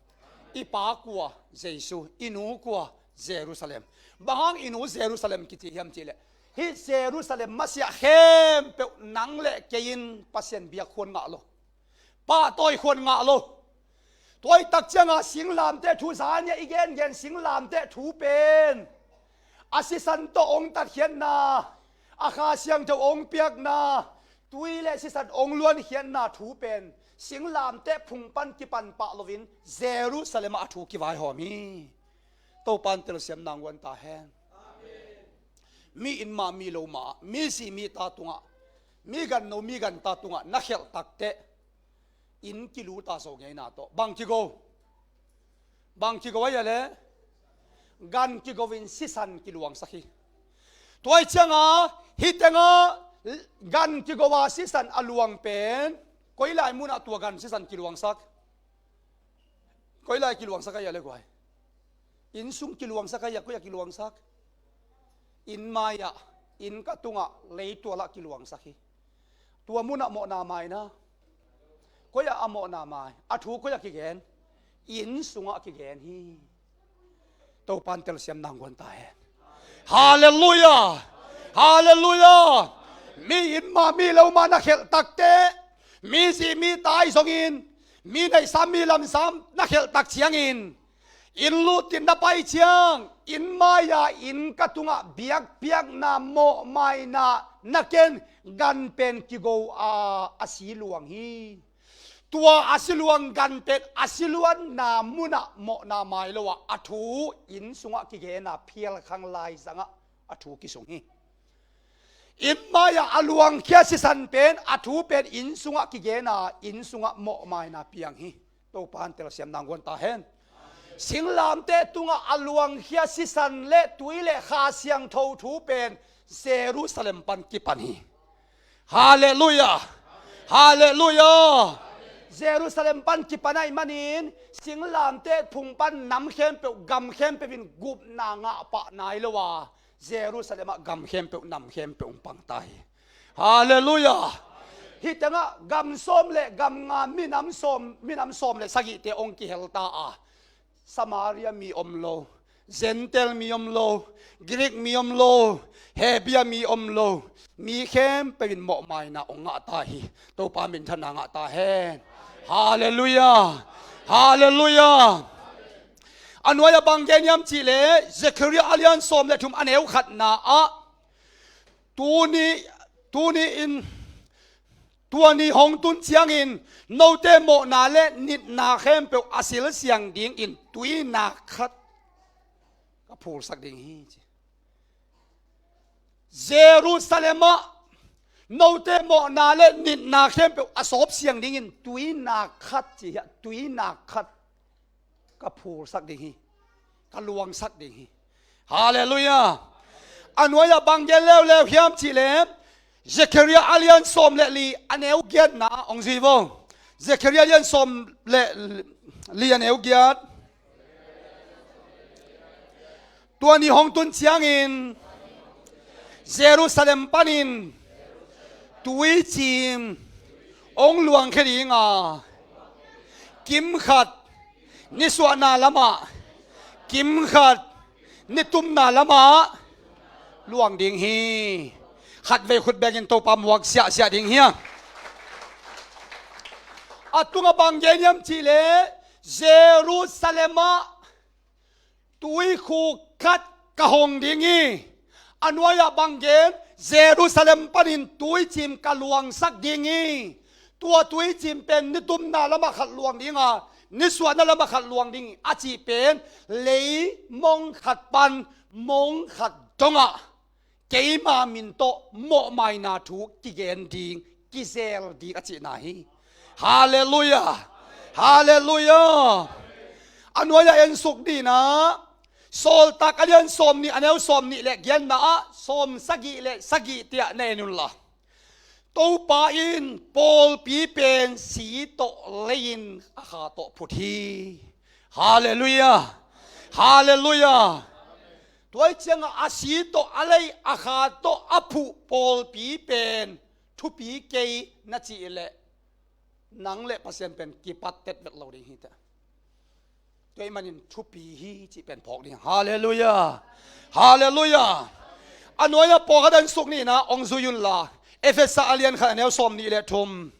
I pa kua? Jesu. I nu kua? Jerusalem. Bang hang i nu Jerusalem kici hiam cih leh, hih Jerusalem masiah khempeuh nang le kei in Pasian biak khuan ngah lo, pahtawi khuan ngah lo. Tua ahih tak ciangah singlamteh thu, zan ni a i gengen singlamteh thu pen a sisan tawh hong tatkhiatna, a Kha Siangtho hong piakna, tui le sisan hong luankhiatna thu pen singlamteh phung pan kipan pah loin Jerusalem ah a thu kivaihawm hi. Topa in telsiam nang guan ta hen. Mi inn mah, mi lo mah, mi zi mi ta tungah, mi ganno mi ganta tungah na khelh takteh, inn kilu ta zo ngeina tawh. Bang kigo? Bang kigo ahi a leh, gan kigo in sisan kiluangsak hi. Tua ahih ciangah hih tengah gan kigo a sisan a luang pen, koi lai munah tua gan sisan kiluangsak? Koi lai kiluangsak ahi a leh guai? Inn sung kiluangsak ahi a, koi ah kiluangsak? Inn mai-ah, inn ka tungah, leitual ah kiluangsak hi. Tua munah mawhna mai na. Koi ah a mawhna mai? A thu koi ah kigen? Inn sungah kigen hi. Topa in telsiam nang guan ta hen. Halleluiah. Halleluiah. Mi inn mah, mi lo mah na khelh takteh, mi zi mi ta ahi zongin, mi neihsa mi lamsa na khelh tak ciangin, Inn lutin na pai ciang, inn mai-a inn ka tungah biakpiakna, mawhmaina na ken, gan pen kigo a, a si luang hi. Tua a si luang gan pen a si luanna munah mawhna mai lo a, a thu inn sungah kigen a, phialkhang laizangah a thu kisung hi. Inn mai-ah a luangkhia sisan pen, a thu pen inn sungah kigen a, inn sungah mawhmaina piang hi. Topa in telsiam nang guan ta hen. Singlamteh tungah a luangkhia sisan le tui le Kha Siangtho thu pen Jerusalem pan kipan hi. Halleluiah. Halleluiah. Jerusalem pan kipan ahih manin singlamteh phung pan nam khempeuh, gam khempeuh in gupna ngah pah nai lo a, Jerusalem ah gam khempeuh, nam khempeuh hong pang ta hi. Halleluiah. Hih tengah gam sawm le gam nga, minam sawm, minam sawm le sagihte hong kihel ta a, Samaria mi om lo, Gentile mi om lo, Greek mi om lo, Hebia mi om lo, mi khempeuh in mawhmaina hong ngah ta hi. Topa minthanna ngah ta hen. Halleluiah. Halleluiah. A nuai-ah bang gen hiam cihleh, Zekhariah a lian sawm le thum, a neu khatna ah, tuni, tuni in, tua ni hong tun ciangin note mawhna le nitna khempeuh a silsiang dingin tuinak khat ka phulsak ding hi, ci. Jerusalem ah note mawhna le nitna khempeuh a sawpsiang dingin tuinak khat, ci hi a, tuinak khat ka phulsak ding hi, ka luangsak ding hi. Halleluiah. A nuai-ah bang gen leuleu hiam cihleh, Zekhariah a lian sawm le li, a neu giatna hong zui vo. Zekhariah a lian sawm le li, a neu giat. Tua ni hong tun ciangin Jerusalem panin tuicim hong luangkhia ding a, kimkhat nisuahna lamah, kimkhat nitumna lamah luang ding hi. Khatvei khut bengin Topa muak siahsiah ding hi a. A tungah bang gen hiam cihleh, Jerusalem ah tuikhuk khat ka hong ding hi. A nuai-ah bang gen, Jerusalem panin tuicim ka luangsak ding hi. Tua tuicim pen nitumna lamah khat luang ding a, nisuahna lamah khat luang ding hi, a cih pen leimong khat pan mong khat dongah keima min tawh mawhmaina thu kigen ding, kizel ding a cihna hi. Halleluiah. Halleluiah. A nuai-ah en suk ni in ah, Sawltak a lian sawm nih, a neu sawm nih le giatna ah, sawm sagih le sagih tiah na en unla, Topa in pawlpi pen si tawh lei-in a kha tawh phut hi. Halleluiah. Halleluiah. Tua hi ciangah a si tawh a lei, a kha tawh a phuh pawlpi pen thupi kei na cih leh, nang le Pasian pen kipat tetvet lo ding hi teh. Tua ahih manin thupi hi cih pen phawk ding. Halleluiah. Halleluiah. A nuai-ah pawlkhat en suk ni in ah hong zui unla, Efesa a lian khat, a neu sawm nih le thum.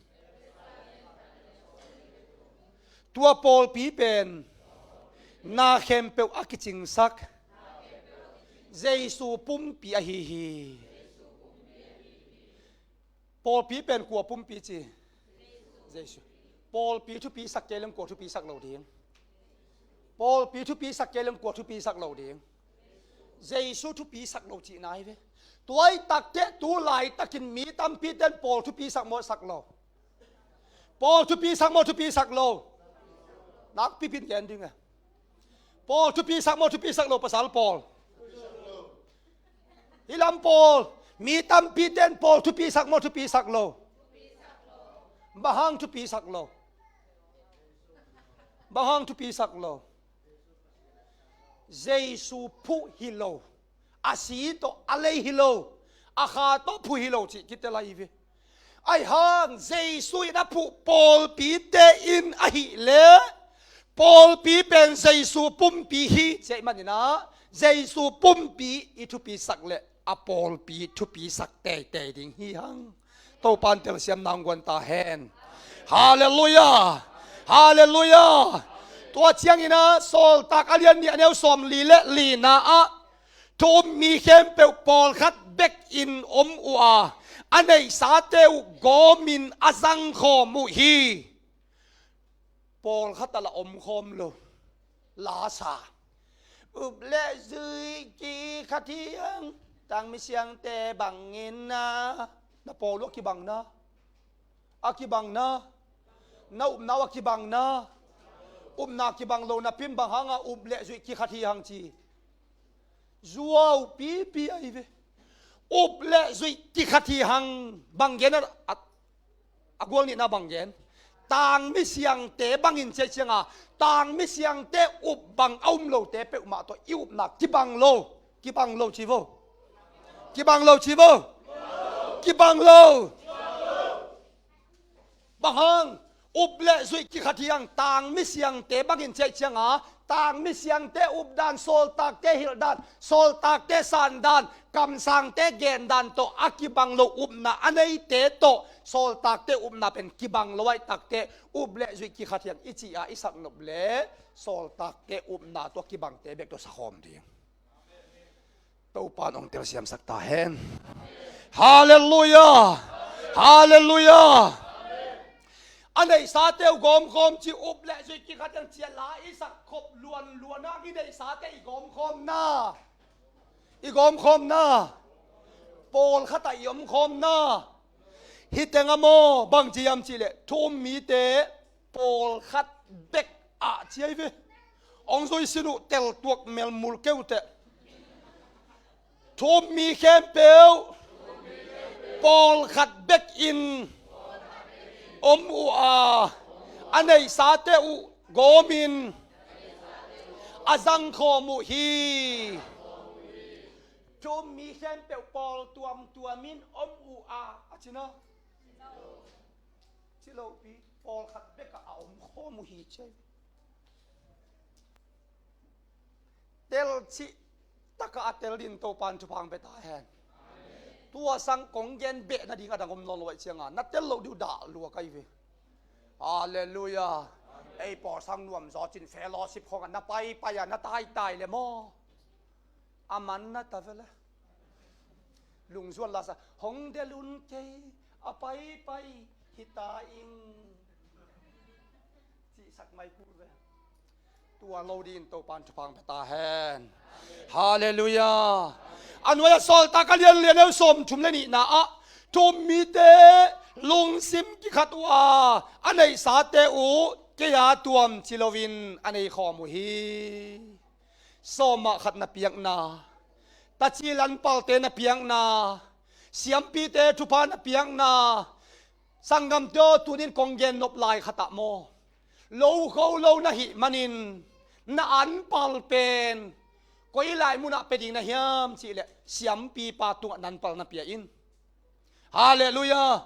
Tua pawlpi pen na khempeuh a kicingsak Jesu pumpi ahi hi. Pawlpi pen kua pumpi ci? Jesu. Pawlpi thupisak kei leng kua thupisak lo ding? Pawlpi thupisak kei leng kua thupisak lo ding? Jesu thupisak lo cihna hi ve. Tua hi takteh tu laitakin mi tampite'n pawl thupisak maw, sak lo? Pawl thupisak maw, thupisak lo? Nakpipin gen ding e. Pawl thupisak maw, thupisak lo, pasal pawl? Hih lam pawl, mi tampite'n pawl thupisak maw, thupisak lo? Bang hang thupisak lo? Bang hang thupisak lo? Jesu phuh hi lo, a si tawh a lei hi lo, a kha tawh phuh hi lo cih kitel ahi ve. Ahi hang Jesu in a phuh pawlpite in ahih leh, pawlpi pen Jesu pumpi hi cih ahih manin ah, Jesu pumpi i thupisak leh a pawlpi thupisak teitei ding hi hang. Topa'n telsiam nang guan ta hen. Halleluiah. Halleluiah. Tua ciangin ah Sawltak a lian nih a neu sawmli le lina ah thu um mi khempeuh pawlkhat bekin om uh a, a neihsate uh gawmin a zangkhawm uh hi. Pawlkhat ah la omkhawm lo. Lasa. Up le zui kikhat hi hang. Tangmi siangte bangin na. Na pawl uh a kibang na. A kibang na. Na upna uh a kibang na. Upna kibang lo napi in bang hanga up le zui kikhat hi hang ci. Zuau pipi ahi ve. Up le zui kikhat hi hang. Bang gen a, a, a gual nihna bang gen. Tangmi siangte bangin ci ahih cianga, tangmi siangte up bang a um lote peuhmah tawh i upna kibang lo. Kibang lo ci vo. Kibang lo ci vo. Kibang lo. Bang hang, up le zuih kikhat hi hang. Tangmi siangte bangin ci ahih cianga, tangmi siangte updan, sawltakte hilhdan, sawltakte sandan, kamsangte gendan tawh a kibang lo upna a neite tawh sawltakte upna pen kibang lo ahih takteh, up le zuih kikhat hi hang i cih a i sak nop leh sawltakte upna tawh a kibangte bek tawh sakhawm ding. Topan hong telsiamsak ta hen. Halleluiah. Halleluiah. A neihsate uh gawmkhawm ci, up le zuih kikhat hi hang ci a la i sak khop luanluan a, i neihsate i gawmkhawmna, i gawmkhawmna, pawlkhat ah i omkhawmna hi teng a maw? Bang ci hiam cih leh thu um mite pawlkhat bek ah ci ahi ve. Hong zui sin uh, tel tuak melmul kei uh teh. Thu um mi khempeuh pawlkhat bekin om uh a, a neihsate uh gawmin a zangkhawm uh hi. Thu um mi khempeuh pawl tuamtuamin om uh a, a ci na. Ci lopi, pawlkhat bekah a omkhawm uh hi ci ahi. Tel cih takah a tel dingin Topan thupha hong pia ta hen. Tua sang kong gen beh nading a dang om nawn lo ahih cianga, na tel loh ding uh dah lua ka hi ve. Halleluiah. Ei pawlsang nuamzaw cin fellowship khawngah na paipai a, na taitai le maw? A man na ta ve le. Lungzuan lasa, hong del un kei, a paipai hi ta ing. Cihsak mai kul ve. Tua lo dingin Topan thupha hong pia ta hen. Halleluiah. A nuai-ah Sawltak a lian li a neu sawmthum le nihna ah, thu um mite lungsim kikhat uh a, a neihsate uh kei a tuam ci loin a neikhawm uh hi. Sawm ah khat na piakna, taci lanpalte na piakna, siampite thupha na piakna, sanggamte aw, tunin kong gen nop lai khat ah maw, lo kho lo na hih manin na anpal pen koi lai munah pia ding na hiam cih leh siampipa tungah na anpal na pia in. Halleluiah.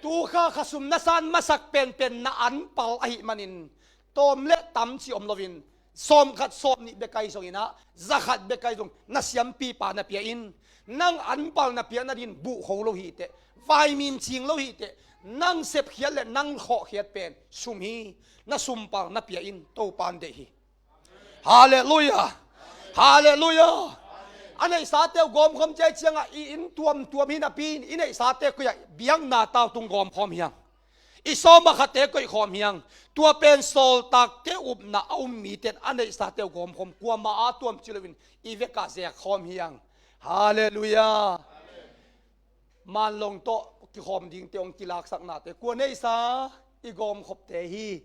Tu kha khasum na san masak penpen na anpal ahih manin, tawm le tam cih om loin, sawmkhat sawmnih bek ahi zongin ah, zakhat bek ahi zong na siampipa na pia in. Nang anpal na piak nadingin buh kho lo hi teh, vaimim cing lo hi teh, nang sepkhiat le nang khawhkhiat pen sum hi. Na sumpal na pia in, Topan deih hi. Halleluiah. Halleluiah. A neihsate uh gawmkhawm ci ahih ciangah, i inn tuamtuam hi napi in, i neihsate koi ah biakna tau tung gawmkhawm hi hang. I sawm ah khatte koihkhawm hi hang. Tua pen sawltakte upna a um mite in a neihsate uh gawmkhawm, kuamah a tuam ci loin i vekah zekkhawm hi hang. Halleluiah. Manlong tawh kikhawm dingte hong kilaksaknate, kua neihsa? I gawmkhopte hi.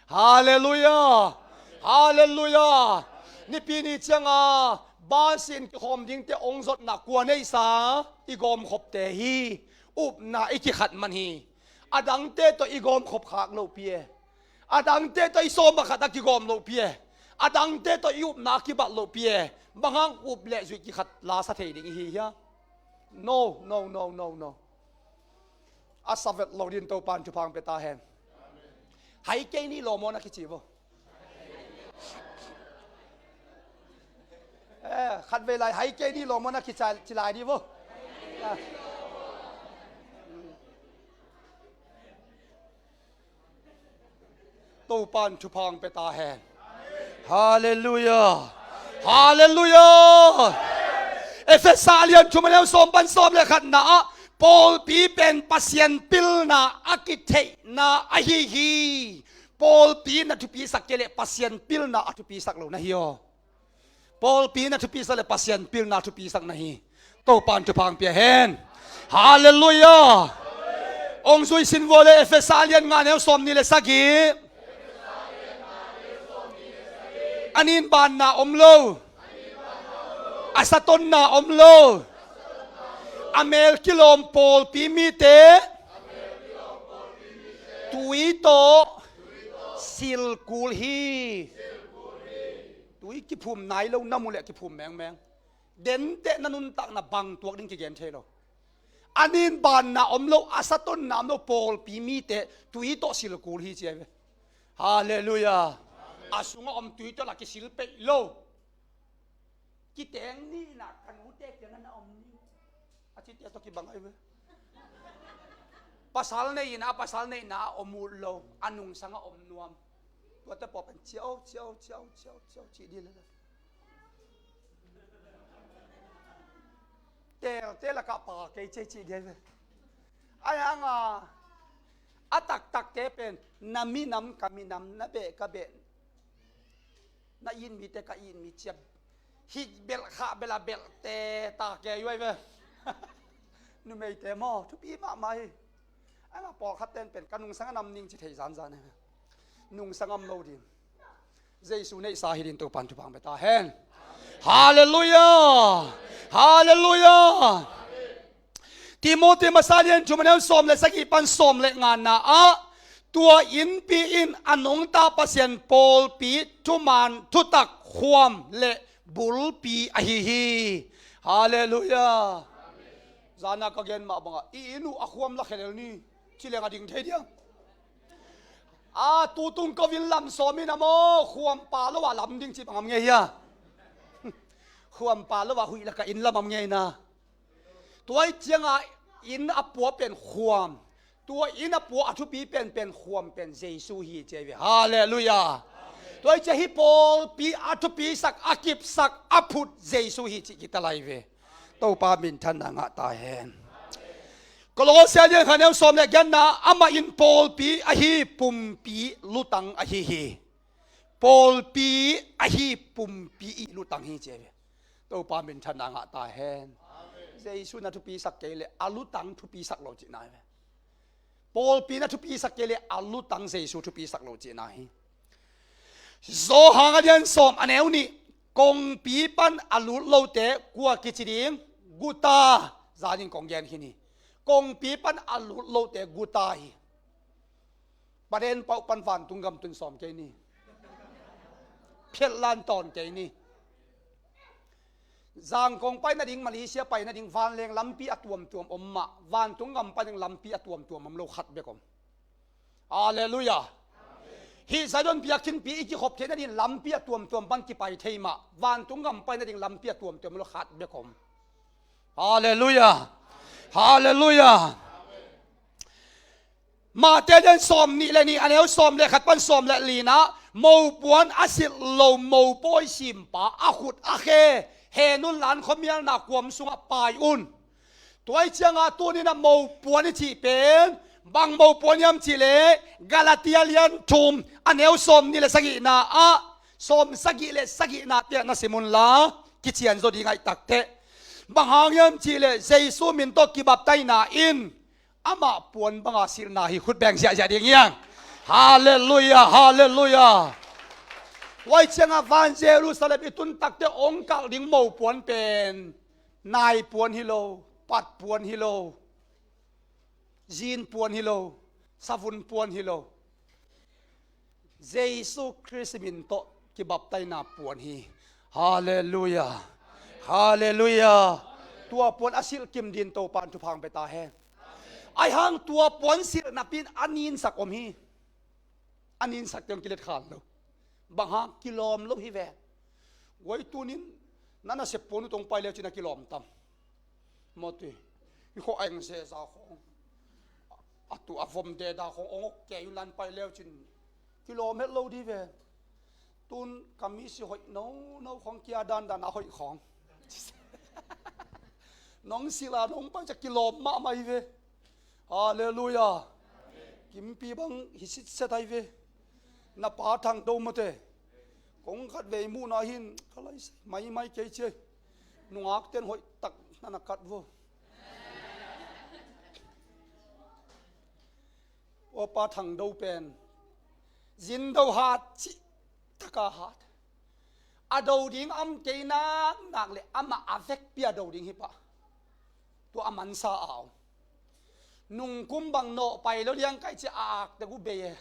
Halleluiah. Halleluiah. Nipi ni cianga bansin kikhawm dingte hong zotna, kua neihsa? I gawmkhopte hi. Upna i kikhat man hi. A dangte tawh i gawmkhop khak lohpi e. A dangte tawh i sawm ah khat a kigawm lohpi e. A dangte tawh i upna a kibat lohpi e. Bang hang up le zuih kikhat lasa thei ding i hi hiam? No, no, no, no, no. A savet lo din Topan thupha hong pia ta hen. Hai kei ni lawm aw na kici vo. Eh, khatvei lai hai kei ni lawm aw na kici lai di vo. Ah. Topan thupha hong pia ta hen. Halleluiah. Halleluiah. Efesa a lian thum a neu sawm pan sawm le khatna ah pawlpi pen Pasian pilna a kitheihna ahi hi. Pawlpi na thupisak kei leh Pasian pilna a thupisak lo na hi aw. Pawlpi na thupisak le Pasian pilna thupisak na hi. Topan thupha pia hen. Halleluiah. Ong zui sin vua le Efesa a lian nga neu sawm nih le sagih. A nin banna om lo. A satonna om lo. A mel kilawm pawlpi mite tui tawh silkul hi. Tui kiphum nai lo na mu le kiphum mengmeng. Denteh na nuntakna bang tuak ding kigen thei lo. A nin banna om lo, a satonna om lo, pawlpi mite tui tawh silkul hi ci ahi ve. Halleluiah. A sungah om tui tawh la kisil peih lo. Kiteng nihna ka nute kiangah na om ni. A cite tawh kibang ahi ve. Pasal neihna, a pasal neihna a om ut lo, a nungsangah om nuam. Tuate pawh pen ciau, ciau, ciau, ciau, ciau, cih dih lele. Telte lakah pa kei cei cih dih ve. Ai hanga a taktakte pen na minam ka minam, na beh ka beh, na it mite ka it mi ciap. Hih belh khah belh a belhte ta kei uai ve. Numeite maw thupi mahmah hi. Ai hanga pawlkhat ten pen ka nungsang a nam ning ci thei zanzan hi ve. Nungsang am lo ding. Jesu neihsa hi din Topan thupha pia ta hen. Halleluiah. Halleluiah. Timoti masa lian thum a neu sawm le sagih pan sawm le ngana ah tua innpi in a nungta Pasian pawlpi thuman thutak khuam le bulpi ahi hi. Halleluiah. Zana ka gen mah bangah i inn uh a khuam la khelel ni. Ci leng a ding thei diam? A tutung ko in lam sawm in a maw khuam pa lo a lam ding ci bang am ngei hia? Khuam pa lo a huih laka inn lam am ngei na? Tua ih cianga inn a pua pen khuam. Tua inn a pua a thupi pen pen khuam pen Jesu hi ci ahi ve. Halleluiah. Tua ih cia hih pawlpi a thupisak a kipsak a phut Jesu hi cih kitalai ve. Topa minthanna ngah ta hen. Kolose lian khat neu sawm le giatna amah in pawlpi ahi pumpi lutang ahi hi. Pawlpi ahi pumpi i lutang hi ci ahi ve. Topa minthanna ngah ta hen. Jesu na thupisak kei le a lutang thupisak lo cihna hi ve. Pawlpi na thupisak kei le a lutang Jesu thupisak lo cihna hi. Johan a lian sawm a neu nih. Kongpi pan a lut lote kua kici ding? Guta. Zanin kong gen khin hi. Kongpi pan a lut lote guta hi. Paden pauh pan vantung gam tun sawm kei ni. Phiatlan tawn kei ni. Zangkong pai nading, Malaysia pai nading, vanleng lampi a tuamtuam om mah, vantung gam pai nading lampi a tuamtuam om lo, khat bek om. Halleluiah. Hih Zion biakinn pi i kikhop theih nading lampi a tuamtuam pan kipai thei mah, vantung gam pai nading lampi a tuamtuam om lo, khat bek om. Halleluiah. Halleluiah. Mate lian sawm nih le nih a neu sawm le khat pan sawm le lina mopuan a silh lo mopawi simpa a khut a khe henun lan khuamialna kuam sungah pai un. Tua ih cianga tunin a mopuan i cih pen bang mopuan hiam cih leh Galatia lian thum a neu sawm nih le sagihna ah sawm sagih le sagihna tiah na sim unla kician zaw ding aih takteh. Bang hang hiam cih leh Jesu min tawh kibaptaina in amah puan banga silhna hi, khut beng ziahziah ding hiang. Halleluiah, halleluiah. Huai cianga van Jerusalem i tun takte ong kalh ding mopuan pen nai puan hi lo, pat puan hi lo, zin puan hi lo, savun puan hi lo. Jesu Khrist min tawh kibaptaina puan hi. Halleluiah. Halleluiah. Tua puan a silh kim din Topan thupha pia ta hen. Ai hang tua puan silh napi in a ninsak om hi. A ninsak teng kilet khal lo. Bang hang kilawm lo hi ve. Guai tunin na nasep puan uh tong pai leu cin a kilawm tam. Mawti i kho a eng zeza khong a tu a vom deda khong ong ok kei un lan pai leu cin kilawm het lo di ve. Tun ka misi hoih nono khawng kia dandan a hoih khawng. Nong sila nong pai ciah kilawm mahmah hi ve. Halleluiah. Kimpi bang hi sitset ahi ve. Na pa Thang Do mate. Kong khat vei muhna hin ka laisai maimai kei ciai. Nungakten hoih tak na na kat vo. Ua pa Thang Do pen zindo hat cih taka hat. A do ding om kei nak nak le amah a vekpi a do ding hi pah. Tua a mansa a om. Nungkum bang nawh pai lo liang kai ci a ak te gu bei e.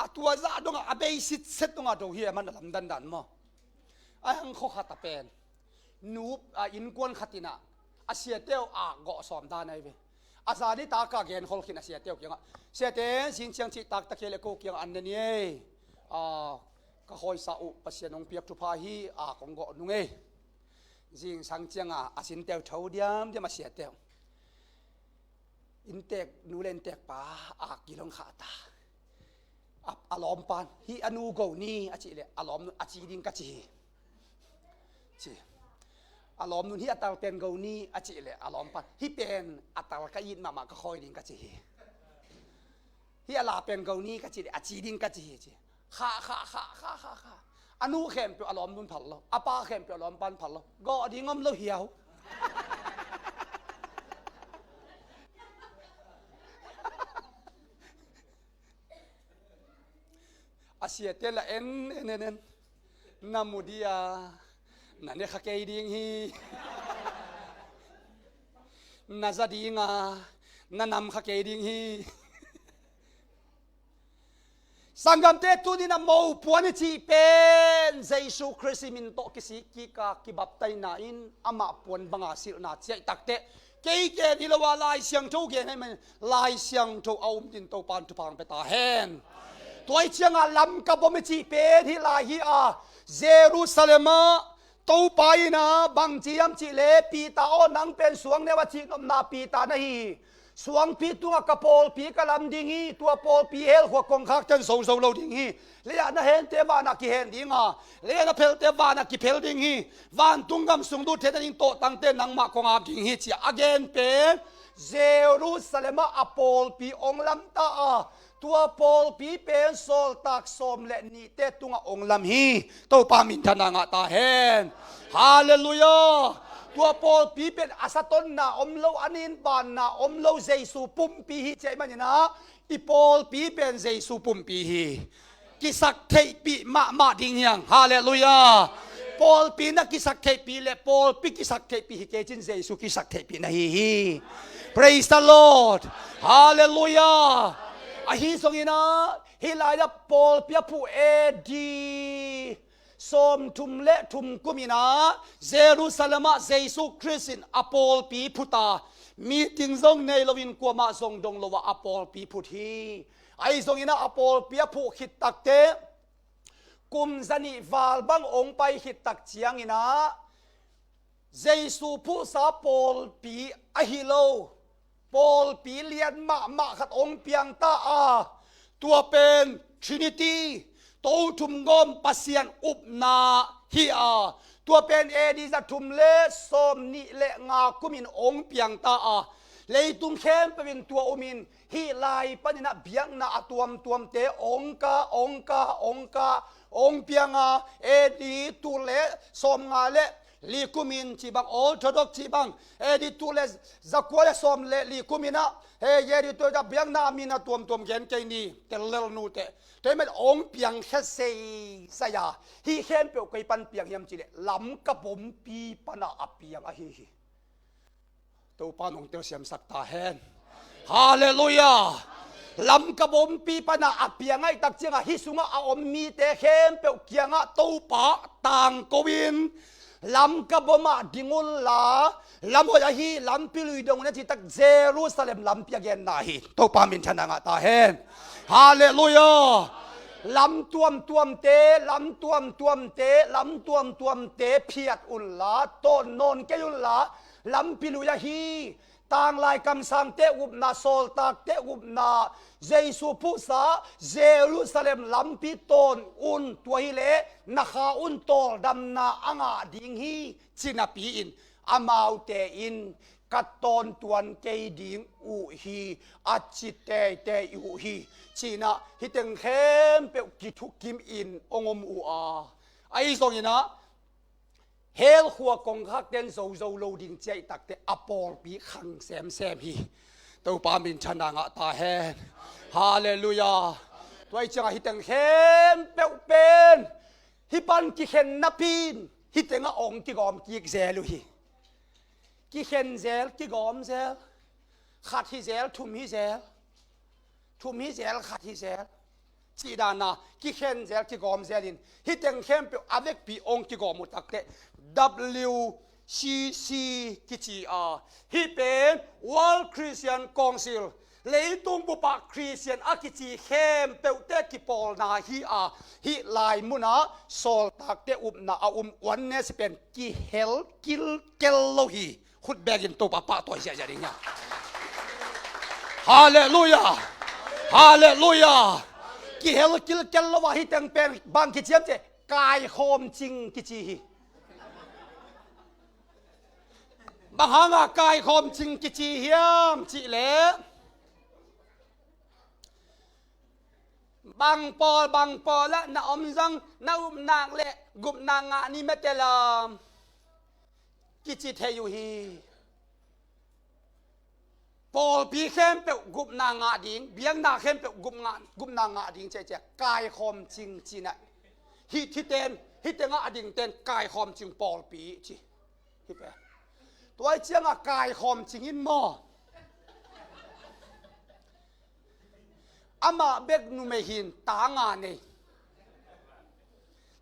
A tua zah dongah a beisit set dongah do hi a man a lamdan dan maw? A hang khua khat a pen nu a innkuan khat inah a siate uh a gawh sawm dan ahi ve. A zani taka gen khol khin a siate uh kiangah, siate, zing ciang cih taktak hi le ko kiangah an ne ni ei. A, ka hawisa uh Pasian hong piak thupha hi a kong gawh nung ei. Zingsang cianga a sinte uh tho diamdiam a siate uh. Inntek nu le inntek pa a kilong kha ta. A, a lawmpan hi a nu go ni a cih le a lawm a ci ding ka ci hi. Ci. A lawm nun hi a tal pen go ni a cih le a lawmpan hi pen a tal ka it mahmah ka khawi ding ka ci hi. Hi a la pen go ni ka cih le a ci ding ka ci hi ci. Kha kha kha kha kha kha. A nu khempeuh a lawm nun phal lo, a pa khempeuh a lawmpan phal lo. Gawh ding om lo hiau. A siate la en en en en. Na mu dia na ne kha kei ding hi. Na za dinga na nam kha kei ding hi. Sanggamte, tunin a mopuan i cih pen Jesu Khrist i min tawh kisik kik a kibaptaina in amah puan banga silhna ciaih takteh kei gen hi lo a Lai Siangtho gen ahi man Lai Siangtho a um din Topan thupha hong pia ta hen. Tua i cianga lam ka bom i cih pen hih lai hi a, Jerusalem ah Topa in a bangci hiam cih leh Peter aw nang pen suang neu a cih nopna Peter na hi hi. Suangpi tungah ka pawlpi ka lam ding hi, tua pawlpi hell khua kongkhakte'n zo zo lo ding hi. Leiah na hente vanah kihen ding a, leiah na phelte vanah kiphel ding hi. Vantung gam sung lut theihna ding tawhtangte nangmah kong ap ding hi ci a a gen pen Jerusalem ah a pawlpi hong lam ta a, tua pawlpi pen sawltak sawm le nihte tungah hong lam hi. Topa minthanna ngah ta hen. Halleluiah. Tua pawlpi pen a satonna om lo, a ninbanna om lo, Jesu pumpi hi ci ahih manin ah i pawlpi pen Jesu pumpi hi. Kisak theihpih mahmah ding hi hang. Halleluiah. Pawlpi na kisak theihpih le pawlpi kisak theihpih hi kei cin Jesu kisak theihpih na hi hi. Praise the Lord. Halleluiah. Ahi zongin ah hih lai-ah pawlpi a phuh A D sawmthum le thum kum in ah Jerusalem ah Jesu Khrist in a pawlpi phut a, meeting zong nei loin kuamah zong dong lo ah a pawlpi phut hi. Ahi zongin ah a pawlpi a phuh khit takteh kum zanih val bang hong pai khit tak ciangin ah Jesu phuhsa pawlpi ahi lo pawlpi lian mahmah khat hong piang ta a, tua pen Trinity, Tothum Gawm Pasian upna hi a, tua pen A D za thum le sawm nih le nga kumin hong piang ta a, leitung khempeuh in tua umin hih lai panin ah biakna a tuamtuamte hong ka, hong ka, hong ka, hong piang a, A D tul le sawmnga le li kumin cih bang, Orthodox cih bang, A D tul le zakua le sawm le li kumin ah, he, A D tul le biakna min a tuamtuam gen kei ni, tel lel nute. Tua ahih manin hong piang khia seisai a, hih khempeuh koi pan piang hiam cih leh Lamka bompi pan a a piang ahi hi. Topa nong telsiamsak ta hen. Halleluiah. Lamka bompi pan a a piang ahih tak ciangah hih sungah a om mite khempeuh kiangah Topa tangko in Lamka bom ah ding unla, lam hoih ahi, lampi lui dong un a cih tak Jerusalem lampi a genna hi. Topa minthanna ngah ta hen. Halleluiah. Lam tuamtuamte, lam tuamtuamte, lam tuamtuamte phiat unla, tawn nawn kei unla, lampi lui ahi, tanglai kamsangte upna, sawltakte upna, Jesu phuhsa Jerusalem lampi tawn un, tua hileh na kha un tawldamna a ngah ding hi, ci napi-in amaute in ka tawntuan kei ding uh hi, a ci teitei uh hi, ci-in ah hih teng khempeuh kithukim in hong om uh a, ahi zongin ah hell khua kongkhakte in zozo lo ding ci ahih takteh a pawlpi khang semsem hi. Topa minthanna ngah ta hen. Halleluiah. Tua ahih ciangah hih teng khempeuh pen hih pan kikhen napi-in hih tengah hong kigawm kik zel uh hi. Kikhen zel, kigawm zel. Khat hi zel, thum hi zel. Thum hi zel, khat hi zel. Cih dan a kikhen zel, kigawm zel in hih teng khempeuh a vekpi hong kigawm uh takteh W C C kici a, hih pen World Christian Council, leitung bup ah Christian a kici khempeuhte kipawlna hi a, hih lai munah sawltakte upna a um, Oneness pen kihel kilkel lo hi. Khut bekin Topa pahtawi ziahziah ding hi a. Halleluiah. Halleluiah. Kihel kilkel lo a, hih teng pen bang kici hiam cih leh kaikhawm cing kici hi. Bang hanga kaikhawm cing kici hiam cih leh, bang pawl bang pawl ah na om zong, na up nak leh gupna ngah ni mate lawm kici thei uh hi. Pawlpi khempeuh gupna ngah ding, biakna khempeuh gupna, gupna ngah ding ci a, kaikhawm cing ci-in ah, hih, hih ten, hih tengah a dingten kaikhawm cing pawlpi ci. Hih pen tua ahih ciangah kaikhawm cing in maw. Amah bek numei hi-in ta nga nei.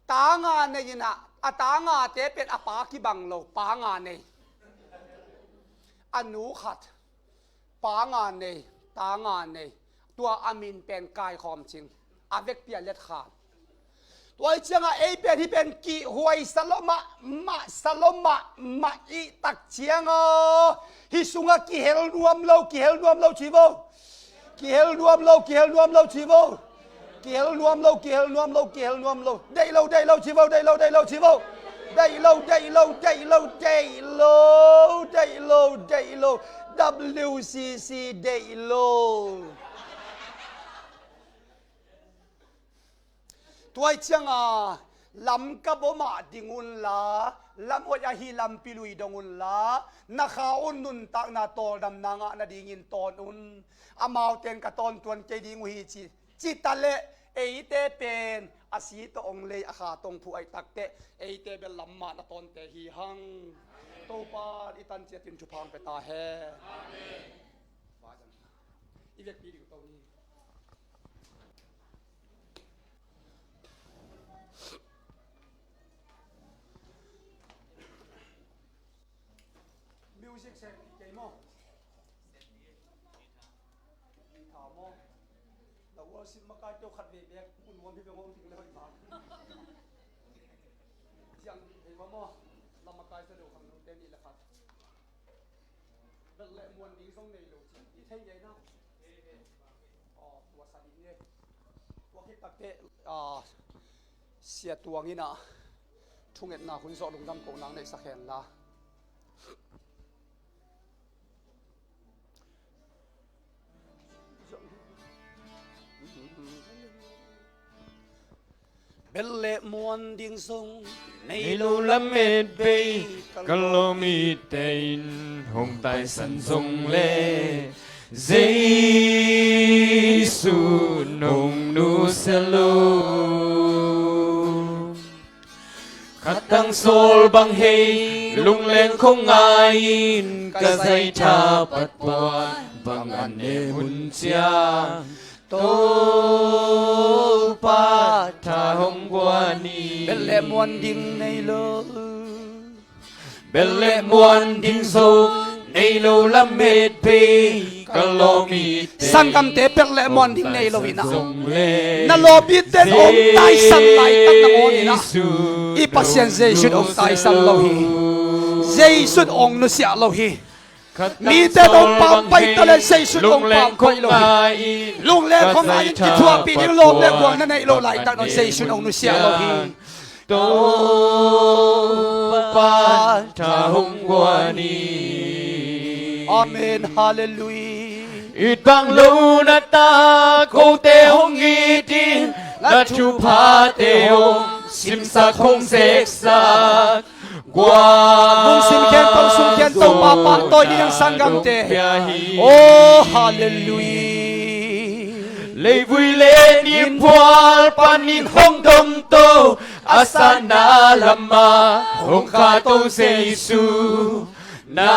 Ta nga nei in ah, a ta ngate pen a pa kibang lo, pa nga nei. A nu khat, pa nga nei, ta nga nei. Tua a min pen kaikhawm cing. A vekpi a letkhan. Tua ahih ciangah ei pen hih pen kihhuaisa lua mahmah, sa lua mahmah i hih tak ciangah hih sungah kihel nuam lo, kihel nuam lo ci vo. Kihel nuam lo, kihel nuam lo ci vo. Kihel nuam lo, kihel nuam lo, kihel nuam lo. Deih lo, deih lo ci vo, deih lo, deih lo ci vo. Deih lo, deih lo, deih lo, deih lo, deih lo, deih lo. W C C deih lo. Tua ahih ciangah Lamka bawmah ding unla, lam hoih ahi lampi lui dong unla, na kha un nuntakna tawldamna ngah nadingin tawn un. Amaute in ka tawntuan kei ding uh hi ci, ci ta leh eite pen a si tawh hong lei, a kha tawh hong phu ahih takteh eite bel lam mah na tawnte hi hang. Topa in i tan ciatin thupha hong pia ta hen. I vekpi ding to ni. Music set kei maw? Guitar maw? Na worship makai tawh khat vei bek mun nuam hi bek hong ding le hoih mah. Ziang thei maw maw? Lam makai tawh deuh khang nungte nih le khat. Belh le muan ding zong nei lo ci i thei ngei na. Aw, tua sa dih ni. Tua khit takteh, ah, Sia Tuang in ah thungetna hun zawh lungdam kohna neihsak hen la. Belh le muan ding zong nei lo lamet bei ka lawm ite in hong taisan zong le Jesu nong nusia lo. Khatang sawl bang hei lungleng khong ngai-in ka zaitha patpuan bang an ne hun ciang Topa tha hong guan hi. Belh le muan ding nei lo. Belh le muan ding zong nei lo lamet bei ka lawm hi. Sanggamte, belh le muan ding nei lo in ah, na lawmite in hong taisan laitak nangawn in ah, i Pasian Jesu in hong taisan lo hi. Jesu in hong nusiah lo hi. Mite tawh pampai ta le Zeisu tawh pampai lo hi. Lungleng khong ngai in kithuahpih ding lawm le gual na neih loh laitak nong Zeisu nong nusia lo hi. Topa tha hong guan hi. Amen. Halleluiah. It bang lo na ta kote hong it in, na thuphate hong simsak hong zeksak. Guan lungsim khempeuh sung khempeuh Topa pahtawi ding hang sanggamte. Oh, halleluiah. Leivui le ni phual panin hong domto a sanna lamah hong khahto Zeisu, na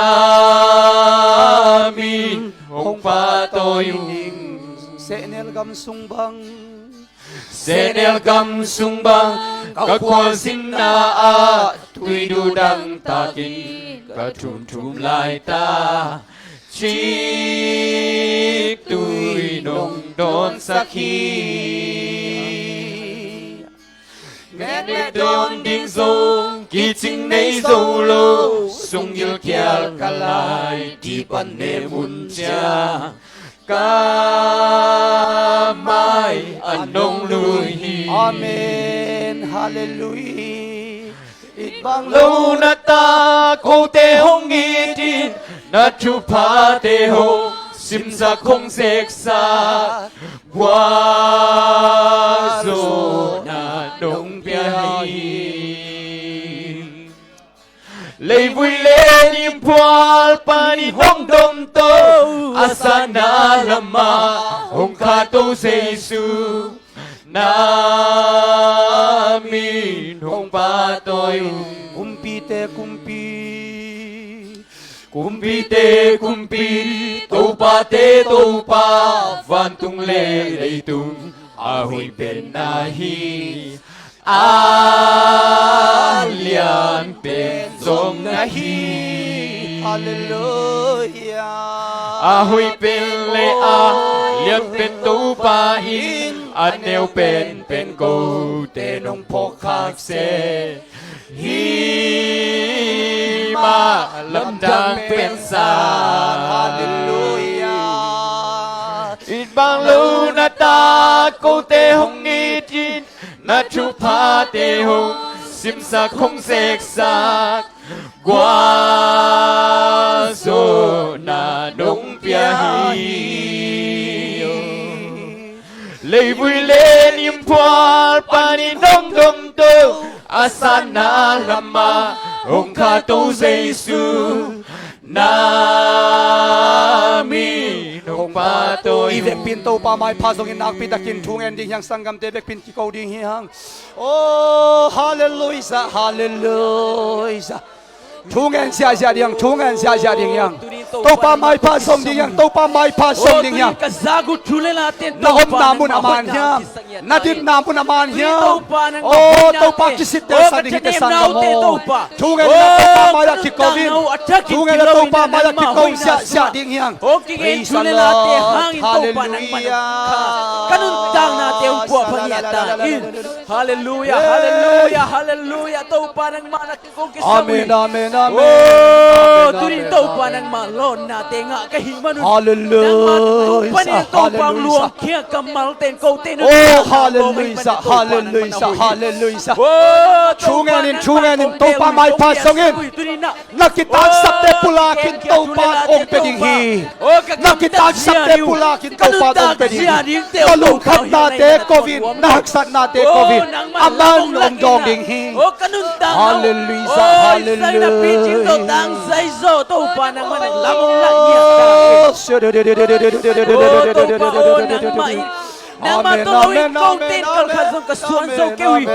min hong pahtawi ing. Sehnel gam sung bang, Sehnel gam sung bang ka khualzinna ah tuidu dangtakin ka thumthum laita, ciktui nong dawnsak hi. Nek le dawn ding zong kicing nei zo lo, sunggil khial ka lai, ti pan ne mun ciang ka mai a nong lui hi. Amen. Halleluiah. It bang lo na ta kote hong it in, na thuphate hong simsak hong zeksak, gualzawhna nong pia hi. Leivui le ni phual panin hong domto a sanna lamah hong khahto Zeisu, na min hong pahtawi. Kumpite kumpi, kumpite kumpi, topate topa, vantung le leitung a hoih pen na hi, a lian pen zong na hi. Halleluiah. A hoih pen le a lian pen Topa in, a neu penpen kote nong phawk khak seh, hih mah lamdang pen sa. Halleluiah. It bang lo na ta kote hong it in, na thuphate hong simsak hong zeksak, gualzawhna nong pia hi. Leivui le ni phual panin hong domto a sanna lamah hong khahto Zeisu, na min hong pahtawi. I vekpi in Topa maipha zongin nakpi takin thu ngen ding hi hang, sanggamte vekpi in kiko ding hi hang. Oh, halleluiah, halleluiah. Thu ngen ziahziah ding hi hang, thu ngen ziahziah ding hi hang. Topa maipha zong ding hi hang, Topa maipha zong ding hi hang. Na omna mun a man hiam? Na dinna mun a man hiam? Oh, Topa kisittelsak ding hi, ka sanggam aw. Thu ngen in Topa mai-ah kiko in. Thu ngen in Topa mai-ah kiko ziahziah ding hi hang. Praise the Lord. Halleluiah. Ka nuntaknate hong puahpha ngiat ta in. Halleluiah, halleluiah, halleluiah. Topa nangmah na kiko kisam uh hi. Amen, amen, amen. Oh, tuni in Topa nangmah lawnnate ngah ka hih manun. Halleluiah. Nangmah tungtun panin Topa hong luangkhia kammalte in kote nuntakna lawm ahih manin Topa nangmah na hoih hi. Oh, thu ngen in, thu ngen in, Topa maipha zong in. Na kitangsapte pulak in, Topa in hong pia ding hi. Na kitangsapte pulak in, Topa in hong pia ding hi. Na lungkhamnate koih in, na haksatnate koih in, a man hong dawng ding hi. Halleluiah, halleluiah. Nangmah tawh lo in kote in kalkhat zong ka suan zo kei uh hi.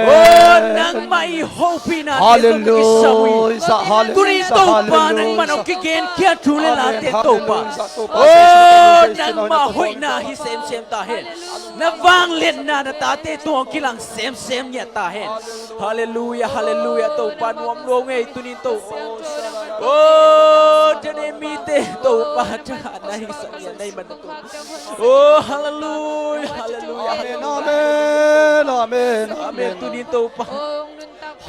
Oh, nangmah i hopihnate zong ka kisam uh hi. Tuni in Topa nangmah hong kigenkhiat thu le late Topa. Oh, nangmah hoihna hi semsem ta hen. Na vangliatna na tate tungah hong kilang semsem ngiat ta hen. Halleluiah, halleluiah. Topa nuam lua ngei tuni in Topa. Oh, tuni in mite Topa thahatna hingsak ngiat na hih man. Oh, halleluiah, halleluiah. Amen, amen, amen, amen. Tuni in Topa.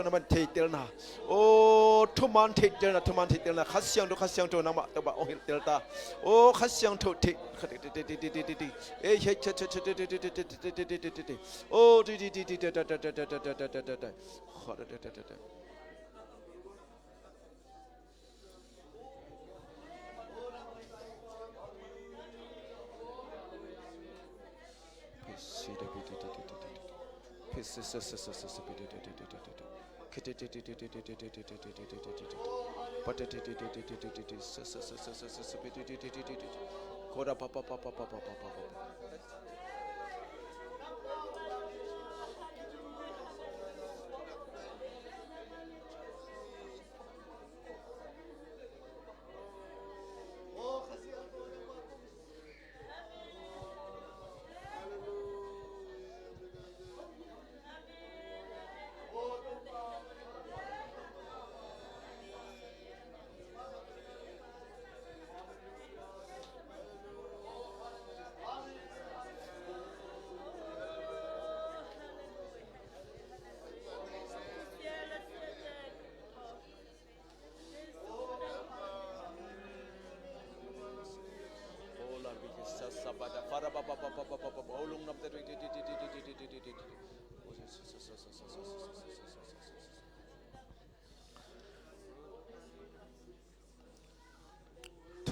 Siangtho nangmah in theihtelna. O thuman theihtelna, thuman theihtelna. Kha Siangtho, Kha Siangtho nangmah Topa hong hilhtel ta. O Kha Siangtho theih. Ei, hei, cha, cha, cha, cha, cha, cha, cha, cha, cha, cha, cha, cha. O, ti, ti, ti, ti, ta, ta, ta.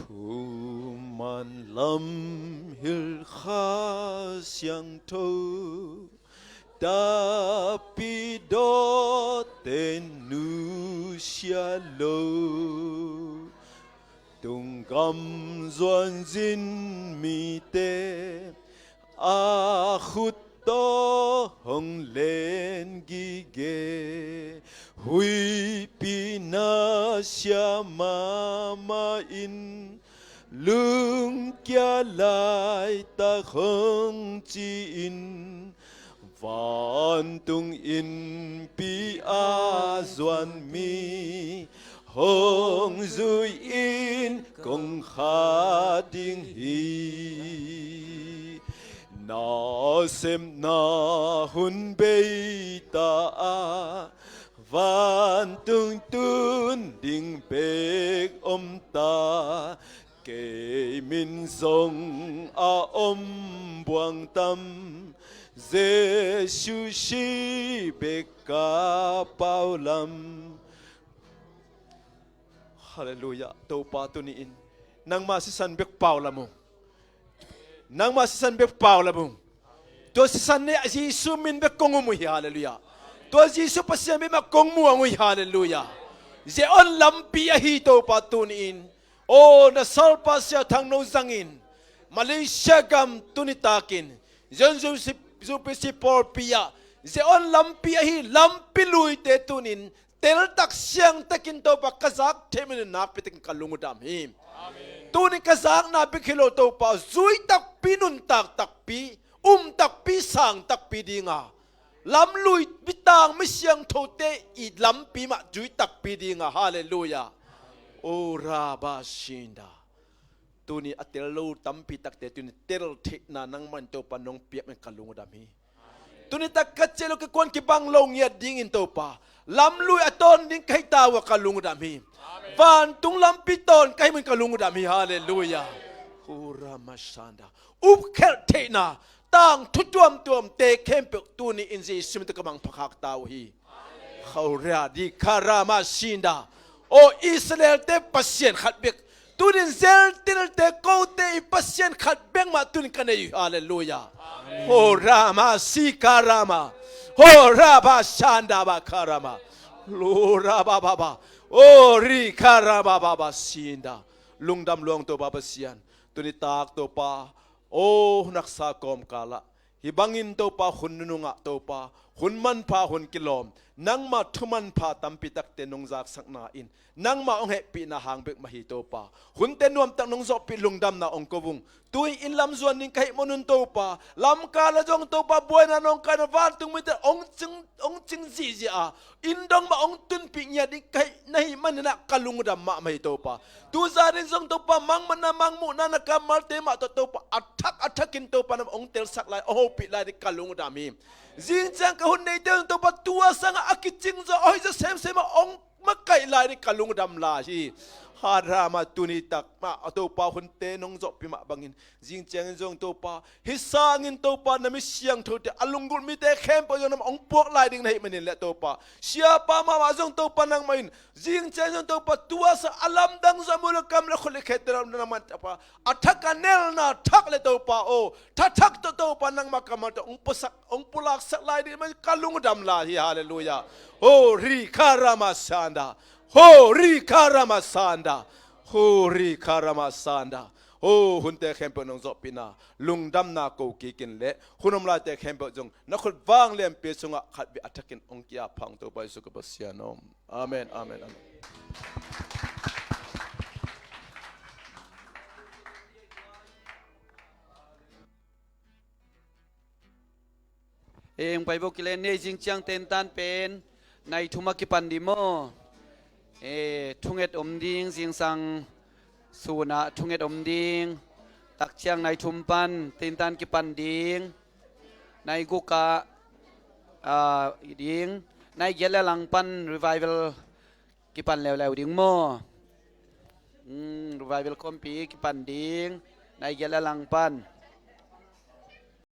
Thuman lam hilh Kha Siangtho, takpi dawhte nusia lo. Tung gam zuan zin mite a khut tawh hong len gige. Huihpi na sia mahmah in lungkia laitak hong ci-in, vantung innpi a zuan mi hong zui in kong kha ding hi. Nasepna hun bei ta a, vantung tun ding bek om ta. Kei min zong a om buang tam, Jesu si bek ka pau lam. Halleluiah. Topa, tuni-in nangmah sisan bek pau lam ung. Nangmah sisan bek pau lam ung. Tua sisan ne Jesu min bek kong um uh hi. Halleluiah. Tua Jesu Pasian bek mah kong muang uh hi. Halleluiah. Zion lampi ahi Topa, tuni-in, o na salpa Sia Thang No zangin Malaysia gam tuni takin Zion Zu- Zu P C pawlpi ah Zion lampi ahi lampi luite tuni-in teltak siangtakin Topa ka zak thei manin nakpi takin ka lung uh dam hi. Amen. Tuni ka zakna bek hi lo Topa, zui takpi, nuntak takpi, um takpi, sang takpi dinga lamlui, mi tang, mi siangthote i lampi mah zui takpi dinga. Halleluiah. O Rabba Shinda. Tuni a tel lo tampi takte tuni tel theihna nangmah in Topa nong piak manin ka lung uh dam hi. Tuni tak ka ciah lo kikuan kibang lo ngiat dingin Topa, lamlui a tawn ding ka hi ta uh a ka lung uh dam hi. Vantung lampi tawn ka hi manin ka lung uh dam hi. Halleluiah. Hura Mashanda. Upkhelh theihna tangthu tuamtuamte khempeuh tuni-in Jesu min tawh ka mangpha khak ta uh hi. Hauria di karama sinda. O Israel te Pasian khat bek. Tunin Zeltilte kote i Pasian khat bek mah tunin ka nei uh. Halleluia. Ho rama si karama. Ho raba sanda ba karama. Lo raba baba. O ri karama baba sinda. Lungdam luang Topa Pasian. Tuni tak Topa. O hun haksa kawmkalah. Hih bangin Topa hun nunungah Topa, hun manpha hun kilawm, nangmah thu manpha tampi takte nong zaksakna in, nangmah hong hehpihna hang bek mah hi Topa. Hunte nuamtak nong zawhpih lungdamna hong ko ung. Tu-in inn lam zuan ding ka hih manun Topa, lamkal ah zong Topa buaina nong kaina vantung mite hong cing, hong cing zihziah a, inn dong mah hong tunpih ngiat ding ka hih na hih maninah ka lungdam mahmah hi Topa. Tu zanin zong Topa mangmanna mangmuhna na kammalte mah tawh Topa a thak a thakin Topa na hong telsak lai, hong hopih lai ding ka lungdam hi. Zingciang ka hun neite zong Topa tua sangah a kicing zaw, a hoih zaw semsem ah hong makaih lai ding ka lungdam lai hi. Hadrama tuni tak mah a Topa hunte nong zawhpih mah bangin Zingciangin zong Topa, hih sangin Topa na mi siangthote a lunggulh mite khempeuh zong nangmah hong puak lai ding na hih manin le Topa, siapa mahmah zong Topa nangmah in zingciangin zong Topa tua sa a lamdang zong a mu le kam le khut le khete lam nangmah Topa a thak a nelna thak le Topa aw, tha thak tawh Topa nangmah kammal tawh hong pusak, hong pulaksak lai ding mah ka lungdam lai hi. Halleluia. Ho ri karama sanda. Ho ri karama sanda. Ho ri karama sanda. Ho hunte khempeuh nong zawhpihna lungdamna ko kikin le hun om laite khempeuh zong na khut vang lianpi sungah khat vei a thakin hong kia phang Topa Jesu ka Pasian om. Amen, amen, amen. Eng pai bawk kile nei zingciang tentan pen nai thum a kipan ding maw? E, thunget om ding, zingsang sunah thunget om ding. Takciang nai thum pan tentan kipan ding. Nai gukah, ah, ding. Nai giat le lang pan revival kipan leuleu ding maw? Hmm, revival khawmpi kipan ding. Nai giat le lang pan.